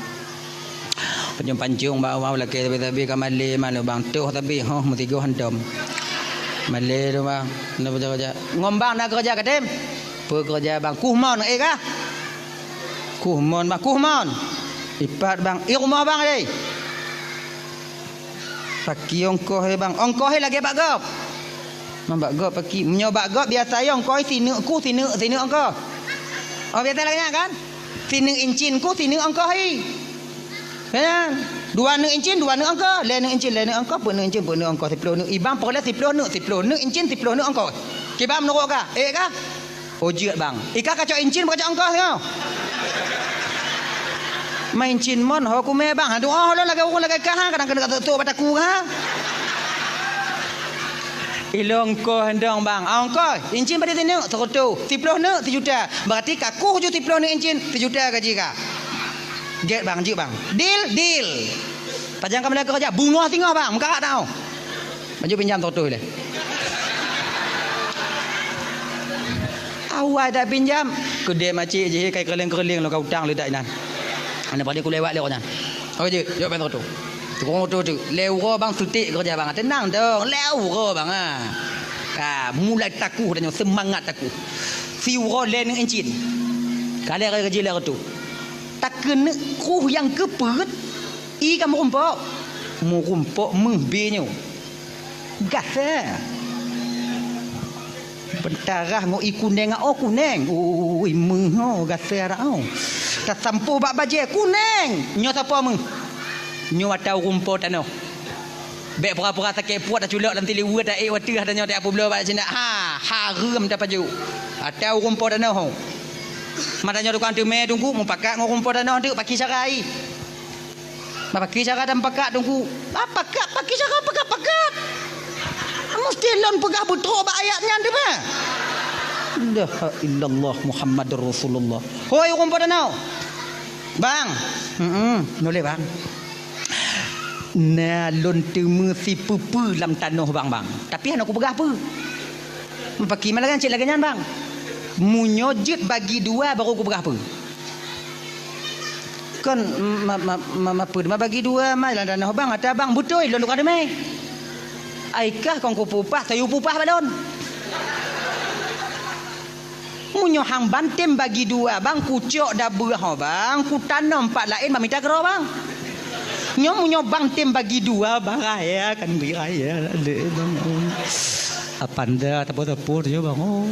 Pancong-pancong bak awak lakée sabe-sabe ka malée malu bang toh tapi hoh meusigoe hantom. Malée tu bang, na beureuja-reuja. Ngon bang na keureuja katem? Peue keureuja bang? Kuh mon, eh kah? Kuh mon bang, kuh mon. Ipat bang, i rumoh bang deh. Paki ongkoh he bang, ongkoh he lagée bak gob. Man bak gob paki, meunyoe bak gob biasa he ongkoh he sineuk kuh, sineuk, sineuk ongkoh. Oh biasa lagée nyan kan? Sineuk incin kuh, sineuk ongkoh he. Kan? Dua neuk incin, dua neuk ongkoh, lhée neuk incin, lhée neuk ongkoh, peuet neuk incin, peuet neuk ongkoh, siploh neuk. I bang peureulée siploh neuk, siploh neuk incin, siploh neuk ongkoh. Kiban meunurot kah? Eh kah? Oh jeuet bang. I kah kacok incin, kacok ongkoh nyoe. Ma incin mon ho kumé bang. Aduh, oh lôn lagée ureuëng lagée kah ha, kadang keuneuk ka seuek-seuek bak takue ha. Ilôn ongkoh dong bang. Ah, ongkoh, incin padum sineuk? Seureutôh. Siploh neuk? Sijuta. Berarti ka kuh ju siploh neuk incin, sijuta gaji kah. Gét bang, jeuet bang. Deal, deal. Pajan kamoe lagée keureuja, beungoh singoh bang, meukarat tau. Maju pinjam seratus lé. Awai dak pinjam, keudeh macik jih kai keureuling-keureuling lom ka utang leudak inan. Aneuk padé kulewat lé awak nyan. Oke jeuet, jok pinjam seratus. Tukang oto tu, lhée uroe bang seutik keureuja bang. Teunang dong, lhée uroe bang ah. Ka mulai takuh tanyoe, seumangat takuh. Siuroe lhée neuk incin. Ka lhée raya jih lhée reutôh. Takeuneuk kruh nyang keupeuet, i ka meurumpok. Meurumpok meuh bée nyoe. Gasa. Beutarah ngon i kuneng, oh kuneng. Ui meuh oh gasa dak oh. Tasampôh bak bajée kuneng. Nyoe sapoe meuh? Nyoe ata ureuëng po tanoh. Bék pura-pura sakét puet taculok lam siliweue taék wateuh tanyoe tajak peubloe bak sinan. Ha, hareuem tapajoh. Ata ureuëng po tanoh. Mata nyoe tukang teumé teungku mupakat ngon ureuëng po tanoh teuk paki cara ai. Bak paki cara dan pakat teungku. Bak pakat paki cara pakat-pakat. Mesti lôn peugah beutôi bak ayat nyan teuma. La ilaha illallah Muhammadur Rasulullah. Hoi ureuëng po tanoh. Bang. Heeh, nulée bang. Na lôn teumé sipeue-peue lam tanoh bang, bang. Tapi hana kupeugah peue. Paki malah cit lagée nyan bang. Meunyoe jeuet bagi dua baru kupeugah peue. Kon ma, ma, ma, ma peue ma bagi dua ma lam tanoh bang, ata bang beutôi lôn tukang teumé. Ai kah kon kupeupah, sayue peupah balon. Meunyoe hang bantem bagi dua bang, kucok dabeuh ho bang, kutanom pat laén bak mita keudroe bang. Nyoe meunyoe bantem bagi dua bang, raya kan bri raya lé bang. Apanda tapo-tapo nyoe bang. Oh.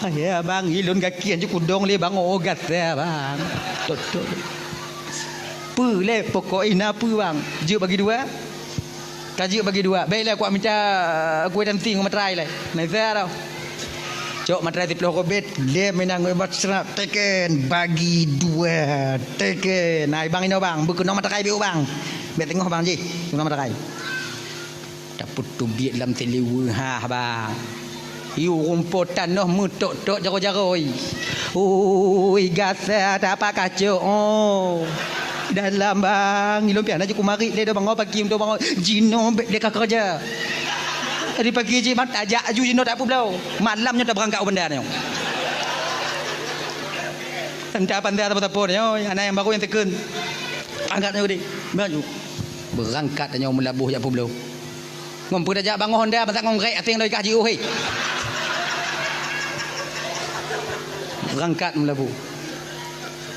Raya bang, ilôn gaki anju kudong lé bang, oh gata bang. Totok. Peue lé pokok ina peue bang? Jeuet bagi dua. Ka jeuet bagi dua. Baiklah, kuak mita kueh dan ting materai lé. Naisa tau. Cok materai siploh kobet, lé meunan ngon bat serak teken bagi dua teken. Nah, bang inoe bang, beukeunong materai biu bang. Bék teungoh bang jih, keunong materai. Tapeuteubiet lam siliweue ha bang. Yue ureuëng po tanoh meutok-tok jaroe-jaroe. Ui gasa tapak kacok oh. Dalam bang, ilôn pian aja kumarit lé do bang, oh pagi untuk bang, oh jinoe bék lé ka keureuja. Tadi pagi jih mat ajak aju jinoe tak peubloe. Malam nyoe tabeurangkat u bandar nyoe. Entah bandar apa-apa nyoe, anak yang baru yang teken. Angkat nyoe deh. Maju. Beurangkat nyoe meulaboh jak peubloe. Ngon peue tajak bangoh honda, masa ngon grek asing loi kah jiôh, hei. Beurangkat meulaboh.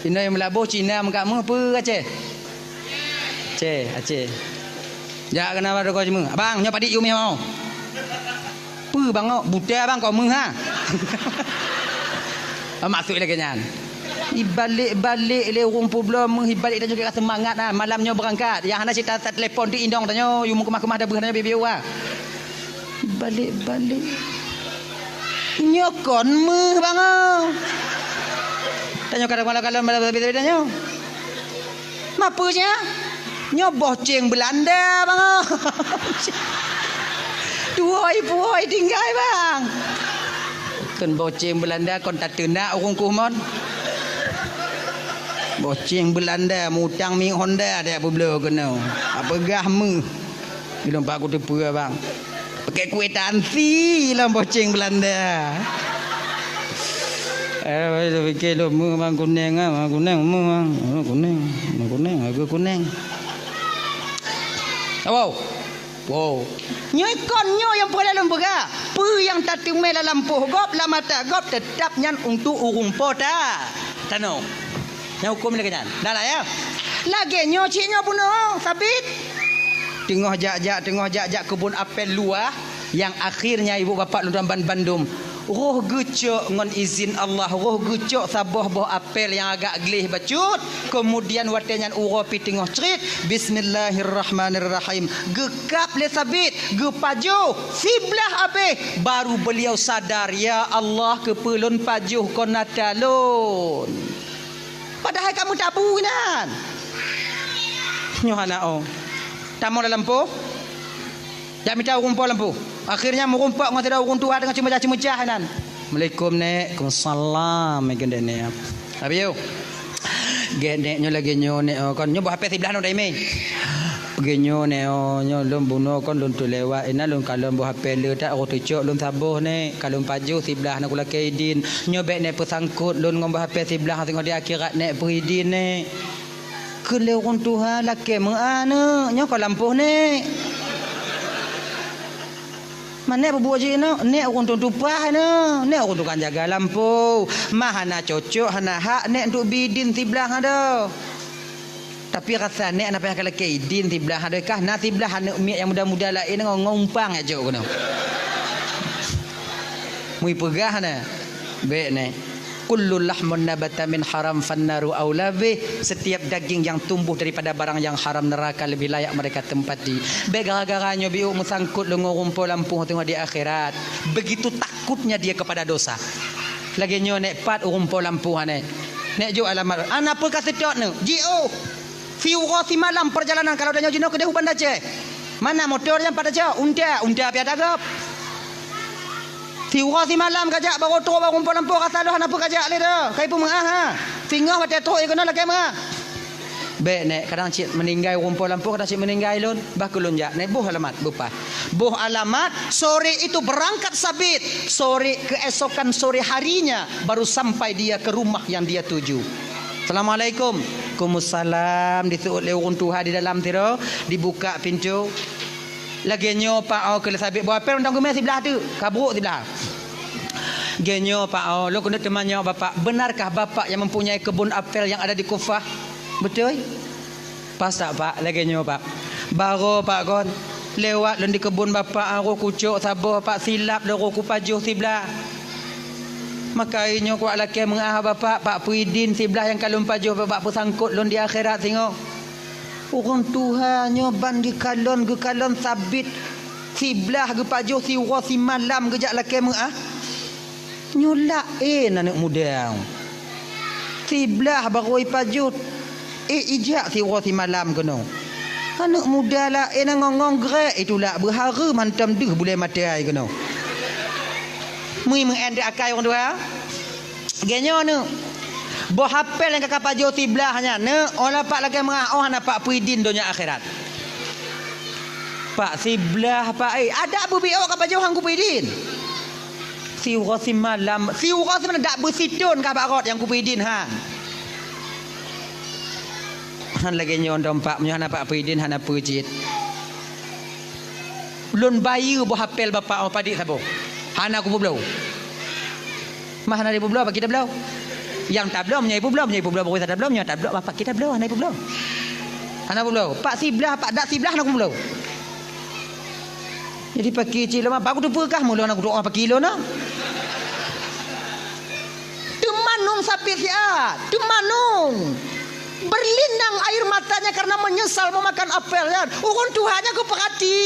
Inoe meulaboh Cina meukat meuh peue Aceh? Aceh, Aceh. Jak keunan bak toko jimeung. Abang, nyoe padit yue meuh mau. Peue bang, oh, buta bang, kok meuh ha? Maksud lagée nyan. Ibalek-balek lé ureuëng peubloe meuh, ibalek dan juga seumangat ha. Malam nyoe beurangkat. Nyang hana cit tatelepon tu indong tanyoe, yue meukeumah-keumah dabeuh tanyoe bieu-bieu ha. Ibalek-balek. Nyoe kon meuh bang, oh. Tanyoe kadang malam-malam malam beda-beda nyoe. Mapeue nya? Nyoe boh ceng Beulanda bang. Tuwoi-puwoi tinggai bang. Kon boh ceng Beulanda kon tateunak ureuëng kuh mon. Boh ceng Beulanda mutang minyeuk Honda dak peubloe keunoe. Apeugah meuh. Ilôn pak kuteupeue bang. Pakai kueh tansi lam boh ceng Beulanda. Eh, saya fikir lu mu bang kuneng ah, bang kuneng mu bang. Mu kuneng, mu kuneng, aku kuneng. Awau. Wow. Nyoe kon nyoe nyang peureulée lôn peugah. Peue nyang tateumé lam lampôh gob, lam mata gob, teutab nyan untuk ureuëng po ta. Tanoh. Nyang huköm lagée nyan. Dah lah ya. Lagée nyoe cit nyoe bunoe, Sabit. Teungoh jak-jak, teungoh jak-jak keubon apel luwah, nyang akhirnya ibu bapak lôn tuan ban-, bandum. Roh geucok ngon izin Allah, roh geucok saboh boh apel nyang agak gleh bacut. Keumudian watée nyan uroe pih teungoh crit, "Bismillahirrahmanirrahim." Geukab lé Sabit, geupajoh, siblah abéh. Baru beliau sadar, "Ya Allah, keupeue lôn pajoh kon ata lôn?" Padahai ka meutabu inan. Nyoe hana oh. Tamong lam lampôh. Jak mita ureuëng po lampôh. Akhirnya meurumpok ngon sidroe ureuëng tuha teungoh ceumeucah-ceumeucah inan. "Assalamualaikum, Nek." "Waalaikumsalam," meukeunong Nek. "Abi yo." "Gét, Nek, nyoe lagée nyoe, Nek, oh, kon nyoe boh apel siblah nyoe daimé." "Lagée nyoe, Nek, oh, nyoe lôn bunoe kon lôn teulewat, inan lôn kalon boh apel le that, roh teucok lôn saboh, Nek, ka lôn pajoh siblah na kulakée idin. Nyoe bék Nek peusangkot lôn ngon boh apel siblah, singoh di akhirat Nek peuidin, Nek." Kheun lé ureuëng tuha, "Lakée meu'ah, Neuk, nyoe kon lampôh, Nek." "Ma Nek peubuet jih, Neuk?" "Nek ureuëng tueng tupaih, Neuk. Nek ureuëng tukang jaga lampôh. Ma hana cocok, hana hak Nek untuk bi idin siblah adoe. Tapi rasa Nek hana payah kalakée idin siblah adoe kah, na siblah aneuëk miet nyang muda-muda laén ngon, ngon umpang jak jok keunoe." Mui peugah na. Bék, Nek. "Kullu lahmun nabata min haram fannaru aula bih." Setiap daging yang tumbuh daripada barang yang haram, neraka lebih layak mereka tempati. Bék gara-gara nyoe biôk meusangkot lôn ngon ureuëng po lampôh teungoh di akhirat. Begitu takutnya dia kepada dosa. Lagée nyoe, Nek, pat ureuëng po lampôh, Nek. Nek, jok alamat. "Hana peue ka seutôt, Neuk. Jiôh. Siuroe simalam perjalanan kalau tanyoe jinoe keudeh u Banda Aceh. Mana motor nyan pat tacok? Unta, unta pih ata gob. Siuroe simalam kajak, barô trok barô ureuëng po lampôh, rasa lôn hana peue kajak lé dah. Kai peumeu'ah, ha. Singoh watée trok ie keunoe lakée meu'ah." "Bék, Nek, kadang cit meuninggai ureuëng po lampôh, kadang cit meuninggai lôn. Bah keu lôn jak, Nek, boh alamat, beupaih." Boh alamat, sore itu berangkat Sabit. Sore, keesokan sore harinya baru sampai dia ke rumah yang dia tuju. "Assalamualaikum." "Waalaikumsalam." Diseuôt lé ureuëng tuha di dalam sidroe, dibuka pintoe. "Lagée nyoe, Pak, oh," kheun lé Sabit, "boh apel mantong geumé siblah teuk, ka brok siblah." "Lagée nyoe, Pak, oh, lôn keuneuk teumanyong Bapak, benarkah Bapak yang mempunyai kebun apel yang ada di Kufah? Beutôi?" "Pas that, Pak, lagée nyoe, Pak. Barô, Pak, kon lewat lôn di keubon Bapak, roh kucok saboh, Pak, silap lôn roh kupajoh siblah. Maka nyoe kuwat lakée meu'ah Bapak, Pak peuidin siblah nyang ka lôn pajoh, Bapak peusangkot lôn di akhirat singoh." Ureuëng tuha nyoe ban geukalon, geukalon Sabit siblah geupajoh siuroe simalam geujak lakée meu'ah. Nyoe laén aneuëk muda. Siblah barô ipajoh, éh, ijak siuroe simalam keunoe. Aneuëk muda laén ngon-ngon grék itulak beuhareuem hantom deuh bulée maté ai keunoe. Mui meu'en di akai ureuëng tuha. Lagée nyoe, Neuk. Boh apel nyang ka kapajoh siblah nyan, Neuk, oh Pak lakée meu'ah, oh hana Pak peuidin donya akhirat. Pak siblah, Pak, eh, adak beubiôh kapajoh han kupeuidin. Siuroe simalam, siuroe simalam dak beusithon ka bak rot nyang kupeuidin han. Han lagée nyoe dong Pak, meunyoe hana Pak peuidin hana peue cit. Lôn bayeue boh apel Bapak, oh, padit saboh. Hana kupeubloe. Mah hana ipeubloe, Pak, kita bloe. Nyang tabloe, meunyoe ipeubloe, meunyoe ipeubloe, baru tabloe, meunyoe tabloe, Bapak, kita bloe, hana ipeubloe. Hana peubloe. Pak siblah, Pak dak siblah hana kupeubloe. Jadi paki cit lôn, baku teupeue kah meulôn hana kudoa paki lôn, nah. Teumanung Sabit siat, teumanung. Berlinang air matanya karena menyesal memakan apel nyan. Ureuëng tuha nyan geupeurati.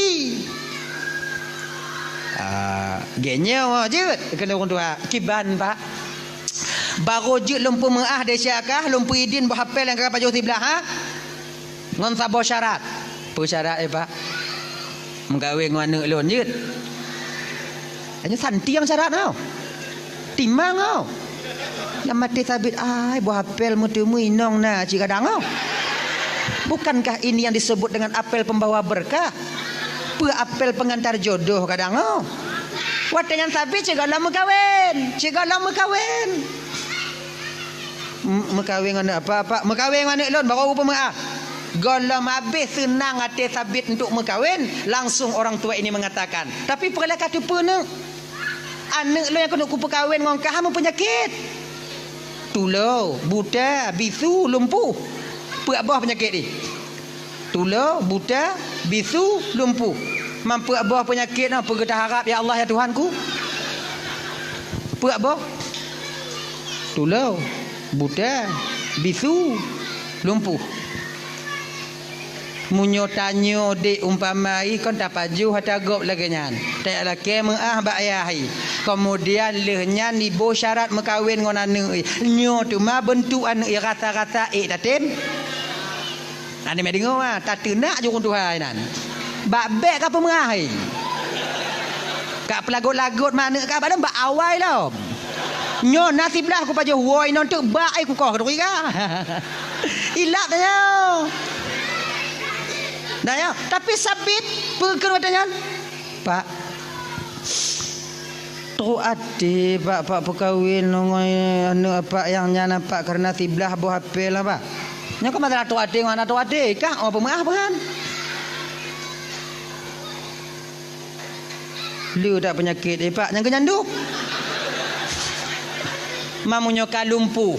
Ah, lagée nyoe jeuet keuneuk ureuëng tuha. Kiban, Pak. Barô jeuet lôn peumeu'ah desya kah, lôn peuidin boh apel nyang ka pajoh siblah, ha? Ngon saboh syarat. Peue syarat, eh, Pak? Meukawen ngon aneuëk lôn jeuet. Hanya santiang syarat nyoe. Timang nyoe. Lam até Sabit, ai, boh apel meuteumui inong na cit kadang nyoe. Bukankah ini yang disebut dengan apel pembawa berkah? Peue apel pengantar jodoh kadang nyoe. Watée nyan Sabit cit gohlom meukawen, cit gohlom meukawen. M-, meukawen ngon aneuëk apa, Pak? Meukawen ngon aneuëk lôn, barô kupeumeu'ah. Gohlom habéh seunang até Sabit untuk meukawen, langsung orang tua ini mengatakan, "Tapi peue lé ka teupeu, Neuk? Aneuëk lôn nyang keuneuk kupeukawen ngon kah meupeunyakét. Tulo, buta, bisu, lumpuh. Peuet boh peunyakét jih. Tulo, buta, bisu, lumpuh. Man peuet boh peunyakét nyoe peue geutaharab, ya Allah, ya Tuhanku? Peuet boh? Tulo, buta, bisu, lumpuh." Meunyoe tanyoe dék umpama i kon tapajoh ata gob lagée nyan, tajak lakée meuáh bak ayah i. Keumudian lheueh nyan iboh syarat meukawen ngon aneuëk i. Nyoe teuma beuntuk aneuëk i rasa-rasa ék tatem. Aneuk meudeungoe, ah, tateunak jurông tuha i nan. Bak bék ka peumeuáh i. Ka peulagot-lagot ma aneuëk ka bak lom bak awai lom. Nyoe na siblaih kupajoh woe inong teuk bak ai kukoh keudroe ka. Ilap tanyoe. Nah, ya, tapi Sabit peue kheun watée nyan? Pak, trok até Pak, Pak peukawen ngon aneuëk Pak nyang nyan Pak, kareuna siblaih boh apé lah Pak. Nyoe ka masalah trok até ngon hana trok até, kah oh peumeuáh peue han? Le that peunyakét, eh, Pak, nyang keu nyan duek. Mamu nyoe ka lumpuh,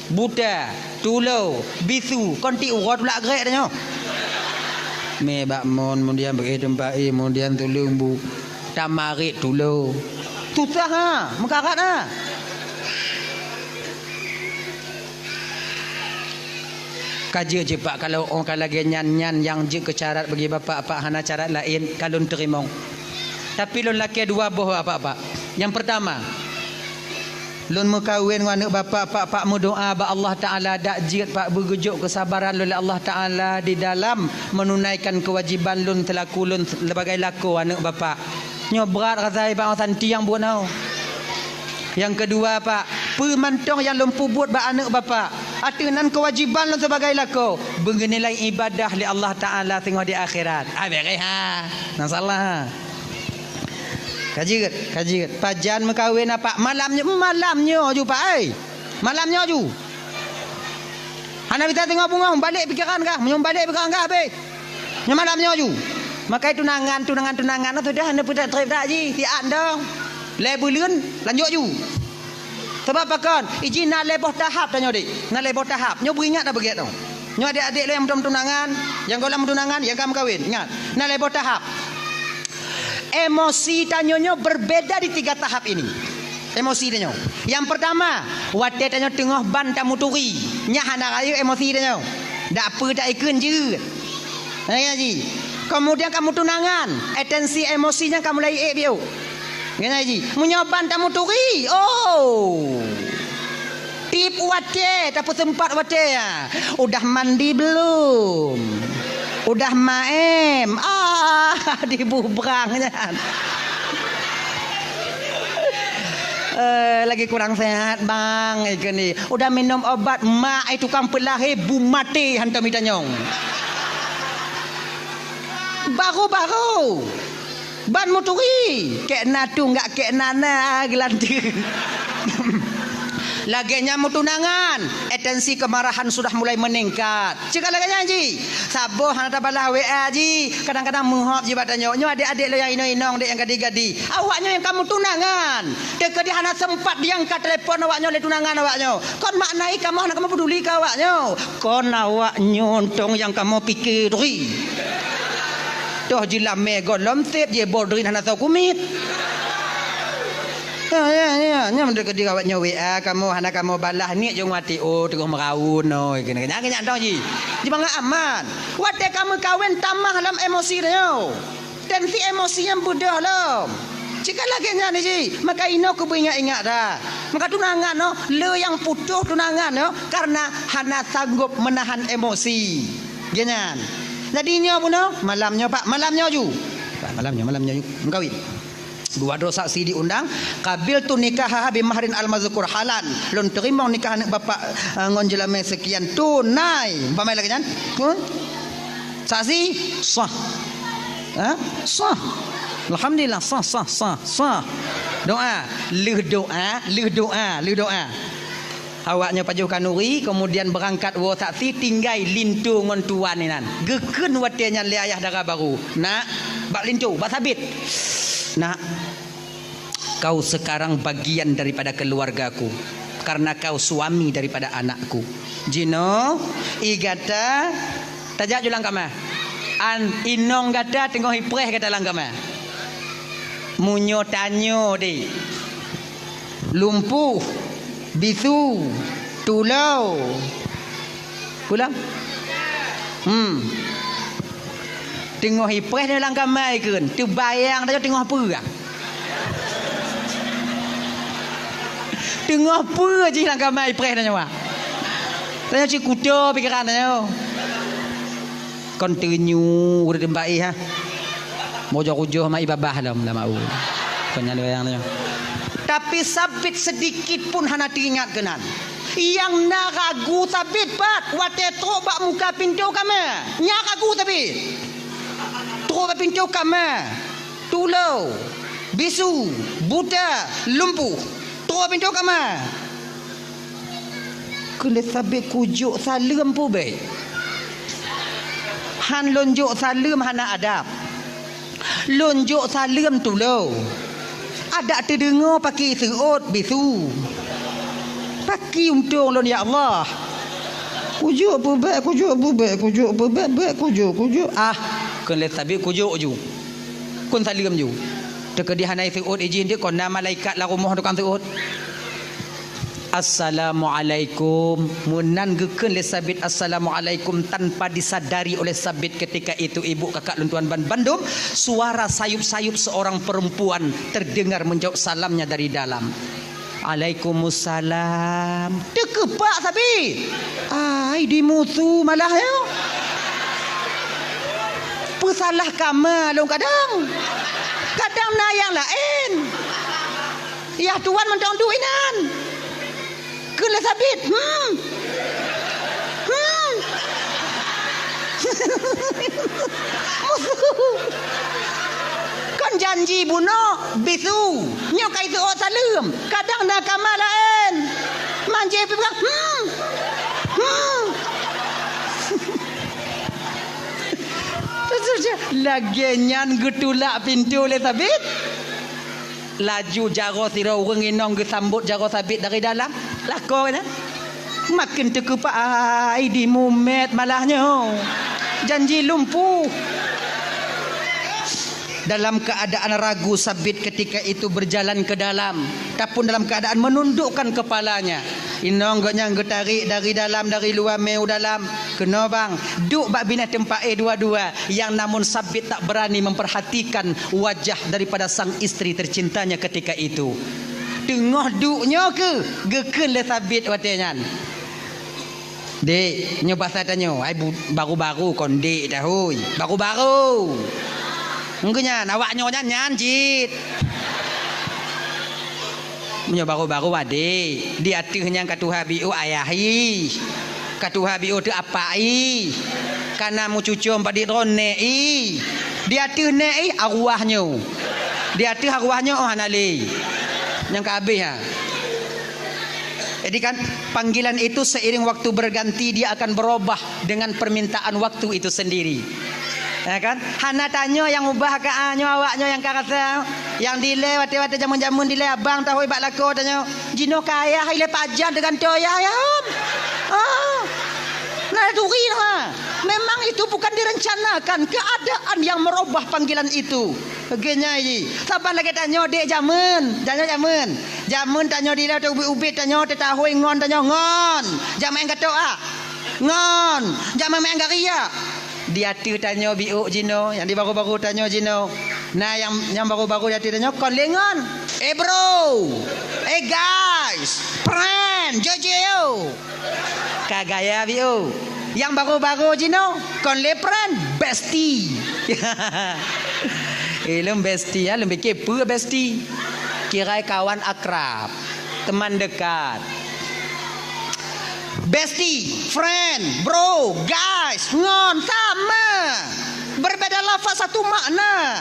buta, tulo, bisu, kon tiep uroe tulak grek tanyoe. Mé bak mon, keumudian beuéh teumpat éh, keumudian tuleueng bu, tamarit tulo. Susah ha, meukarat ha. Ka jeuet cit Pak, kalau oh ka lagée nyan, nyan nyang jeuet keu carat bagi Bapak, Pak hana carat laén, ka lôn teurimong. Tapi lôn lakée dua boh Bapak, Pak. Nyang peurtama, lôn meukawen ngon aneuëk Bapak, Pak, Pak meudoá bak Allah Taala dak jeuet Pak beugeujok keusabaran lôn lé Allah Taala di dalam meununaikan keuwajiban lôn seulaku lôn sebagai lakoe aneuëk Bapak. Nyoe brat rasa i Pak Santi nyang buet nyoe. Nyang keudua, Pak, peue mantong nyang lôn peubuet bak aneuëk Bapak, ateueh nan keuwajiban lôn sibagai lakoe, beunilai ibadah lé Allah Taala singoh di akhirat. Ah, beres ha. Nah, salah ha. Ka jeuet, ka jeuet. Pajan meukawen, Pak? Malam nyoe, malam nyoe ju, Pak, ai. Malam nyoe ju. Hana bisa teungoh beungoh, balek pikeran kah? Meunyoe balek pikeran kah, beh. Nyoe malam nyoe ju. Makai tunangan, tunangan, tunangan, sudah hana peutrép-trép dak jih, siat dong. Lhée buleuen, lanjut ju. Sabab pakon? Iji na lhée boh tahap tanyoe, dek. Na lhée boh tahap. Nyoe beuingat dah beugét dong. Nyoe adék-adék lôn nyang meutunangan, nyang gohlom meutunangan, nyang ka meukawen. Ingat, na lhée boh tahap. Emosi tanyoe nyoe berbeda di tiga tahap ini. Emosi tanyoe. Nyang peurtama, watée tanyoe teungoh ban tamuturi, nyan hana rayeuk emosi tanyoe. Dak peue taikheun jeuet. Nah, ya ji. Keumudian ka meutunangan, atensi emosi nyan ka mulai ék biôh. Nyan ji. Meunyoe ban tamuturi, oh. Tiep watée, tapeuseumpat watée, ya. Udah mandi belum? Udah maem? Ah, dibubrang nyan. Eh, lagi kurang sehat, Bang, ikeu ni. Udah minum obat, mak ai tukang peulahé bu maté hantom itanyong. Baru-baru. Ban muturi, kek na tu enggak kek na na geulanteue. Lagée nyan meutunangan, atensi kemarahan sudah mulai meningkat. Cit ka lagée nyan ji, saboh hana tabalah W A ji, kadang-kadang meuhop ji bak tanyoe. Nyoe adék-adék lôn nyang inong-inong dek nyang gadi-gadi. Awaknyoe nyang ka meutunangan, teukeudi hana sempat diangkat telepon awaknyoe lé tunangan awaknyoe. Kon makna i kamoe hana kamoe peduli keu awaknyoe. Kon awaknyoe tong nyang kamoe pike turi. Toh jilamé gohlom sép jibodrin hana soe kumiet. Ya, ya, ya, nyan meunurot keu awaknyoe W A kamoe hana kamoe balah niet jong wati, oh, teungoh meuraun, oh, keuneuk nyan, nyan tong ji. Jibangat aman. Watée ka meukawen tamah lam emosi tanyoe. Tensi emosi nyan beudôh lom. Cit ka lagée nyan ji, maka inoe keubeue ingat-ingat dah. Maka tunangan noh, le nyang putôh tunangan noh, karena hana sanggob meunahan emosi. Geuh nyan. Jadi nyoe bunoe, malam nyoe, Pak, malam nyoe ju. Pak, malam nyoe, malam nyoe ju. Meukawen. Dua droe saksi diundang, qabiltu nikahaha bi mahrin al-mazkur halan. Lôn teurimong nikah aneuëk bapak, eh, ngon jeulamé seukian tunai. Umpama lagée nyan. Pun? Saksi? Sah. Ha? Sah. Alhamdulillah, sah, sah, sah, sah. Doa. Lheueh doa, lheueh doa, lheueh doa. Awaknyoe pajoh khanuri, keumudian beurangkat woe saksi, tinggai linto ngon tuan inan. Geukheun watée nyan lé ayah dara barô, "Nak, bak linto, bak Sabit. Nak, kau sekarang bagian daripada keluargaku, karena kau suami daripada anakku. Jinoe, ie gata, tajak ju lam kama. An inong gata teungoh ipreh gata lam kama. Meunyoe tanyoe deh, lumpuh, bisu, tulô, pulang. Hmm. Teungoh ipreh lam kama ikheun, teubayang tanyoe teungoh peue." Teungoh peue jih lam kama ipreh tanyoe, ah? Tanyoe cit kuto pikeran tanyoe. Kon teunyu ureuëng teumpat ih, ha. Mojok ujoh ma ibabah lom lam au. Kon nyan wayang tanyoe. Tapi Sabit sedikit pun hana teuingat keunan. Nyang na ragu Sabit pat watée trok bak muka pintoe kama. Nyan ragu Sabit. Trok bak pintoe kama. Tulô, bisu, buta, lumpuh. Trok pintoe kama. Kheun lé Sabit, "Kujok saleuem peue bék? Han lôn jok saleuem hana adab. Lôn jok saleuem tulô. Adak teudeungoe paki seuôt bisu. Paki untông lôn, ya Allah. Kujok peue bék, kujok peue bék, kujok peue bék, bék kujok, kujok." Ah, kheun lé Sabit, "Kujok ju. Kheun saleuem ju." Teukeudi hana seuôt ijin, di kon na malaikat lam rumoh tukang seuôt. "Assalamualaikum." Meunan geukheun lé Sabit, "Assalamualaikum," tanpa disadari oleh Sabit ketika itu, ibu, kakak lôn tuan ban bandum, suara sayup-sayup seorang perempuan terdengar menjawab salamnya dari dalam. "Alaikumussalam." Teukeupak Sabit. Ai, dimusu malah nyoe. Peusalah kama lôn kadang. Kadang na nyang laén. Yah tuan mantong duek inan. Kheun lé Sabit, "Hmm. Hmm." Musu. Kon janji bunoe bisu. Nyoe ka iseuôt saleuem. Kadang na kama laén. Manjé pih peugah, "Hmm. Hmm." Lagée nyan geutulak pintoe lé Sabit. Laju jaroe sidroe ureuëng inong geusambot jaroe Sabit dari dalam. Lakoe nyan. Maken teukeupak, ai, dimumet malah nyoe. Janji lumpuh. Dalam keadaan ragu, Sabit ketika itu berjalan ke dalam, tapun dalam keadaan menundukkan kepalanya. Inong geuh nyan geutarék dari dalam, dari luwa mé u dalam. "Keunoe, Bang, duek bak binéh teumpat éh dua-dua." Yang namun Sabit tak berani memperhatikan wajah daripada sang istri tercintanya ketika itu. Teungoh duek nyoe keuh geukheun lé Sabit watée nyan. "Dek, nyoe basa tanyoe, ai bu-, baru-baru kon dek dah, hôi. Baru-baru. Engkeu nyan, awak nyoe nyan, nyan cit. Meunyoe baru-baru adek, di ateueh nyan ka tuha biôh ayah ih. Ka tuha biôh teuh apak ih. Ka na meucucom padit droe nèk ih. Di ateueh nèk ih arwah nyoe. Di ateueh arwah nyoe, oh, hana lé. Nyang ka habéh, ha." Jadi kan, panggilan itu seiring waktu berganti, dia akan berubah dengan permintaan waktu itu sendiri. Ya kan? Hana tanyoe nyang ubah ka, ah, nyoe awak nyoe nyang ka rasa. Nyang dilée watée-watée jameun-jameun dilée abang tahôi bak lakoe tanyoe. Jinoe ka ayah ilée pajan teugantoe ayah, ya, Om. Ah. Nah, turi, ha. Memang itu bukan direncanakan keadaan yang merubah panggilan itu. Lagée nyan jih. Saban lagée tanyoe dek jameun, tanyoe jameun. Jameun tanyoe dilée teuh ubit-ubit tanyoe teutahôi ngon tanyoe ngon. Jameun gatok ah. Ngon. Jameun gari ah. Di ateueh tanyoe biôh jinoe, nyang di baru-baru tanyoe jinoe. Nah, nyang, nyang baru-baru di ateueh tanyoe kon lé ngon. Eh, bro. Eh, guys. Friend. Jojo. Ka gaya biôh. Nyang baru-baru jinoe kon lé friend, bestie. Eh, lôn bestie, ya, lôn pikir peue bestie. Kirai kawan akrab, teman dekat. Bestie, friend, bro, guys, ngon, sama. Berbeda lafaz, satu makna.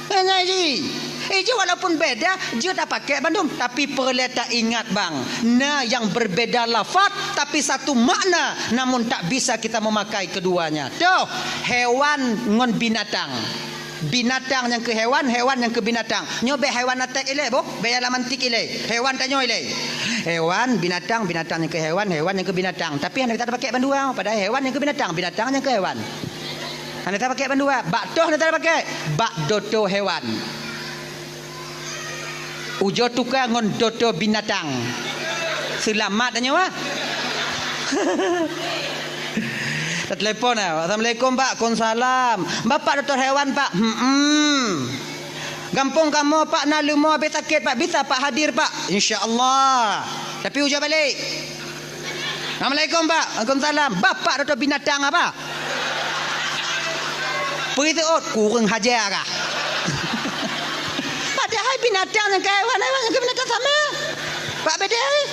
Nyan jih. Eh, jih walaupun beda, jeuet tapakék bandum, tapi peureulée taingat bang, na nyang berbeda lafaz, tapi satu makna, namun tak bisa kita memakai keduanya. Toh, hewan ngon binatang. Binatang nyang keu hewan, hewan nyang keu binatang. Nyoe bék hewan aték ilée, boh, bék nyang lam antik ilée. Hewan tanyoe ilée. Hewan, binatang, binatang nyang keu hewan, hewan nyang keu binatang. Tapi hana tapakék bandua, padahai hewan nyang keu binatang, binatang nyang keu hewan. Hana tapakék bandua, bak toh hana tapakék, bak doto hewan. Ujoe tuka ngon doto binatang. Seulamat tanyoe, ah. Tatelepon, ah. "Assalamualaikum, Pak." "Waalaikumsalam." "Bapak dokto hewan, Pak?" "Hmm." "Gampông kamoe, Pak, na leumo habéh sakét, Pak? Bisa, Pak, hadir, Pak?" "Insya Allah." Tapi ujoe balek. "Assalamualaikum, Pak." "Waalaikumsalam." "Bapak dokto binatang apa?" Peue seuôt, kureueng haja kah? Padahai binatang nyang keu hewan, hewan nyang keu binatang sama. Pak beda, eh?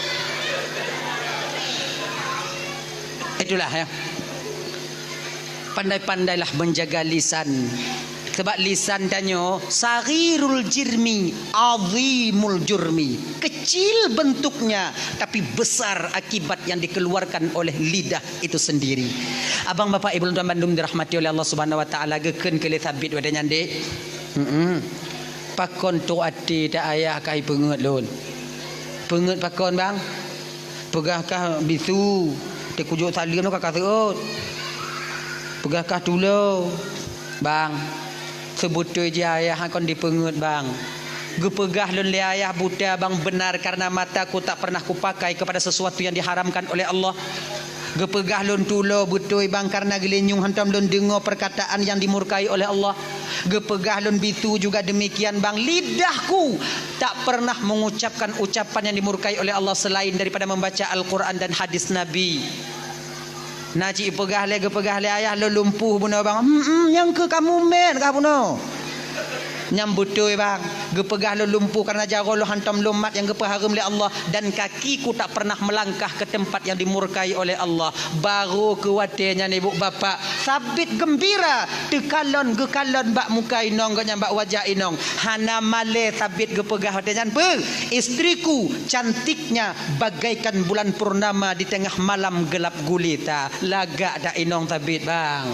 Itulah, ya. Pandai-pandailah menjaga lisan. Sebab lisan tanyoe saghirul jirmi, azimul jurmi. Kecil bentuknya, tapi besar akibat yang dikeluarkan oleh lidah itu sendiri. Abang, bapak, ibu lôn tuan bandum dirahmati oleh Allah Subhanahu wa Taala, geukheun keu lé Sabit watée nyan, Dek. Heeh. Pakon trok até ta ayah ka ipeungeuet lôn? Peungeuet pakon, Bang? Peugah kah bisu, teukujok saleuem ka ka seuôt. Peugah kah tulo, Bang. Seubeutôi jih ayah kon dipeungeuet, Bang. Geupeugah lôn lé ayah buta, Bang, benar karena mataku tak pernah kupakai kepada sesuatu yang diharamkan oleh Allah. Geupeugah lôn tulo beutôi, Bang, karena geulinyueng hantom lôn deungoe perkataan yang dimurkai oleh Allah. Geupeugah lôn bisu juga demikian, Bang, lidahku tak pernah mengucapkan ucapan yang dimurkai oleh Allah selain daripada membaca Al-Quran dan hadis Nabi. Na cit peugah lé, geupeugah lé ayah lôn lumpuh bunoe, Bang. Hmm, hmm, nyang keu kamu mét kah bunoe? Nyang beutôi, Bang. Geupeugah lôn lumpuh karena jaroe lôn hantom lôn mat nyang geupeuhareuem lé Allah, dan kakiku tak pernah melangkah ke tempat yang dimurkai oleh Allah. Barô keu watée nyan, ibu bapak, Sabit geumbira, teukalon geukalon bak muka inong geuh nyan, bak wajah inong. Hana malée Sabit geupeugah watée nyan, "Beuh, istriku cantiknya bagaikan bulan purnama di tengah malam gelap gulita." Lagak dak inong Sabit, Bang?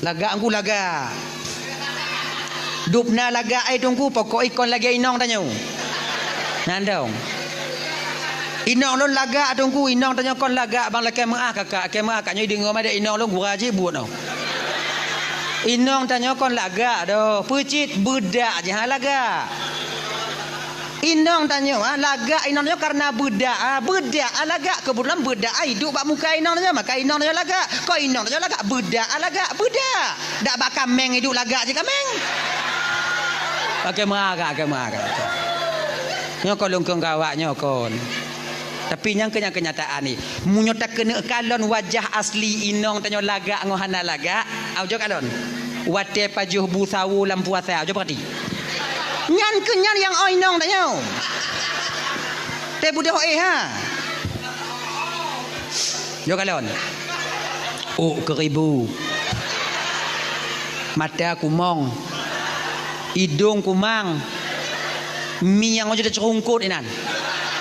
Lagak Teungku, lagak. Dubna lagak, eh, Teungku, pokok ikon lagée inong tanyoe. Nyan dong. Inong lôn lagak, Teungku, inong tanyoe kon lagak, Bang, lakée meuáh kakak, lakée meuáh kakak nyoe deungoe madé inong lôn gura jih buet nyoe. Inong tanyoe kon lagak doh, peucit beudak jih, ha, lagak. Inong tanyoe, ha, lagak inong tanyoe karena beudak, ha, beudak, ha, lagak. Keubeutulan beudak, ha, iduek bak muka inong tanyoe, maka inong tanyoe lagak. Kon inong tanyoe lagak, beudak, ha, lagak, beudak. Dak bak kaméng iduek lagak jih kaméng. Oke, meuagak, oke, meuagak. Nyoe kon lôn kheun keu awak nyoe kon. Tapi nyang keu-, nyang keunyataan ni, meunyoe takeuneuk kalon wajah asli inong tanyoe lagak ngon hana lagak, au jok kalon. Watée pajoh bu sawo lam puasa, au jok peurati. Nyan keuh nyan nyang oi inong tanyoe. Teuh budôh éh ha. Jok kalon. Ôk keuribu. Mata kumong. Idong kumang. Mieng ujok teuceurungkot inan.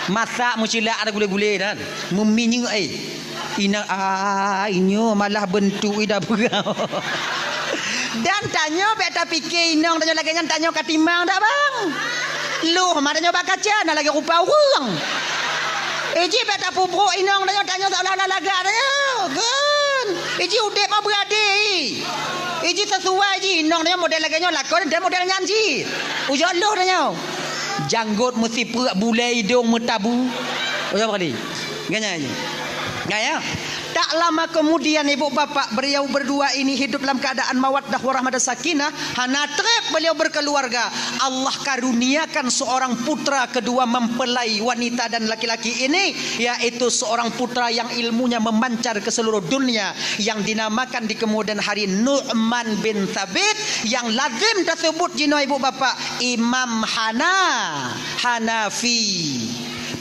Masak meucilak ada gulé-gulé inan. Meuminyeuk éh. Inong, ah, inyoe malah beuntuk ida peugah. Dan tanyoe bék tapike inong tanyoe lagée nyan, tanyoe ka timang dak, Bang? Loh ma tanyoe bak kaca na lagée rupa ureuëng. Iji bék tapubroe inong tanyoe, tanyoe seolah-olah lagak tanyoe. Kon. Iji udeb ma beuadé. Iji sesuai ji inong tanyoe model lagée nyoe lakon dan model nyan ji. Ujok loh tanyoe. Janggot meusipeuk, bulée idong meutabu. Ujok kali. Nyan, nyan. Nyan, ya. Tak lama kemudian ibu bapak beliau berdua ini hidup dalam keadaan mawaddah warahmah dan sakinah, hana treb beliau berkeluarga. Allah karuniakan seorang putra kedua mempelai wanita dan laki-laki ini, yaitu seorang putra yang ilmunya memancar ke seluruh dunia, yang dinamakan di kemudian hari Nu'man bin Thabit, yang lazim tersebut jinoe ibu bapak Imam Hana, Hanafi,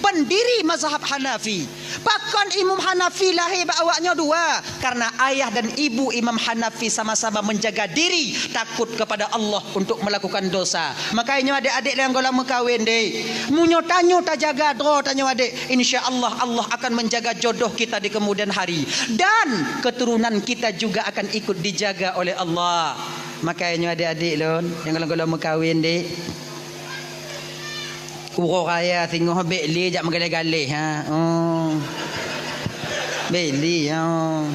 pendiri mazhab Hanafi. Pakon Imam Hanafi lahé bak awaknyoe dua? Karena ayah dan ibu Imam Hanafi sama-sama menjaga diri, takut kepada Allah untuk melakukan dosa. Makanya nyoe adék-adék nyang gohlom meukawen deh. Meunyoe tanyoe tajaga droe tanyoe adék, insya Allah, Allah akan menjaga jodoh kita di kemudian hari. Dan keturunan kita juga akan ikut dijaga oleh Allah. Makanya nyoe adék-adék lôn, nyang gohlom-gohlom meukawen deh. Uroe raya singoh bèk lé jak meugaléh-galéh, ha. Oh. Bèk lé, ha.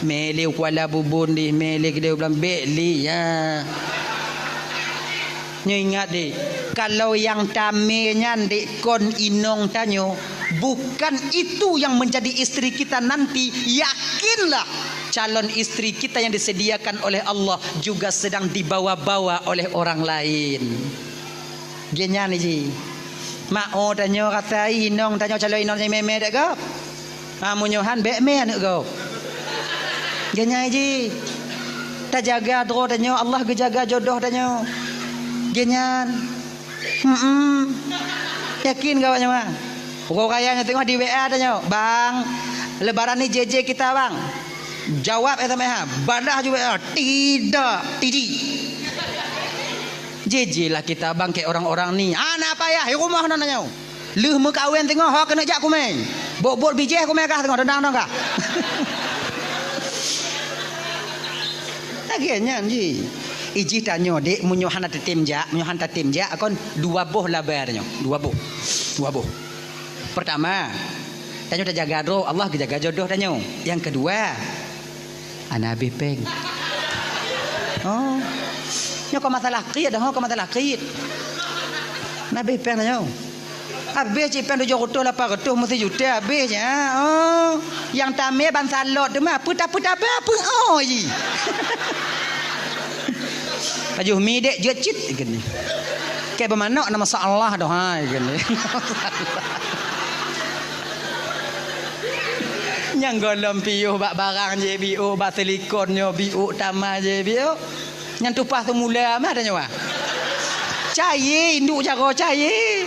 Mè lé u Kuala Bubon dih, mè lé keudéh u Blang, bèk lé, ha. Nyoe ingat deh, kalau nyang tamè nyan deh kon inong tanyoe, bukan itu yang menjadi istri kita nanti, yakinlah calon istri kita yang disediakan oleh Allah juga sedang dibawa-bawa oleh orang lain. Geuhnyan ji. Mak, oh, tanyoe rasa inong tanyoe calon inong nyang mè-mè dek gob. Ha, meunyoe han bèk mè aneuk gob. Geuhnyan ji. Tajaga droe tanyoe, Allah geujaga jodoh tanyoe. Geuhnyan. Hmm. Yakin kah awak nyoe? Uroe raya nyoe teungoh di W A tanyoe, "Bang, lebaran ni J J kita, Bang?" Jawab S M S, ha. Balah ju W A, "Tidak, Tiji." J J lah kita bangke orang-orang ni. Hana payah, di rumoh na nyoe. Lheueh meukawen teungoh ho keuneuk jak kumè. Bot-bot bijéh kumè kah teungoh, dendang-dendang kah. Lagèe nyan ji. Ijih tanyoe, dek, meunyoe hana tatem jak, meunyoe hana tatem jak, kon dua boh laba tanyoe. Dua boh. Dua boh. Pertama, tanyoe tajaga droe, Allah geujaga jodoh tanyoe. Nyang keudua, hana habéh péng. Oh. Nyoe kon masalah krit dah, kon masalah krit. Hana habéh péng tanyoe. Habéh cit péng tujoh reutôh lapan reutôh meusijuta habéh nyan. Oh. Nyang tamè ban salot teuma, peue ta-, peue tabah, peue oh ji. Pajoh mi dek jeuet cit geuh ni. Kèe beumanok na masalah doh hai geuh ni. Nyang gohlom piôh bak barang jih biôh, bak silikon nyoe biôh, tamah jih biôh. Nyan tupah seumula mah tanyoe. Cayé, induek jaroe cayé.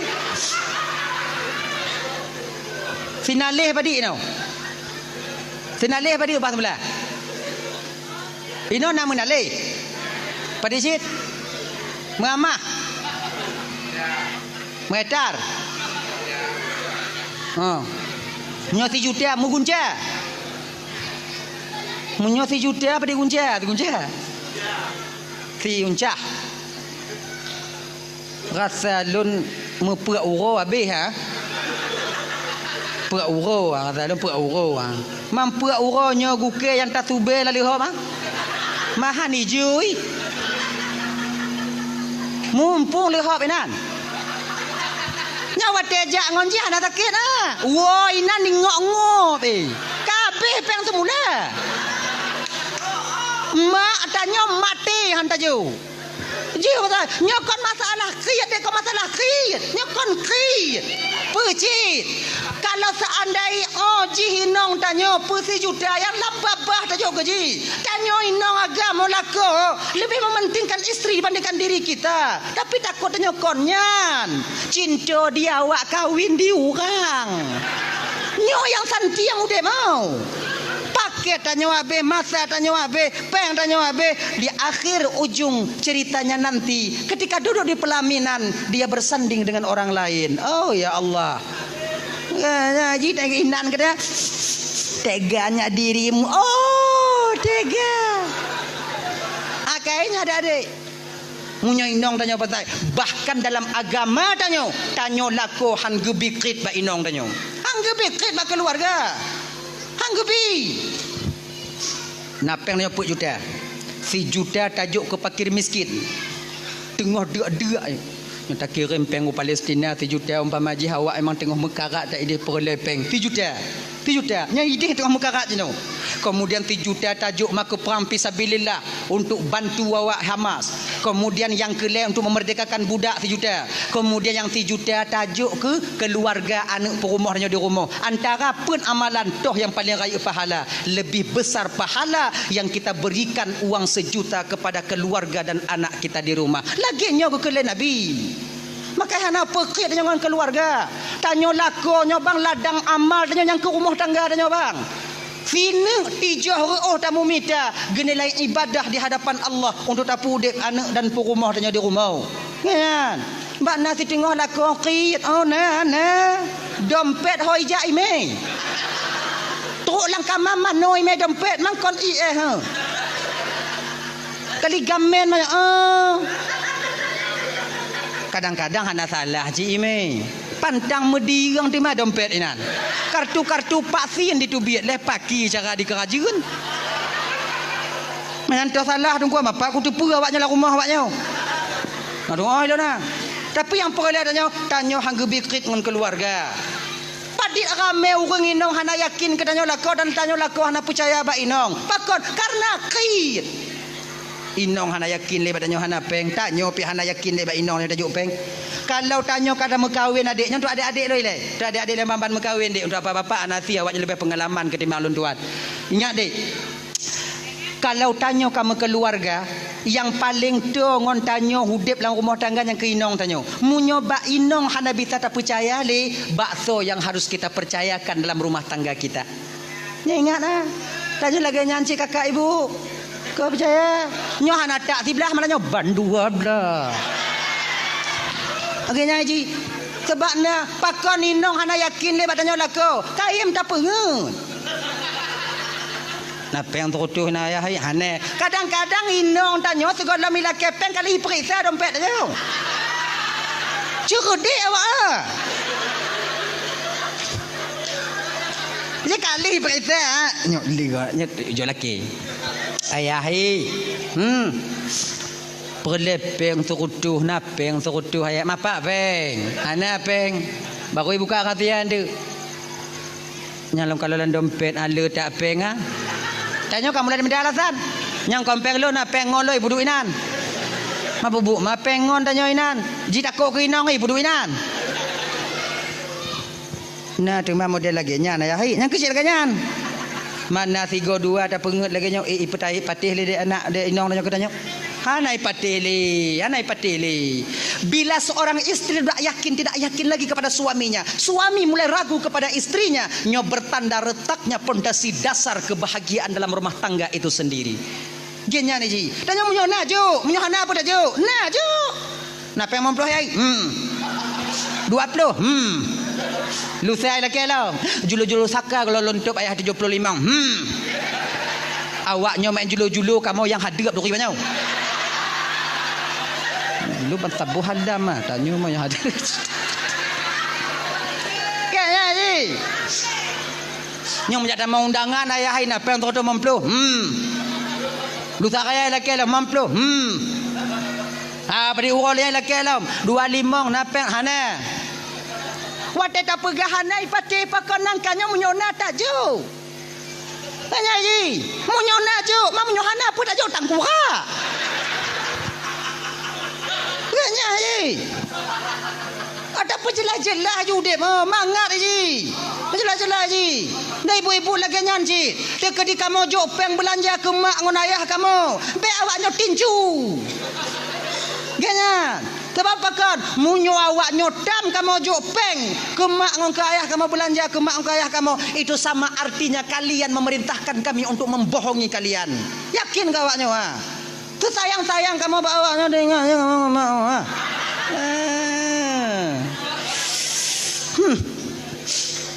Sinaleh padit nyoe. Sinaleh padit tupah seumula. Inoe na meunaleh. Padit cit. Meuamah. Meuetar. Ha. Nyoe sijuta meugunca. Meunyoe sijuta apa digunca? Digunca. Siuncah. Rasa lôn meupeuek uroe habéh, ha? Peuek uroe, ha, rasa lôn peuek uroe, ha. Meupeuek uroe nyoe gukée nyang tasubée lam leuhop, ha? Mahan ijui. Mumpung leuhop inan. Nyoe watée jak ngon jih hana sakét, ha? Woe inan ingok-ngok, eh. Ka habéh péng seumula. Mak tanyoe maté han tajo. Jih beutôi, nyoe kon masalah kriet, dek, kon masalah kriet. Nyoe kon kriet. Peue cit? Kalau seandai, oh, jih inong tanyoe peusijuta nyang lam babah tajok keu jih. Tanyoe inong agam lakoe lebih mementingkan istri dibandingkan diri kita. Tapi takot tanyoe kon nyan. Cinta di awak kawin di urang. Nyoe nyang santiang udeb mau. Paket tanyoe habéh, masa tanyoe habéh, péng tanyoe habéh, di akhir ujung ceritanya nanti, ketika duduk di pelaminan, dia bersanding dengan orang lain. Oh, ya Allah. Ya, ya, ji tengok inan kata, "Teganya dirimu." Oh, tega. Akhirnya adik-adik. Meunyoe inong tanyoe patai, bahkan dalam agama tanyoe, tanyoe lakoe han geubi kriet bak inong tanyoe. Han geubi kriet bak keuluwarga. Han geubi. Na péng nyoe peuet juta. Sijuta tajok keu fakir miskin. Teungoh deuk-deuk, eh. Nyoe takirém péng u Palestina sijuta, umpama jih awak memang teungoh meukarat tak idéh peureulée péng. Sijuta. Sijuta. Nyan idéh teungoh meukarat jinoe. Kemudian sijuta tajok ma keu prang fisabilillah untuk bantu awak Hamas. Kemudian nyang keulhée untuk memerdekakan budak sijuta. Kemudian nyang sijuta tajok keu keuluwarga aneuk peurumoh nyoe di rumoh. Antara peuet amalan toh nyang paleng rayeuk pahala. Lebih besar pahala yang kita berikan uang sejuta kepada keluarga dan anak kita di rumah. Lagée nyoe geukheun lé Nabi. Maka hana peukét tanyoe ngon keuluwarga. Tanyoe lakoe nyoe bang ladang amal tanyoe nyang keu rumoh tangga tanyoe bang. Sineuk tijoh reuôh tamumita geunilai ibadah di hadapan Allah untuk tapeudeb aneuk dan peurumoh tanyoe di rumoh. Nyan, bak na siteungoh lakoe krit, oh na, na. Dompet hôi jak imé. Trok lam kama manoe imé dompet mangkon ié, ha. Kali gamen mah, oh. Kadang-kadang hana salah cit imé. Pantang meudirang teuma dompet inan. Kartu-kartu vaksin ditubiet lé paki cara dikeurajeuen. Meunan toh salah teungku mapa kuteupeue awaknyoe lam rumoh awaknyoe. Aduh, oh, ilona. Tapi nyang peureulée tanyoe, tanyoe han geubi krit ngon keuluwarga. Padit ramé ureuëng inong hana yakin keu tanyoe lakoe dan tanyoe lakoe hana peucaya bak inong. Pakon? Karena krit. Inong hana yakin lé bak tanyoe hana péng, tanyoe pih hana yakin lé bak inong nyoe tajok péng. Kalau tanyoe ka tameukawen adék nyoe, untuk adék-adék lôn ilée. Untuk adék-adék lôn ban-ban meukawen, Dek, untuk bapak-bapak hana si awaknyoe leubeh peungalaman ketimbang lôn tuan. Ingat, Dek. Kalau tanyoe ka meukeuluwarga, nyang paleng toe ngon tanyoe udeb lam rumoh tangga nyang keu inong tanyoe. Meunyoe bak inong hana bisa tapeucaya lé, bak soe nyang harus kita percayakan dalam rumah tangga kita? Nyoe ingat na, tanyoe lagée nyan cit kakak ibu. Kau percaya? Nyoe hana tak siblah malah nyoe ban dua blah. Lagée nyan cit. Sebab na pakon inong hana yakin lé bak tanyoe lakoe. Kayém tapeungeut. Na péng seurutoh na ayah hai, hana. Kadang-kadang inong tanyoe sigohlom ilakée péng kali ipeuriksa dompet tanyoe. Ceureudek awak ah. Sekali ipeuriksa, ah. Nyoe li gak, nyoe jok laki. Ayah hai. Hmm. Peureulée péng seurutoh, na péng seurutoh ayah. Mapak péng. Hana péng. Baru ibuka kasihan tu. Nyang lôn kalon lam dompet, ale tak péng, ah. Tanyoe ka mulai meuda alasan. Nyang kon péng lôn, na péng ngon lôn, ibuduek inan. Ma bubuk, ma péng ngon tanyoe inan. Jitakot keu inong, ibuduek inan. Na teuma model lagée nyan, ayah hai. Nyang keucil lagée nyan. Mana sigo dua tapeungeut lagée nyoe, eh, ipeutai patéh lé dek anak, dek inong tanyoe keu tanyoe. Hana ipatéh lé, hana ipatéh lé. Bila seorang istri tidak yakin, tidak yakin lagi kepada suaminya, suami mulai ragu kepada istrinya, nyoe bertanda retaknya pondasi dasar kebahagiaan dalam rumah tangga itu sendiri. Geuh nyan ji. Tanyoe meunyoe na jok, meunyoe hana peue tajok. Na jok. Na péng limong ploh ai? Hmm. Dua ploh? Hmm. Lusa lakée lom. Julu-julu saka kalau lôn tôb ayah tujoh ploh limong. Hmm. Awak nyoe main julu-julu, kamoe nyang hadeup duri banyoe. Julu ban saboh hadam ah, tanyoe mah nyang hadeup. Kan, ya, ji? Nyoe meunjak tamong undangan ayah hai na péng seratus lima puluh. Hmm. Lusa raya lakée lom lima puluh. Hmm. Ha, bri uroe lé lakée lom, dua limong na péng hana. Watée tapeugah hana ipatéh pakon nangka nyoe meunyoe na tajok. Tanya ji, meunyoe na jok, ma meunyoe hana peue tajok tangkura. Tanya ji. Ada peujeulaih-jeulaih ju udeb, oh, mangat ji. Peujeulaih-jeulaih ji. Dan ibu-ibu lagée nyan cit. Teukeudi kamoe jok péng beulanja keu mak ngon ayah kamoe. Bék awak nyoe tinju. Geuh nyan. Sabab pakon? Meunyoe awak nyoe tam kamoe jok péng keu mak ngon keu ayah kamoe, beulanja keu mak ngon keu ayah kamoe, itu sama artinya kalian memerintahkan kami untuk membohongi kalian. Yakin keu awak nyoe, ha? Teusayang-sayang kamoe bak awak nyoe, teuingat, teuingat, teuingat, teuingat, ha? Eh. Hmm.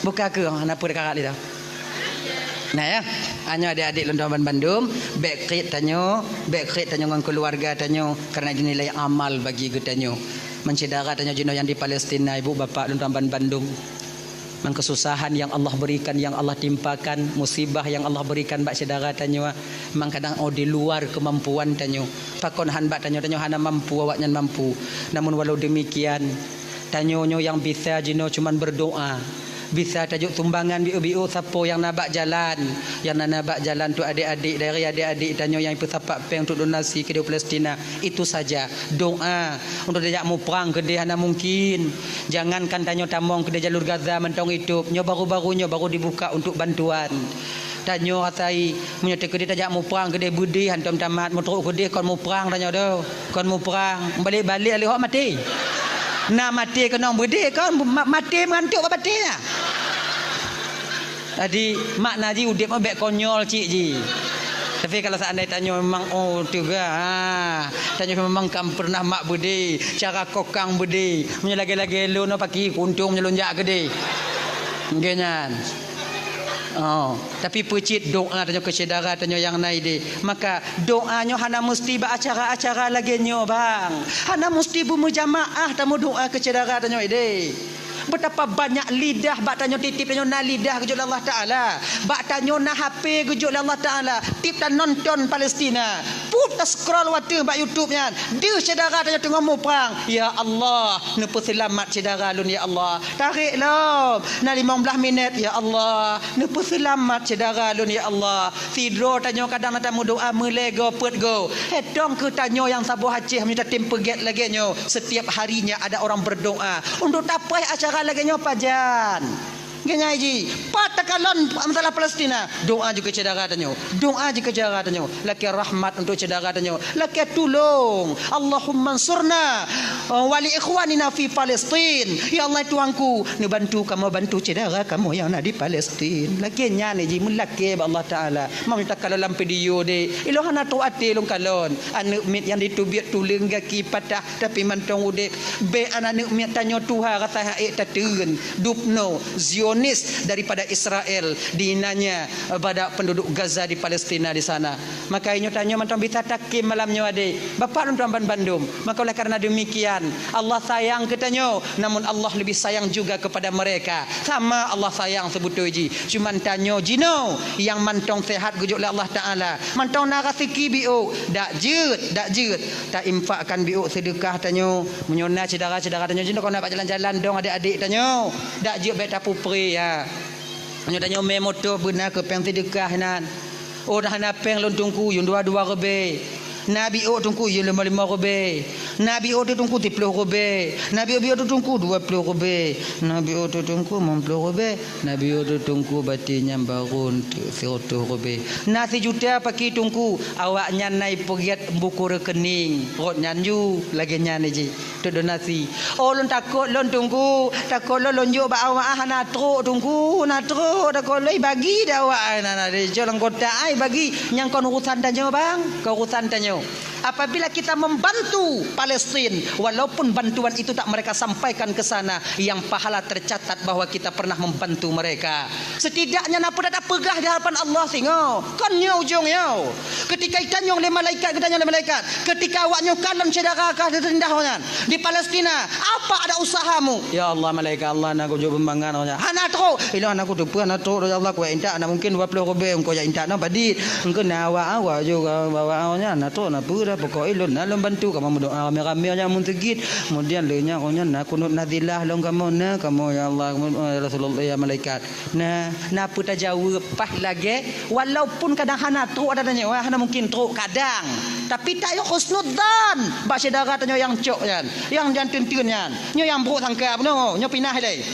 Buka keu hana peue karat lé dah. Nah, ya. Anyoe adik-adik lôn tuan bandum, bék kriet tanyoe, bék kriet tanyoe ngon keuluwarga tanyoe, karena dinilai amal bagi geutanyoe. Meusyedara tanyoe jinoe nyang di Palestina, ibu bapak lôn tuan bandum. Ngon kesusahan yang Allah berikan, yang Allah timpakan, musibah yang Allah berikan bak syedara tanyoe, memang kadang oh di luar kemampuan tanyoe. Pakon han bak tanyoe, tanyoe hana mampu, awaknyan mampu. Namun walau demikian, tanyoe nyoe nyang bisa jinoe cuman berdoa. Bisa tajok sumbangan biôh-biôh sapo nyang na bak jalan. Nyang na, na bak jalan tu adik-adik, dari adik-adik tanyoe nyang ipeusapat péng untuk donasi keudéh Palestina. Itu saja. Doa. Untuk tajak muprang keudéh hana mungkin. Jangankan tanyoe tamong keudéh jalur Gaza mantong itôb. Nyoe baru-baru nyoe baru dibuka untuk bantuan. Tanyoe asai, meunyoe teukeudéh tajak muprang keudéh beudéh hantom tamat, meutrok keudéh kon muprang tanyoe doh. Kon muprang. Balek-balek lé hok maté. Na maté keunong beudé kon, ma-, maté meugantok bak batée nyan. Jadi, makna jih udeb nyoe bék konyol cit jih. Tapi kalau seandai tanyoe memang, oh, teuga, ha, tanyoe memang kan pernah mak beudé, cara kokang beudé. Meunyoe lagée-lagée lôn, oh, paki kuntung meunyoe lôn jak keudeh. Nggih nyan. Oh, tapi peucit doa tanyoe keu syedara tanyoe nyang na ideh. Maka doa nyoe hana musti bak acara-acara lagée nyoe, bang. Hana musti beumeujamaa tamudoa keu syedara tanyoe ideh. Betapa banyak lidah bak tanyoe tieb-tieb tanyoe na lidah geujok lé Allah Taala. Bak tanyoe na H P geujok lé Allah Taala. Tieb tanonton Palestina. Put ta-scroll watée bak YouTube nyan. Deuh syedara tanyoe teungoh muprang. Ya Allah, neupeuseulamat syedara lôn ya Allah. Tarek lom. Na limong blaih minét, ya Allah, neupeuseulamat syedara lôn ya Allah. Sidroe tanyoe kadang na tameudoa meulée goe peuet goe. Hei tong keu tanyoe nyang saboh Aceh meunyoe tatem peugét lagée nyoe, setiap harinya ada orang berdoa untuk tapreh acara lagée nyoe pajan. Ngeungai jih, pat takalon masalah Palestina, doa jih keu syedara tanyoe, doa jih keu syedara tanyoe. Lakée rahmat untuk syedara tanyoe, lakée tulông. Allahumma ansurna, eh, wa li ikhwanina fi Palestin. Ya Allah Tuhanku, neubantu kamoe bantu syedara kamoe nyang na di Palestin. Lakée nyan jih meulakée bak Allah Taala. Meunyoe takalon lam video deh, ilôn hana trok até lôn kalon. Aneuëk miet nyang diteubiet tuleueng gaki patah tapi mantong udeb. Bék aneuëk miet tanyoe tuha rasa hak ék tateun. Dubno, Zionis daripada Israel, dinanya pada penduduk Gaza di Palestina di sana. Maka inyoe tanyoe mantong bisa takim malam nyoe adé. Bapak lôn tuan ban bandum. Maka oleh karena demikian, Allah sayang keu tanyoe, namun Allah lebih sayang juga kepada mereka. Sama Allah sayang sebetul jih. Cuman tanyoe jinoe nyang mantong sehat geujok lé Allah Taala. Mantong na raseuki biôk, dak jeuet, dak jeuet. Ta infakkan biôk seudeukah tanyoe. Meunyoe na syedara-syedara tanyoe jinoe kon na bak jalan-jalan dong adék-adék tanyoe. Dak jeuet bék tapupre ya. Meunyoe tanyoe mé moto beuna keu péng seudeukah inan. Oh, dah hana péng lôn Teungku, yum dua-dua ribée. Na biôk Teungku, yum limong-limong ribée. Na biôk teuh Teungku, siploh ribée. Na biôk-biôk teuh Teungku, dua ploh ribée. Na biôk teuh Teungku, limong ploh ribée. Na biôk teuh Teungku, bati nyan barô teuh sireutôh ribée. Na sijuta paki Teungku, awaknyan na ipeugét buku rekening. Rot nyan ju, lagée nyan jih. Teudonasi. Oh, lôn takot lôn Teungku, takot lôn, lôn jok bak awak hana trok Teungku, hana trok, takot lôn ibagi dak awak ai, na, na, dijok lam kotak ai bagi. Nyang kon urusan tanyoe bang, kon urusan tanyoe. Apabila kita membantu Palestin, walaupun bantuan itu tak mereka sampaikan ke sana, yang pahala tercatat bahwa kita pernah membantu mereka. Setidaknya na peue tapeugah di hadapan Allah singoh. Kon nyoe ujong nyoe. Ketika itanyong lé malaikat, geutanyong lé malaikat, ketika awak nyoe kalon syedara ka teurindah nyan di Palestina, apa ada usahamu? Ya Allah, malaikat Allah, na kujok beumangan nyan. Hana trok. Ilôn hana kuteupeue hana trok, ya Allah, kuintak na mungkin dua ploh ribée engkau jak intak na padit. Engkau na awak-awak juga bawa awak nyan na trok na peue dah pokok ilôn na lôn bantu kamu meudoa ramé-ramé nyan mun seugit. Kemudian lé nyan, oh, nyan na kunut nazilah lôn kamu na kamu ya Allah, ya Rasulullah, ya malaikat. Nah, na peue tajaweueb paih lagée, walaupun kadang hana trok ada tanyoe, hana mungkin trok kadang. Tapi tayoe husnudzan bak syedara tanyoe nyang cok nyan, nyang jan teunteun nyan. Nyoe nyang brok sangka bunoe, nyoe pinah ilée.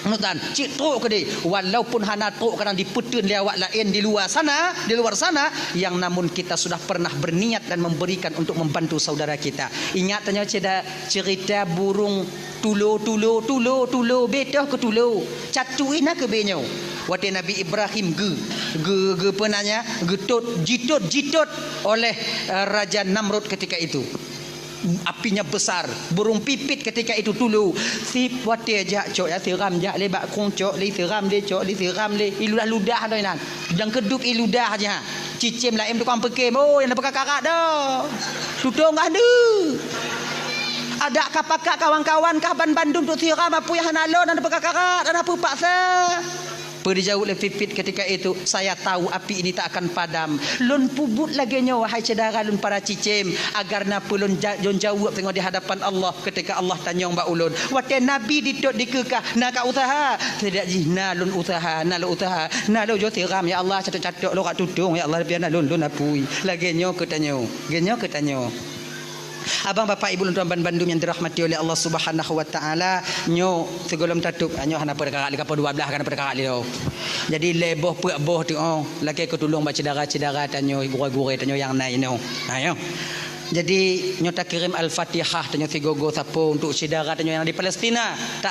Husnudzan, cit trok keudeh, walaupun hana trok kadang dipeuteun lé awak laén di luwa sana, di luar sana, yang namun kita sudah pernah berniat dan memberikan untuk membantu saudara kita. Ingat tanyoe ceda-, cerita burung Tulo, tulo, tulo, tulo, betoh keu tulo. Catu ina keu benyoe. Watée Nabi Ibrahim geu, geu, geu peunanya, geutot, jitot, jitot oleh, eh, Raja Namrud ketika itu. Apinya besar, burung pipit ketika itu tulo. Sip watée jak cok ya siram jak lé bak kong cok lé siram lé cok lé siram lé. Iludah-ludah doi nan. Dang keuduk iludah aja. Cicém laén tukang peukem, oh, nyang peukakarat dah. Tutong kah deuh. Adak ka pakat kawan-kawan kah ban bandum tu siram apui hana lon, hana peukakarat, hana peupaksa. Peue dijaweueb lé Pipit ketika itu, "Saya tahu api ini tak akan padam." Lôn peubuet lagée nyoe, wahai syedara lôn para cicém, agar na peue lôn ja-, lôn jaweueb teungoh di hadapan Allah. Ketika Allah tanyong bak ulôn, watée Nabi ditot dikeukah, "Na ka useuha?" Sidak jih, "Na lôn useuha, na lôn useuha, na lôn jok siram, ya Allah, catok-catok lôn rak tutong, ya Allah, pian na lôn, lôn apui." Lagée nyoe keu tanyoe, lagée nyoe keu tanyoe. Abang, bapak, ibu lôn tuan ban bandum nyang dirahmati oleh Allah Subhanahu wa Taala, nyoe sigohlom tatôp, nyoe hana peue karak lé, ka poh dua blaih hana peue karak lé. Jadi lhée boh peuet boh tu, oh, lakée keu tulông bak syedara-syedara tanyoe, gurée-gurée tanyoe nyang na inoe. Ha, nyoe. Jadi, nyoe takirém Al-Fatihah tanyoe sigoe-goe sapeue untuk syedara tanyoe nyang di Palestina. Tak